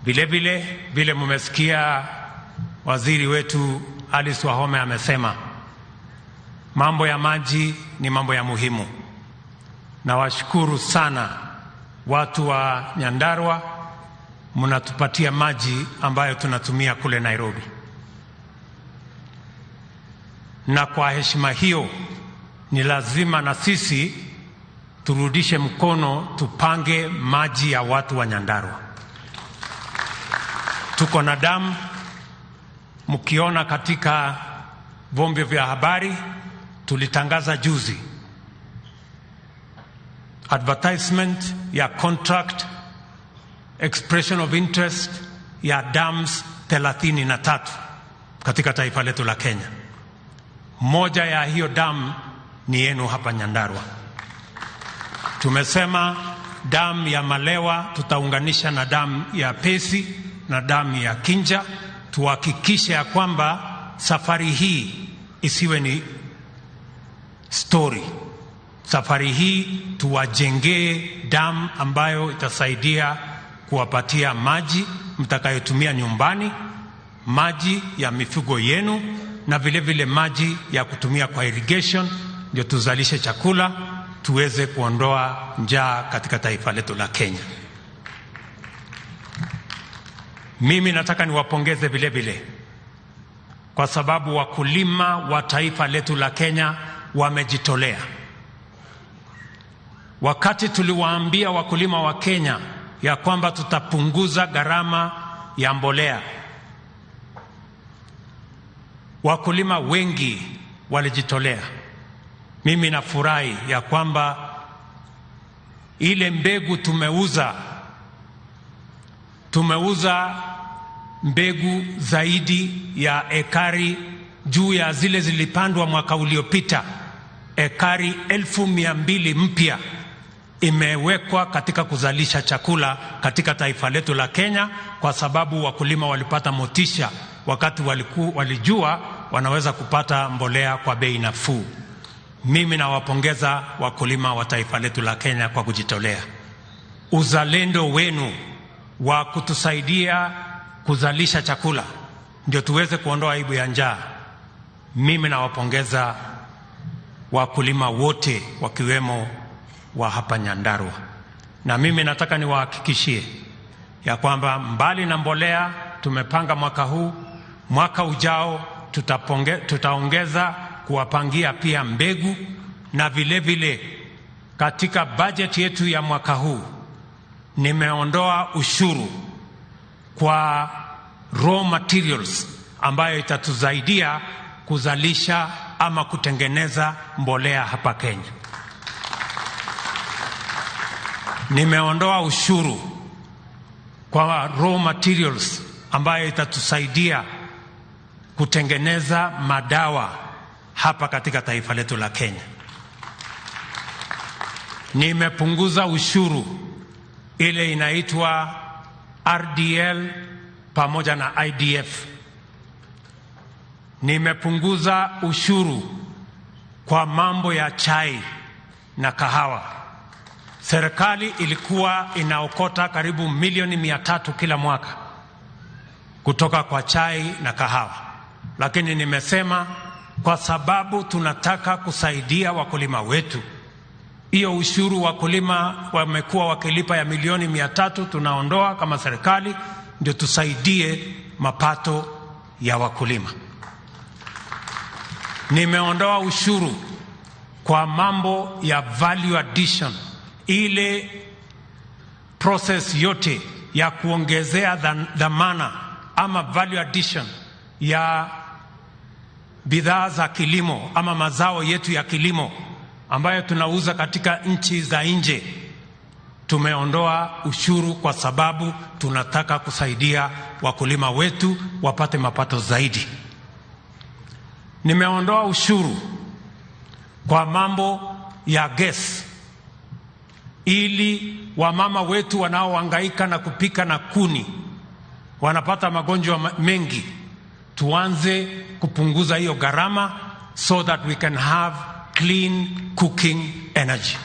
Vile vile vile mumesikia waziri wetu Alice Wahome amesema mambo ya maji ni mambo ya muhimu. Nawashukuru sana watu wa Nyandarua, mnatupatia maji ambayo tunatumia kule Nairobi. Na kwa heshima hiyo ni lazima na sisi turudishe mkono, tupange maji ya watu wa Nyandarua. Tuko na damu, mkiona katika vyombo vya habari tulitangaza juzi advertisement ya contract expression of interest ya dams 33 katika taifa letu la Kenya. Moja ya hiyo dam ni yenu hapa Nyandarua. Tumesema dam ya Malewa tutaunganisha na dam ya Pesi na dam ya Kinja, tuhakikishe ya kwamba safari hii isiwe ni story. Safari hii tuwajengee dam ambayo itasaidia kuwapatia maji mtakayotumia nyumbani, maji ya mifugo yenu, na vile vile maji ya kutumia kwa irrigation, ndio tuzalishe chakula tuweze kuondoa njaa katika taifa letu la Kenya. Mimi nataka niwapongeze vile vile kwa sababu wakulima wa taifa letu la Kenya wamejitolea. Wakati tuliwaambia wakulima wa Kenya ya kwamba tutapunguza gharama ya mbolea, wakulima wengi walijitolea. Mimi nafurahi ya kwamba ile mbegu tumeuza mbegu zaidi ya ekari juu ya zile zilipandwa mwaka uliopita, ekari 200,000 mpya imewekwa katika kuzalisha chakula katika taifa letu la Kenya, kwa sababu wakulima walipata motisha wakati walijua wanaweza kupata mbolea kwa bei nafuu. Mimi nawapongeza wakulima wa taifa letu la Kenya kwa kujitolea. Uzalendo wenu wa kutusaidia kuzalisha chakula ndio tuweze kuondoa aibu ya njaa. Mimi nawapongeza wakulima wote wakiwemo wa hapa Nyandarua. Na mimi nataka niwahakikishie ya kwamba mbali na mbolea tumepanga mwaka huu, mwaka ujao tutaongeza kuwapangia pia mbegu, na vile vile katika budget yetu ya mwaka huu nimeondoa ushuru kwa raw materials ambayo itatusaidia kuzalisha ama kutengeneza mbolea hapa Kenya. Nimeondoa ushuru kwa raw materials ambayo itatusaidia kutengeneza madawa hapa katika taifa letu la Kenya. Nimepunguza ushuru ile inaitwa RDL pamoja na IDF. Nimepunguza ushuru kwa mambo ya chai na kahawa. Serikali ilikuwa inaokota karibu milioni 300 kila mwaka kutoka kwa chai na kahawa, lakini nimesema kwa sababu tunataka kusaidia wakulima wetu, hiyo ushuru wakulima wamekuwa wakilipa ya milioni 300 tunaondoa kama serikali, ndio tusaidie mapato ya wakulima. Nimeondoa ushuru kwa mambo ya value addition, ile process yote ya kuongezea dhamana ama value addition ya bidhaa za kilimo ama mazao yetu ya kilimo ambayo tunauza katika nchi za nje. Tumeondoa ushuru kwa sababu tunataka kusaidia wakulima wetu wapate mapato zaidi. Nimeondoa ushuru kwa mambo ya gesi, ili wamama wetu wanaohangaika na kupika na kuni wanapata magonjwa mengi, tuanze kupunguza hiyo gharama so that we can have clean cooking energy.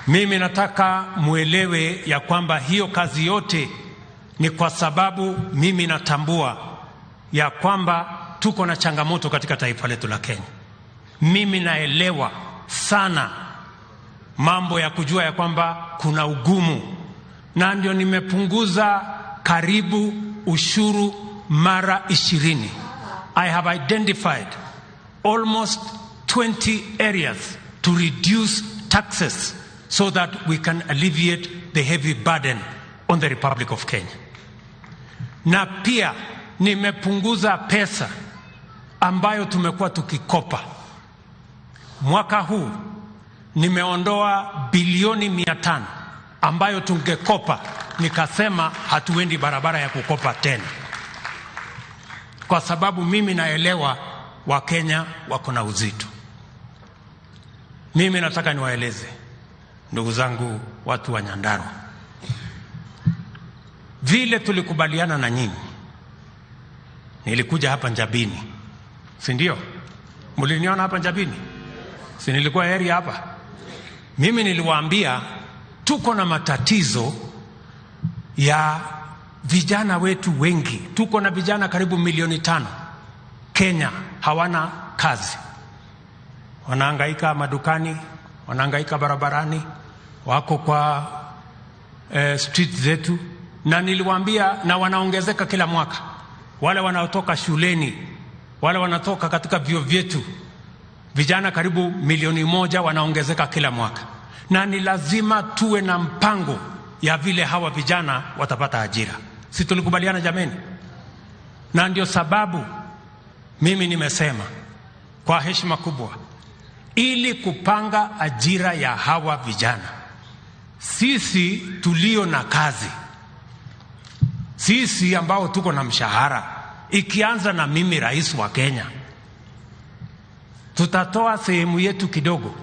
Mimi nataka muelewe ya kwamba hiyo kazi yote ni kwa sababu mimi natambua ya kwamba tuko na changamoto katika taifa letu la Kenya. Mimi naelewa sana mambo ya kujua ya kwamba kuna ugumu, na ndio nimepunguza karibu ushuru mara 20. I have identified almost 20 areas to reduce taxes so that we can alleviate the heavy burden on the Republic of Kenya. Na pia nimepunguza pesa ambayo tumekuwa tukikopa. Mwaka huu nimeondoa bilioni 500 ambayo tungekopa, nikasema hatuendi barabara ya kukopa tena, kwa sababu mimi naelewa Wakenya wako na uzito. Mimi nataka niwaeleze ndugu zangu watu wa Nyandarua, vile tulikubaliana na nyinyi, nilikuja hapa Njabini, si ndio? Mliniona hapa Njabini, si nilikuwa area hapa? Mimi niliwaambia tuko na matatizo ya vijana wetu wengi. Tuko na vijana karibu milioni 5 Kenya hawana kazi, wanahangaika madukani, wanahangaika barabarani, wako kwa street zetu. Na niliwaambia, na wanaongezeka kila mwaka, wale wanaotoka shuleni, wale wanatoka katika vyuo vyetu, vijana karibu milioni 1 wanaongezeka kila mwaka. Na ni lazima tuwe na mpango ya vile hawa vijana watapata ajira. Si tulikubaliana jameni? Na ndio sababu mimi nimesema kwa heshima kubwa, ili kupanga ajira ya hawa vijana, sisi tulio na kazi, sisi ambao tuko na mshahara, ikianza na mimi rais wa Kenya, tutatoa sehemu yetu kidogo,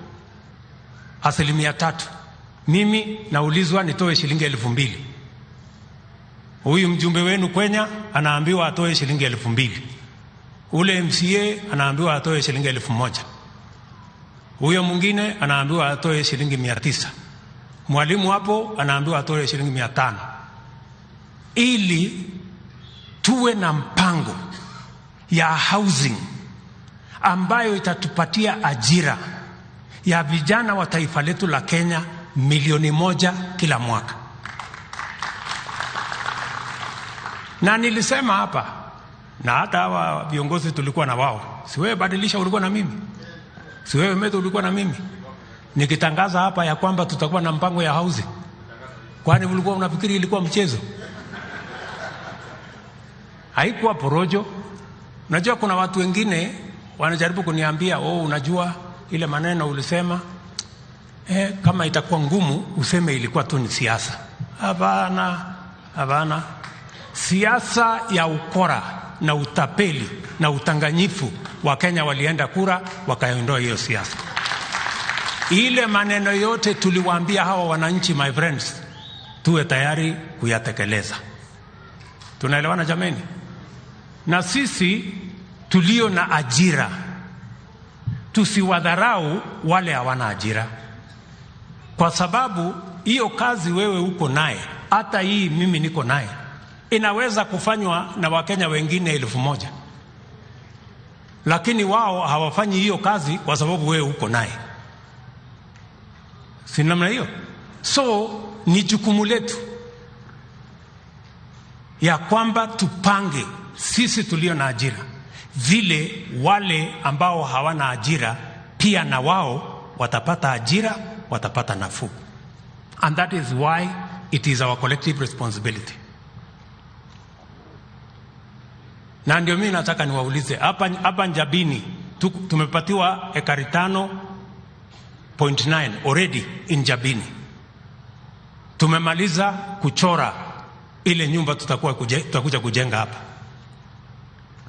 3%. Mimi naulizwa nitoe shilingi 2,000. Huyu mjumbe wenu Kenya anaambiwa atoe shilingi 2,000. Ule MCA anaambiwa atoe shilingi 1,000. Huyo mwingine anaambiwa atoe shilingi 900. Mwalimu hapo anaambiwa atoe shilingi 500. Ili tuwe na mpango ya housing ambayo itatupatia ajira ya vijana wa taifa letu la Kenya milioni 1 kila mwaka. Na nilisema hapa, na hata hawa viongozi tulikuwa na wao, si wewe badilisha ulikuwa na mimi, si wewe Meto ulikuwa na mimi, nikitangaza hapa ya kwamba tutakuwa na mpango ya housing, kwani ulikuwa unafikiri ilikuwa mchezo? Haikuwa porojo. Unajua kuna watu wengine wanajaribu kuniambia, oh, unajua ile maneno ulisema, kama itakuwa ngumu useme ilikuwa tu ni siasa. Hapana, hapana. Siasa ya ukora na utapeli na utanganyifu, Wakenya walienda kura wakaondoa hiyo siasa. Ile maneno yote tuliwaambia hawa wananchi, my friends, tuwe tayari kuyatekeleza. Tunaelewana jameni? Na sisi tulio na ajira tusiwadharau wale hawana ajira, kwa sababu hiyo kazi wewe uko naye, hata hii mimi niko naye, inaweza kufanywa na Wakenya wengine 1,000, lakini wao hawafanyi hiyo kazi kwa sababu wewe uko naye. Si namna hiyo? So ni jukumu letu ya kwamba tupange sisi tulio na ajira vile wale ambao hawana ajira pia na wao watapata ajira, watapata nafuu. And that is why it is our collective responsibility. Na ndio mimi nataka niwaulize hapa Njabini tumepatiwa ekari 5.9 already in Njabini. Tumemaliza kuchora ile nyumba tutakuja kujenga hapa.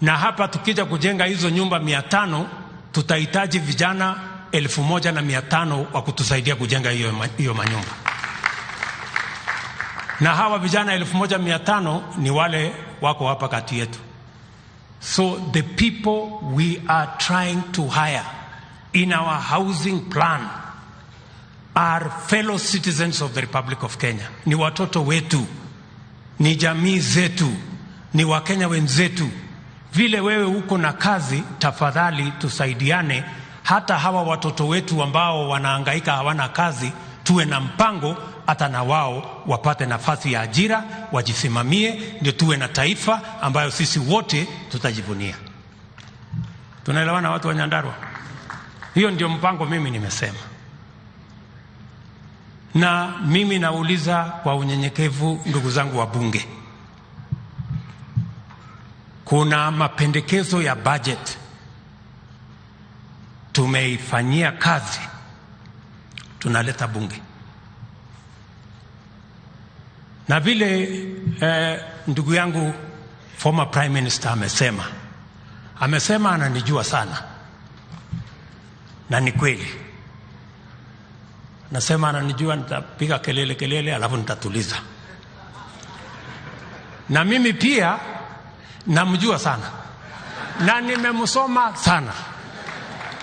Na hapa tukija kujenga hizo nyumba 500 tutahitaji vijana 1,500 wa kutusaidia kujenga hiyo manyumba. Na hawa vijana 1,500 ni wale wako hapa kati yetu. So the people we are trying to hire in our housing plan are fellow citizens of the Republic of Kenya. Ni watoto wetu, ni jamii zetu, ni Wakenya wenzetu. Vile wewe uko na kazi, tafadhali tusaidiane. Hata hawa watoto wetu ambao wanahangaika hawana kazi, tuwe na mpango hata na wao wapate nafasi ya ajira, wajisimamie, ndio tuwe na taifa ambayo sisi wote tutajivunia. Tunaelewana watu wa Nyandarua? Hiyo ndio mpango mimi nimesema. Na mimi nauliza kwa unyenyekevu ndugu zangu wa bunge. Kuna mapendekezo ya budget tumeifanyia kazi, tunaleta bunge. Na vile ndugu yangu former Prime Minister amesema ananijua sana, na ni kweli. Nasema ananijua, nitapiga kelele kelele alafu nitatuliza. Na mimi pia namjua sana na nimemsoma sana,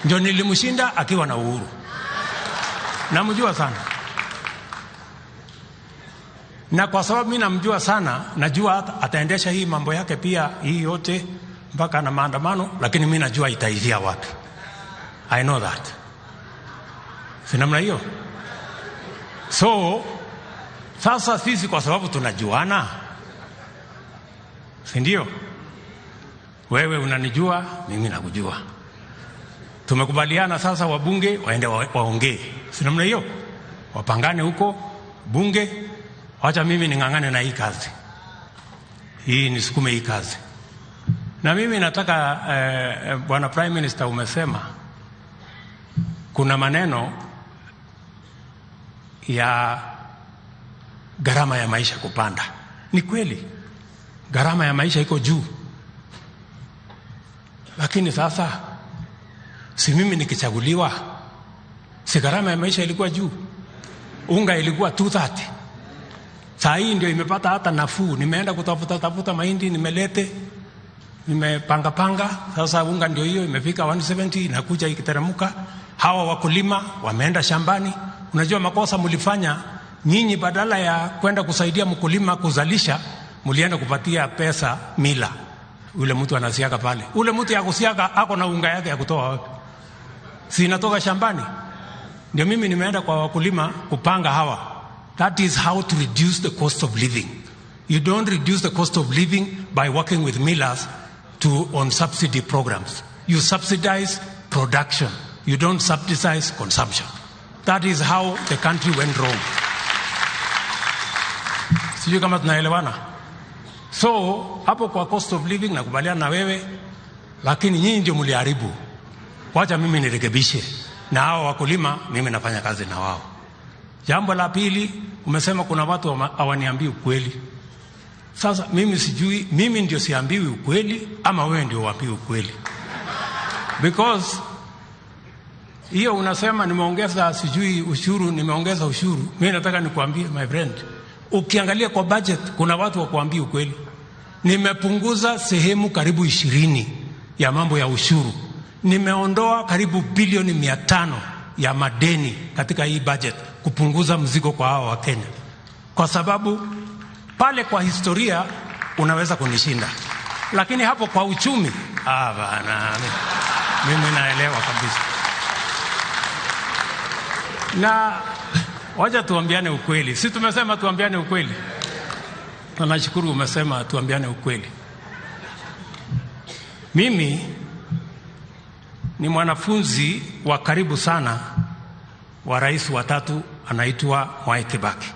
ndio nilimshinda akiwa na Uhuru. Namjua sana, na kwa sababu mimi namjua sana, najua ataendesha hii mambo yake pia hii yote mpaka na maandamano, lakini mimi najua itaishia wapi. I know that. Si namna hiyo? So sasa sisi kwa sababu tunajuana, si ndio? Wewe unanijua, mimi nakujua. Tumekubaliana sasa wabunge waende waongee. Si namna hiyo? Wapangane huko bunge, wacha mimi ning'ang'ane na hii kazi. Hii nisukume hii kazi. Na mimi nataka Bwana Prime Minister, umesema kuna maneno ya gharama ya maisha kupanda. Ni kweli, gharama ya maisha iko juu. Lakini sasa si mimi nikichaguliwa, si gharama ya maisha ilikuwa juu? Unga ilikuwa 230. Saa hii ndio imepata hata nafuu. Nimeenda kutafuta mahindi, nimelete, nimepanga panga. Sasa unga ndio hiyo imefika 170, inakuja ikiteremka. Hawa wakulima wameenda shambani. Unajua makosa mlifanya nyinyi, badala ya kwenda kusaidia mkulima kuzalisha, mlienda kupatia pesa mila. Ule mtu anasiaga pale. Ule mtu ya kusiaga ako na unga yake ya kutoa wapi? Si inatoka shambani? Ndio mimi nimeenda kwa wakulima kupanga hawa. That is how to reduce the cost of living. You don't reduce the cost of living by working with millers on subsidy programs. You subsidize production. You don't subsidize consumption. That is how the country went wrong. Sijui kama tunaelewana. So, hapo kwa cost of living nakubaliana na wewe, Lakini nyinyi ndio mliharibu. Wacha mimi nirekebishe. Na hao wakulima mimi nafanya kazi na wao. Jambo la pili, umesema kuna watu hawaniambii ukweli. Sasa mimi sijui, mimi ndio siambiwi ukweli ama wewe ndio uambiwi ukweli? Because hiyo unasema nimeongeza sijui ushuru, nimeongeza ushuru. Mimi nataka nikuambie my friend, ukiangalia kwa budget kuna watu wa kuambia ukweli. Nimepunguza sehemu karibu 20 ya mambo ya ushuru. Nimeondoa karibu bilioni 500 ya madeni katika hii budget, kupunguza mzigo kwa hawa wa Kenya. Kwa sababu pale kwa historia unaweza kunishinda, lakini hapo kwa uchumi, bana, mimi naelewa kabisa. Na wacha tuambiane ukweli. Si tumesema tuambiane ukweli? Na nashukuru umesema tuambiane ukweli. Mimi ni mwanafunzi wa karibu sana wa rais wa tatu anaitwa Mwai Kibaki.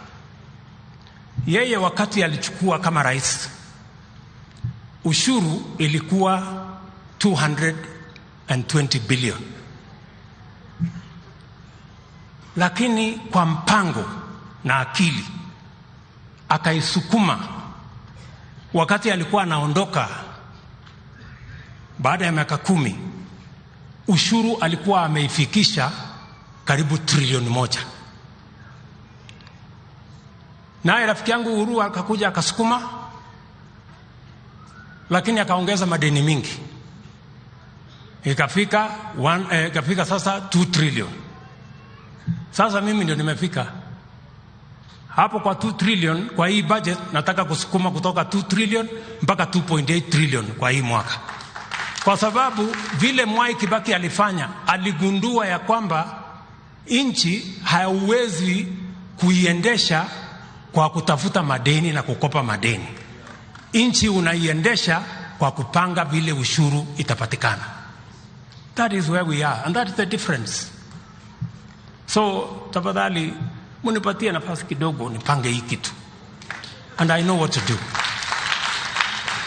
Yeye wakati alichukua kama rais, ushuru ilikuwa 220 billion. Lakini kwa mpango na akili akaisukuma. Wakati alikuwa anaondoka baada ya miaka 10, ushuru alikuwa ameifikisha karibu trilioni 1. Naye rafiki yangu Uhuru akakuja akasukuma, lakini akaongeza madeni mingi. Ikafika sasa 2 trillion. Sasa mimi ndio nimefika hapo kwa 2 trillion. Kwa hii budget nataka kusukuma kutoka 2 trillion mpaka 2.8 trillion kwa hii mwaka. Kwa sababu vile Mwai Kibaki alifanya, aligundua ya kwamba nchi haiwezi kuiendesha kwa kutafuta madeni na kukopa madeni. Nchi unaiendesha kwa kupanga vile ushuru itapatikana. That is where we are, and that is the difference. So tafadhali munipatie nafasi kidogo nipange hii kitu. And I know what to do.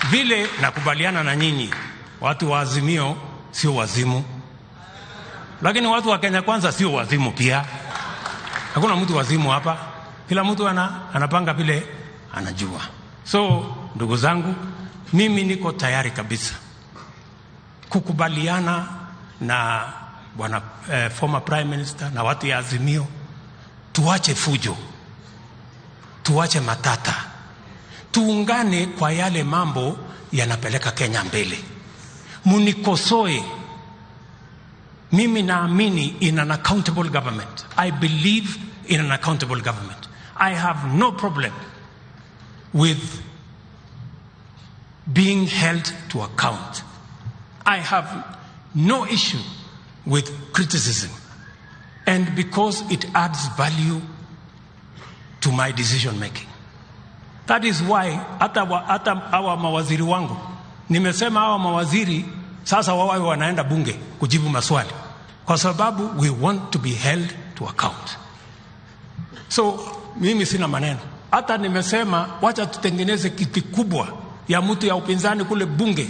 Vile nakubaliana na nyinyi, watu wa Azimio sio wazimu. Lakini watu wa Kenya Kwanza sio wazimu pia. Hakuna mtu wazimu hapa. Kila mtu anapanga vile anajua. So ndugu zangu, mimi niko tayari kabisa kukubaliana na bwana former Prime Minister na watu ya Azimio. Tuache fujo, tuache matata, tuungane kwa yale mambo yanapeleka Kenya mbele. Munikosoe. Mimi naamini in an accountable government. I believe in an accountable government. I have no problem with being held to account. I have no issue with criticism. And because it adds value to my decision making. That is why hata hawa mawaziri wangu, nimesema hawa mawaziri sasa wawe wanaenda bunge kujibu maswali, kwa sababu we want to be held to account. So mimi sina maneno. Hata nimesema wacha tutengeneze kiti kubwa ya mtu ya upinzani kule bunge,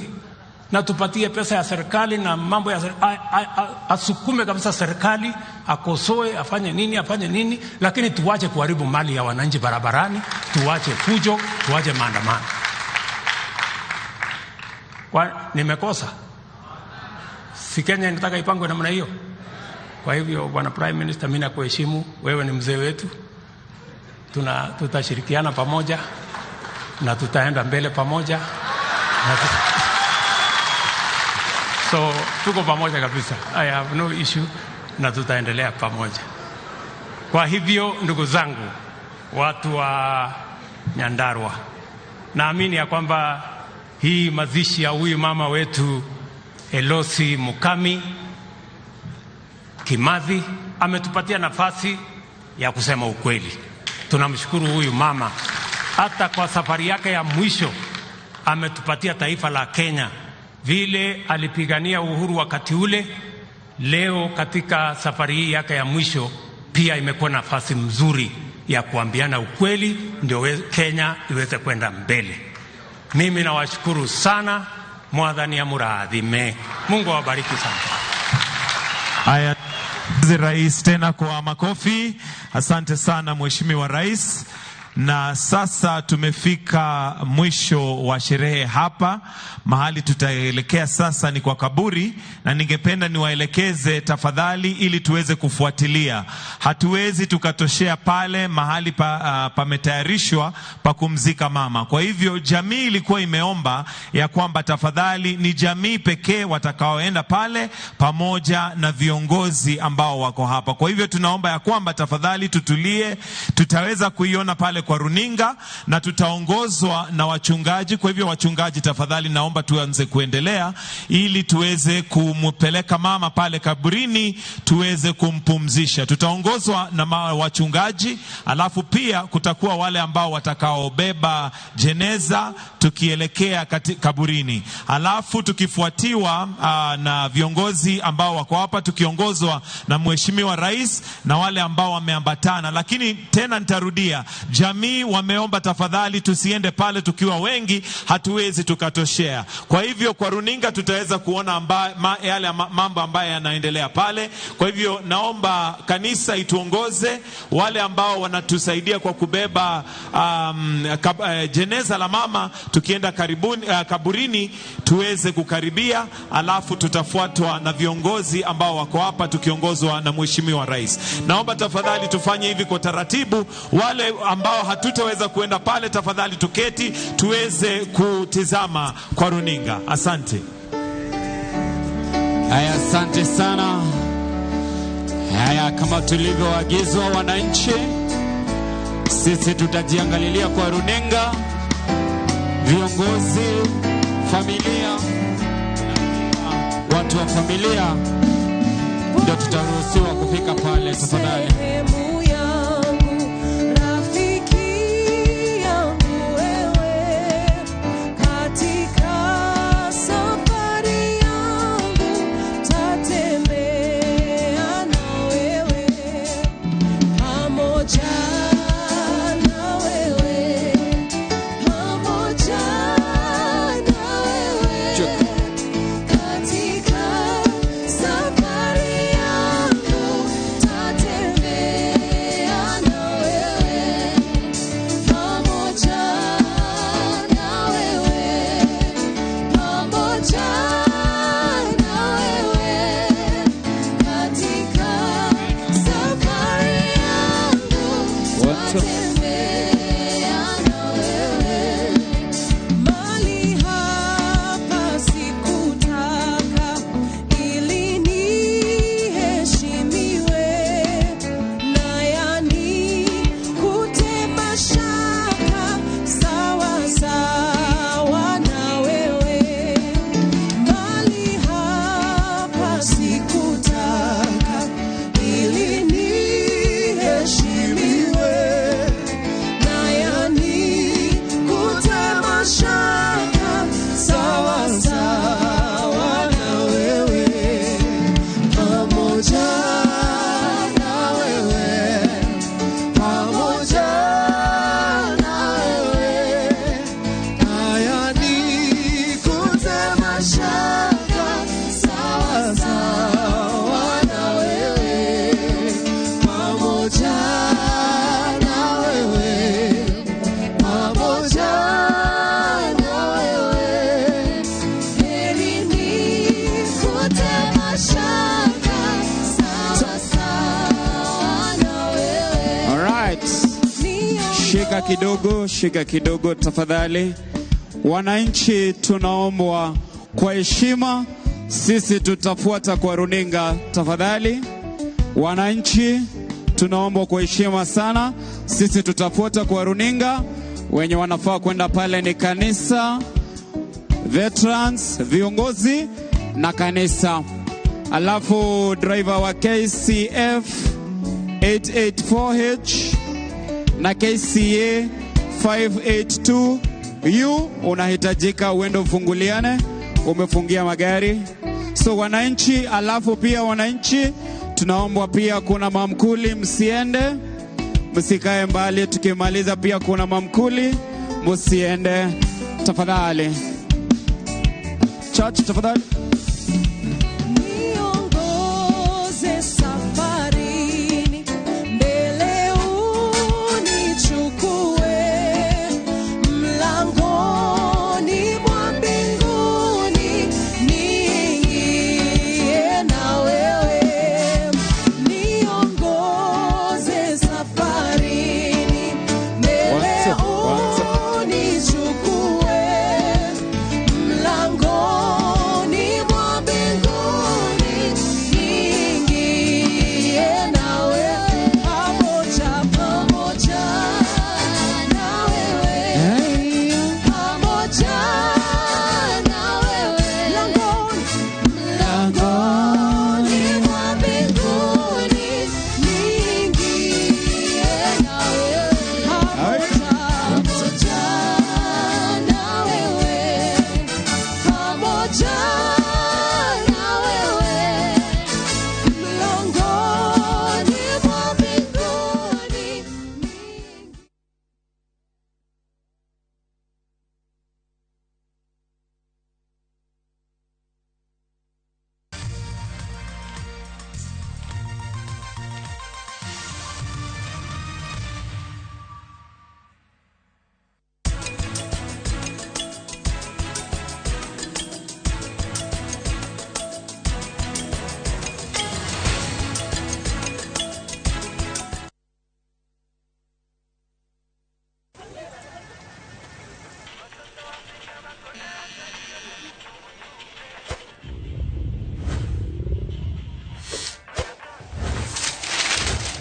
na tupatie pesa ya serikali na mambo ya asukume kabisa serikali, akosoe, afanye nini, lakini tuache kuharibu mali ya wananchi barabarani, tuache fujo, tuache maandamano. Kwa nimekosa? Si Kenya inataka ipangwe namna hiyo? Kwa hivyo bwana Prime Minister, mimi nakuheshimu, wewe ni mzee wetu. Tutashirikiana pamoja na tutaenda mbele pamoja. So tuko pamoja kabisa. I have no issue na tutaendelea pamoja. Kwa hivyo ndugu zangu, watu wa Nyandarua, naamini ya kwamba hii mazishi ya huyu mama wetu Elosi Mukami Kimathi ametupatia nafasi ya kusema ukweli. Tunamshukuru huyu mama, hata kwa safari yake ya mwisho ametupatia taifa la Kenya. Vile alipigania uhuru wakati ule, leo katika safari hii yake ya mwisho pia imekuwa nafasi mzuri ya kuambiana ukweli, ndio Kenya iweze kwenda mbele. Mimi nawashukuru sana Mwathani amurathime. Mungu awabariki sana. Haya, Rais tena kwa makofi. Asante sana Mheshimiwa Rais. Na sasa tumefika mwisho wa sherehe hapa. Mahali tutaelekea sasa ni kwa kaburi, na ningependa niwaelekeze tafadhali, ili tuweze kufuatilia. Hatuwezi tukatoshea pale mahali pametayarishwa pa kumzika mama. Kwa hivyo jamii ilikuwa imeomba ya kwamba tafadhali ni jamii pekee watakaoenda pale pamoja na viongozi ambao wako hapa. Kwa hivyo tunaomba ya kwamba tafadhali tutulie, tutaweza kuiona pale kwa runinga na tutaongozwa na wachungaji. Kwa hivyo wachungaji, tafadhali naomba tuanze kuendelea ili tuweze kumpeleka mama pale kaburini, tuweze kumpumzisha. Tutaongozwa na wachungaji, alafu pia kutakuwa wale ambao watakaobeba jeneza tukielekea kaburini, alafu tukifuatiwa na viongozi ambao wako hapa tukiongozwa na Mheshimiwa Rais na wale ambao wameambatana. Lakini tena nitarudia, jamii wameomba tafadhali tusiende pale tukiwa wengi, hatuwezi tukatoshea. Kwa hivyo kwa runinga tutaweza kuona yale mambo ambayo yanaendelea pale. Kwa hivyo naomba kanisa ituongoze, wale ambao wanatusaidia kwa kubeba jeneza la mama tukienda kaburini tuweze kukaribia, alafu tutafuatwa na viongozi ambao wako hapa tukiongozwa na Mheshimiwa Rais. Naomba tafadhali tufanye hivi kwa taratibu. Wale ambao hatutaweza kuenda pale tafadhali tuketi tuweze kutizama kwa runinga. Asante. Haya, asante sana. Haya, kama tulivyoagizwa wananchi, sisi tutajiangalilia kwa runinga, viongozi, familia, watu wa familia ndio tutaruhusiwa kufika pale tafadhali. Kidogo, shika kidogo tafadhali. Wananchi tunaombwa kwa heshima, sisi tutafuata kwa runinga tafadhali. Wananchi tunaombwa kwa heshima sana, sisi tutafuata kwa runinga. Wenye wanafaa kwenda pale ni kanisa, veterans, viongozi na kanisa. Alafu driver wa KCF 884H na KCA 582U unahitajika uende ufunguliane, umefungia magari. So wananchi, alafu pia wananchi tunaombwa pia kuna mamkuli, msiende, msikae mbali. Tukimaliza pia kuna mamkuli, msiende tafadhali. Church tafadhali. Niongoze safarini, mbele unichukue, mlangoni mwa mbinguni, niingie na wewe. Niongoze safarini, mbele unichukue, mlangoni mwa mbinguni, niingie na wewe. Pamoja, pamoja na wewe. Pamoja na wewe. Mlangoni, mlangoni mwa mbinguni, niingie na wewe. Pamoja na wewe. Pamoja na wewe. Mlangoni mwa mbinguni.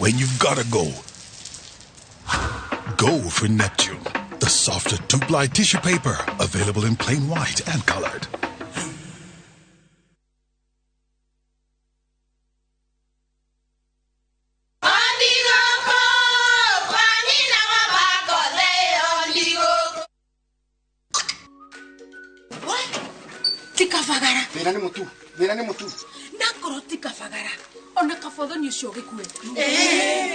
When you've gotta go, go for Neptune, the softer 2-ply tissue paper, available in plain white and colored. Ti kabagara. Thĩna nĩ mũtu, thĩna nĩ mũtu. Nakorwo ti kabagara ona kabothoni ũcio gĩkue.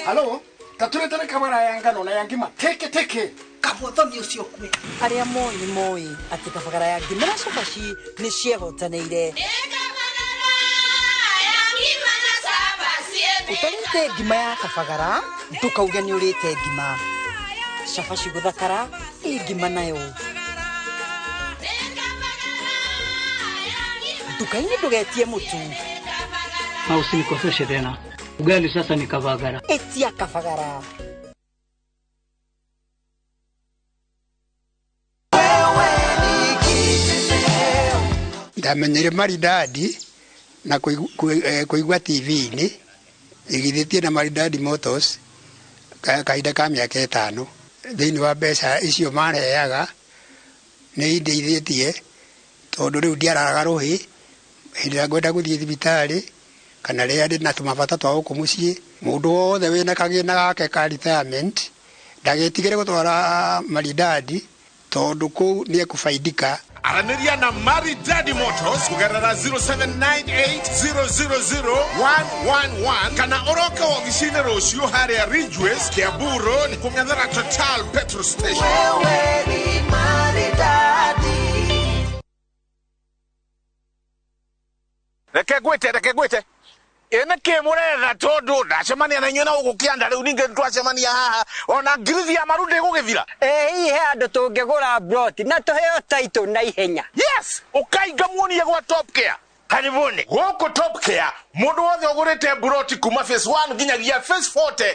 Halo, tatũretere kabara ya ngano na ya ngima teke teke. Kabothoni ũcio kue. Arĩa moĩ nĩ moĩ atĩ kabagara ya ngima na cabaci nĩ ciehotanĩire. Ũtarĩte ngima ya kabagara ndũkauge nĩ ũrĩte ngima. Cabaci gũthakara ĩ ngima nayo. Nduka-inĩ ndũgetie mũtu. Na usinikoseshe tena. Ugali sasa ni kabagara. Etia kabagara. Ndamenyire Maridadi na kũigua TV-inĩ igithĩtie na Maridadi Motors kahinda ka mĩaka 5. Thĩinĩ wa mbeca icio marehaga nĩ indeithĩtie tondũ rĩu ndiararaga rũhĩ hĩndĩ ĩrĩa ngwenda gũthiĩ thibitarĩ kana rĩrĩa ndĩ na tũmabata twa gũkũ mũciĩ. Mũndũ wothe wĩna kagĩna gake ka retirement ndagĩtigĩre gũtwara Maridadi tondũ kũu nĩ ekũbaidika. Aranĩria na Maridadi Motors kũgerera 0798000111 kana ũroke wobici-inĩ rũciũ harĩa Ridgeways, Kiambu Road, kũng'ethera Total petrol station. Wewe ni Maridadi. Reke ngwĩte, reke ngwĩte. Ĩ nĩkĩ mũretha tondũ ndacemania na inyuĩ na gũkũ kĩanda rĩu ningĩ twacemania haha ona ngirithi ya maru ndĩgũgĩthira. Ĩ hihi he handũ tũngĩgũra ploti na tũheo title na ihenya. Yes, ũkainga muonie gwa Top Care. Karibuni gũkũ Top Care, mũndũ wothe ũgũrĩte mburoti kuma phase 1 nginyagia phase 40.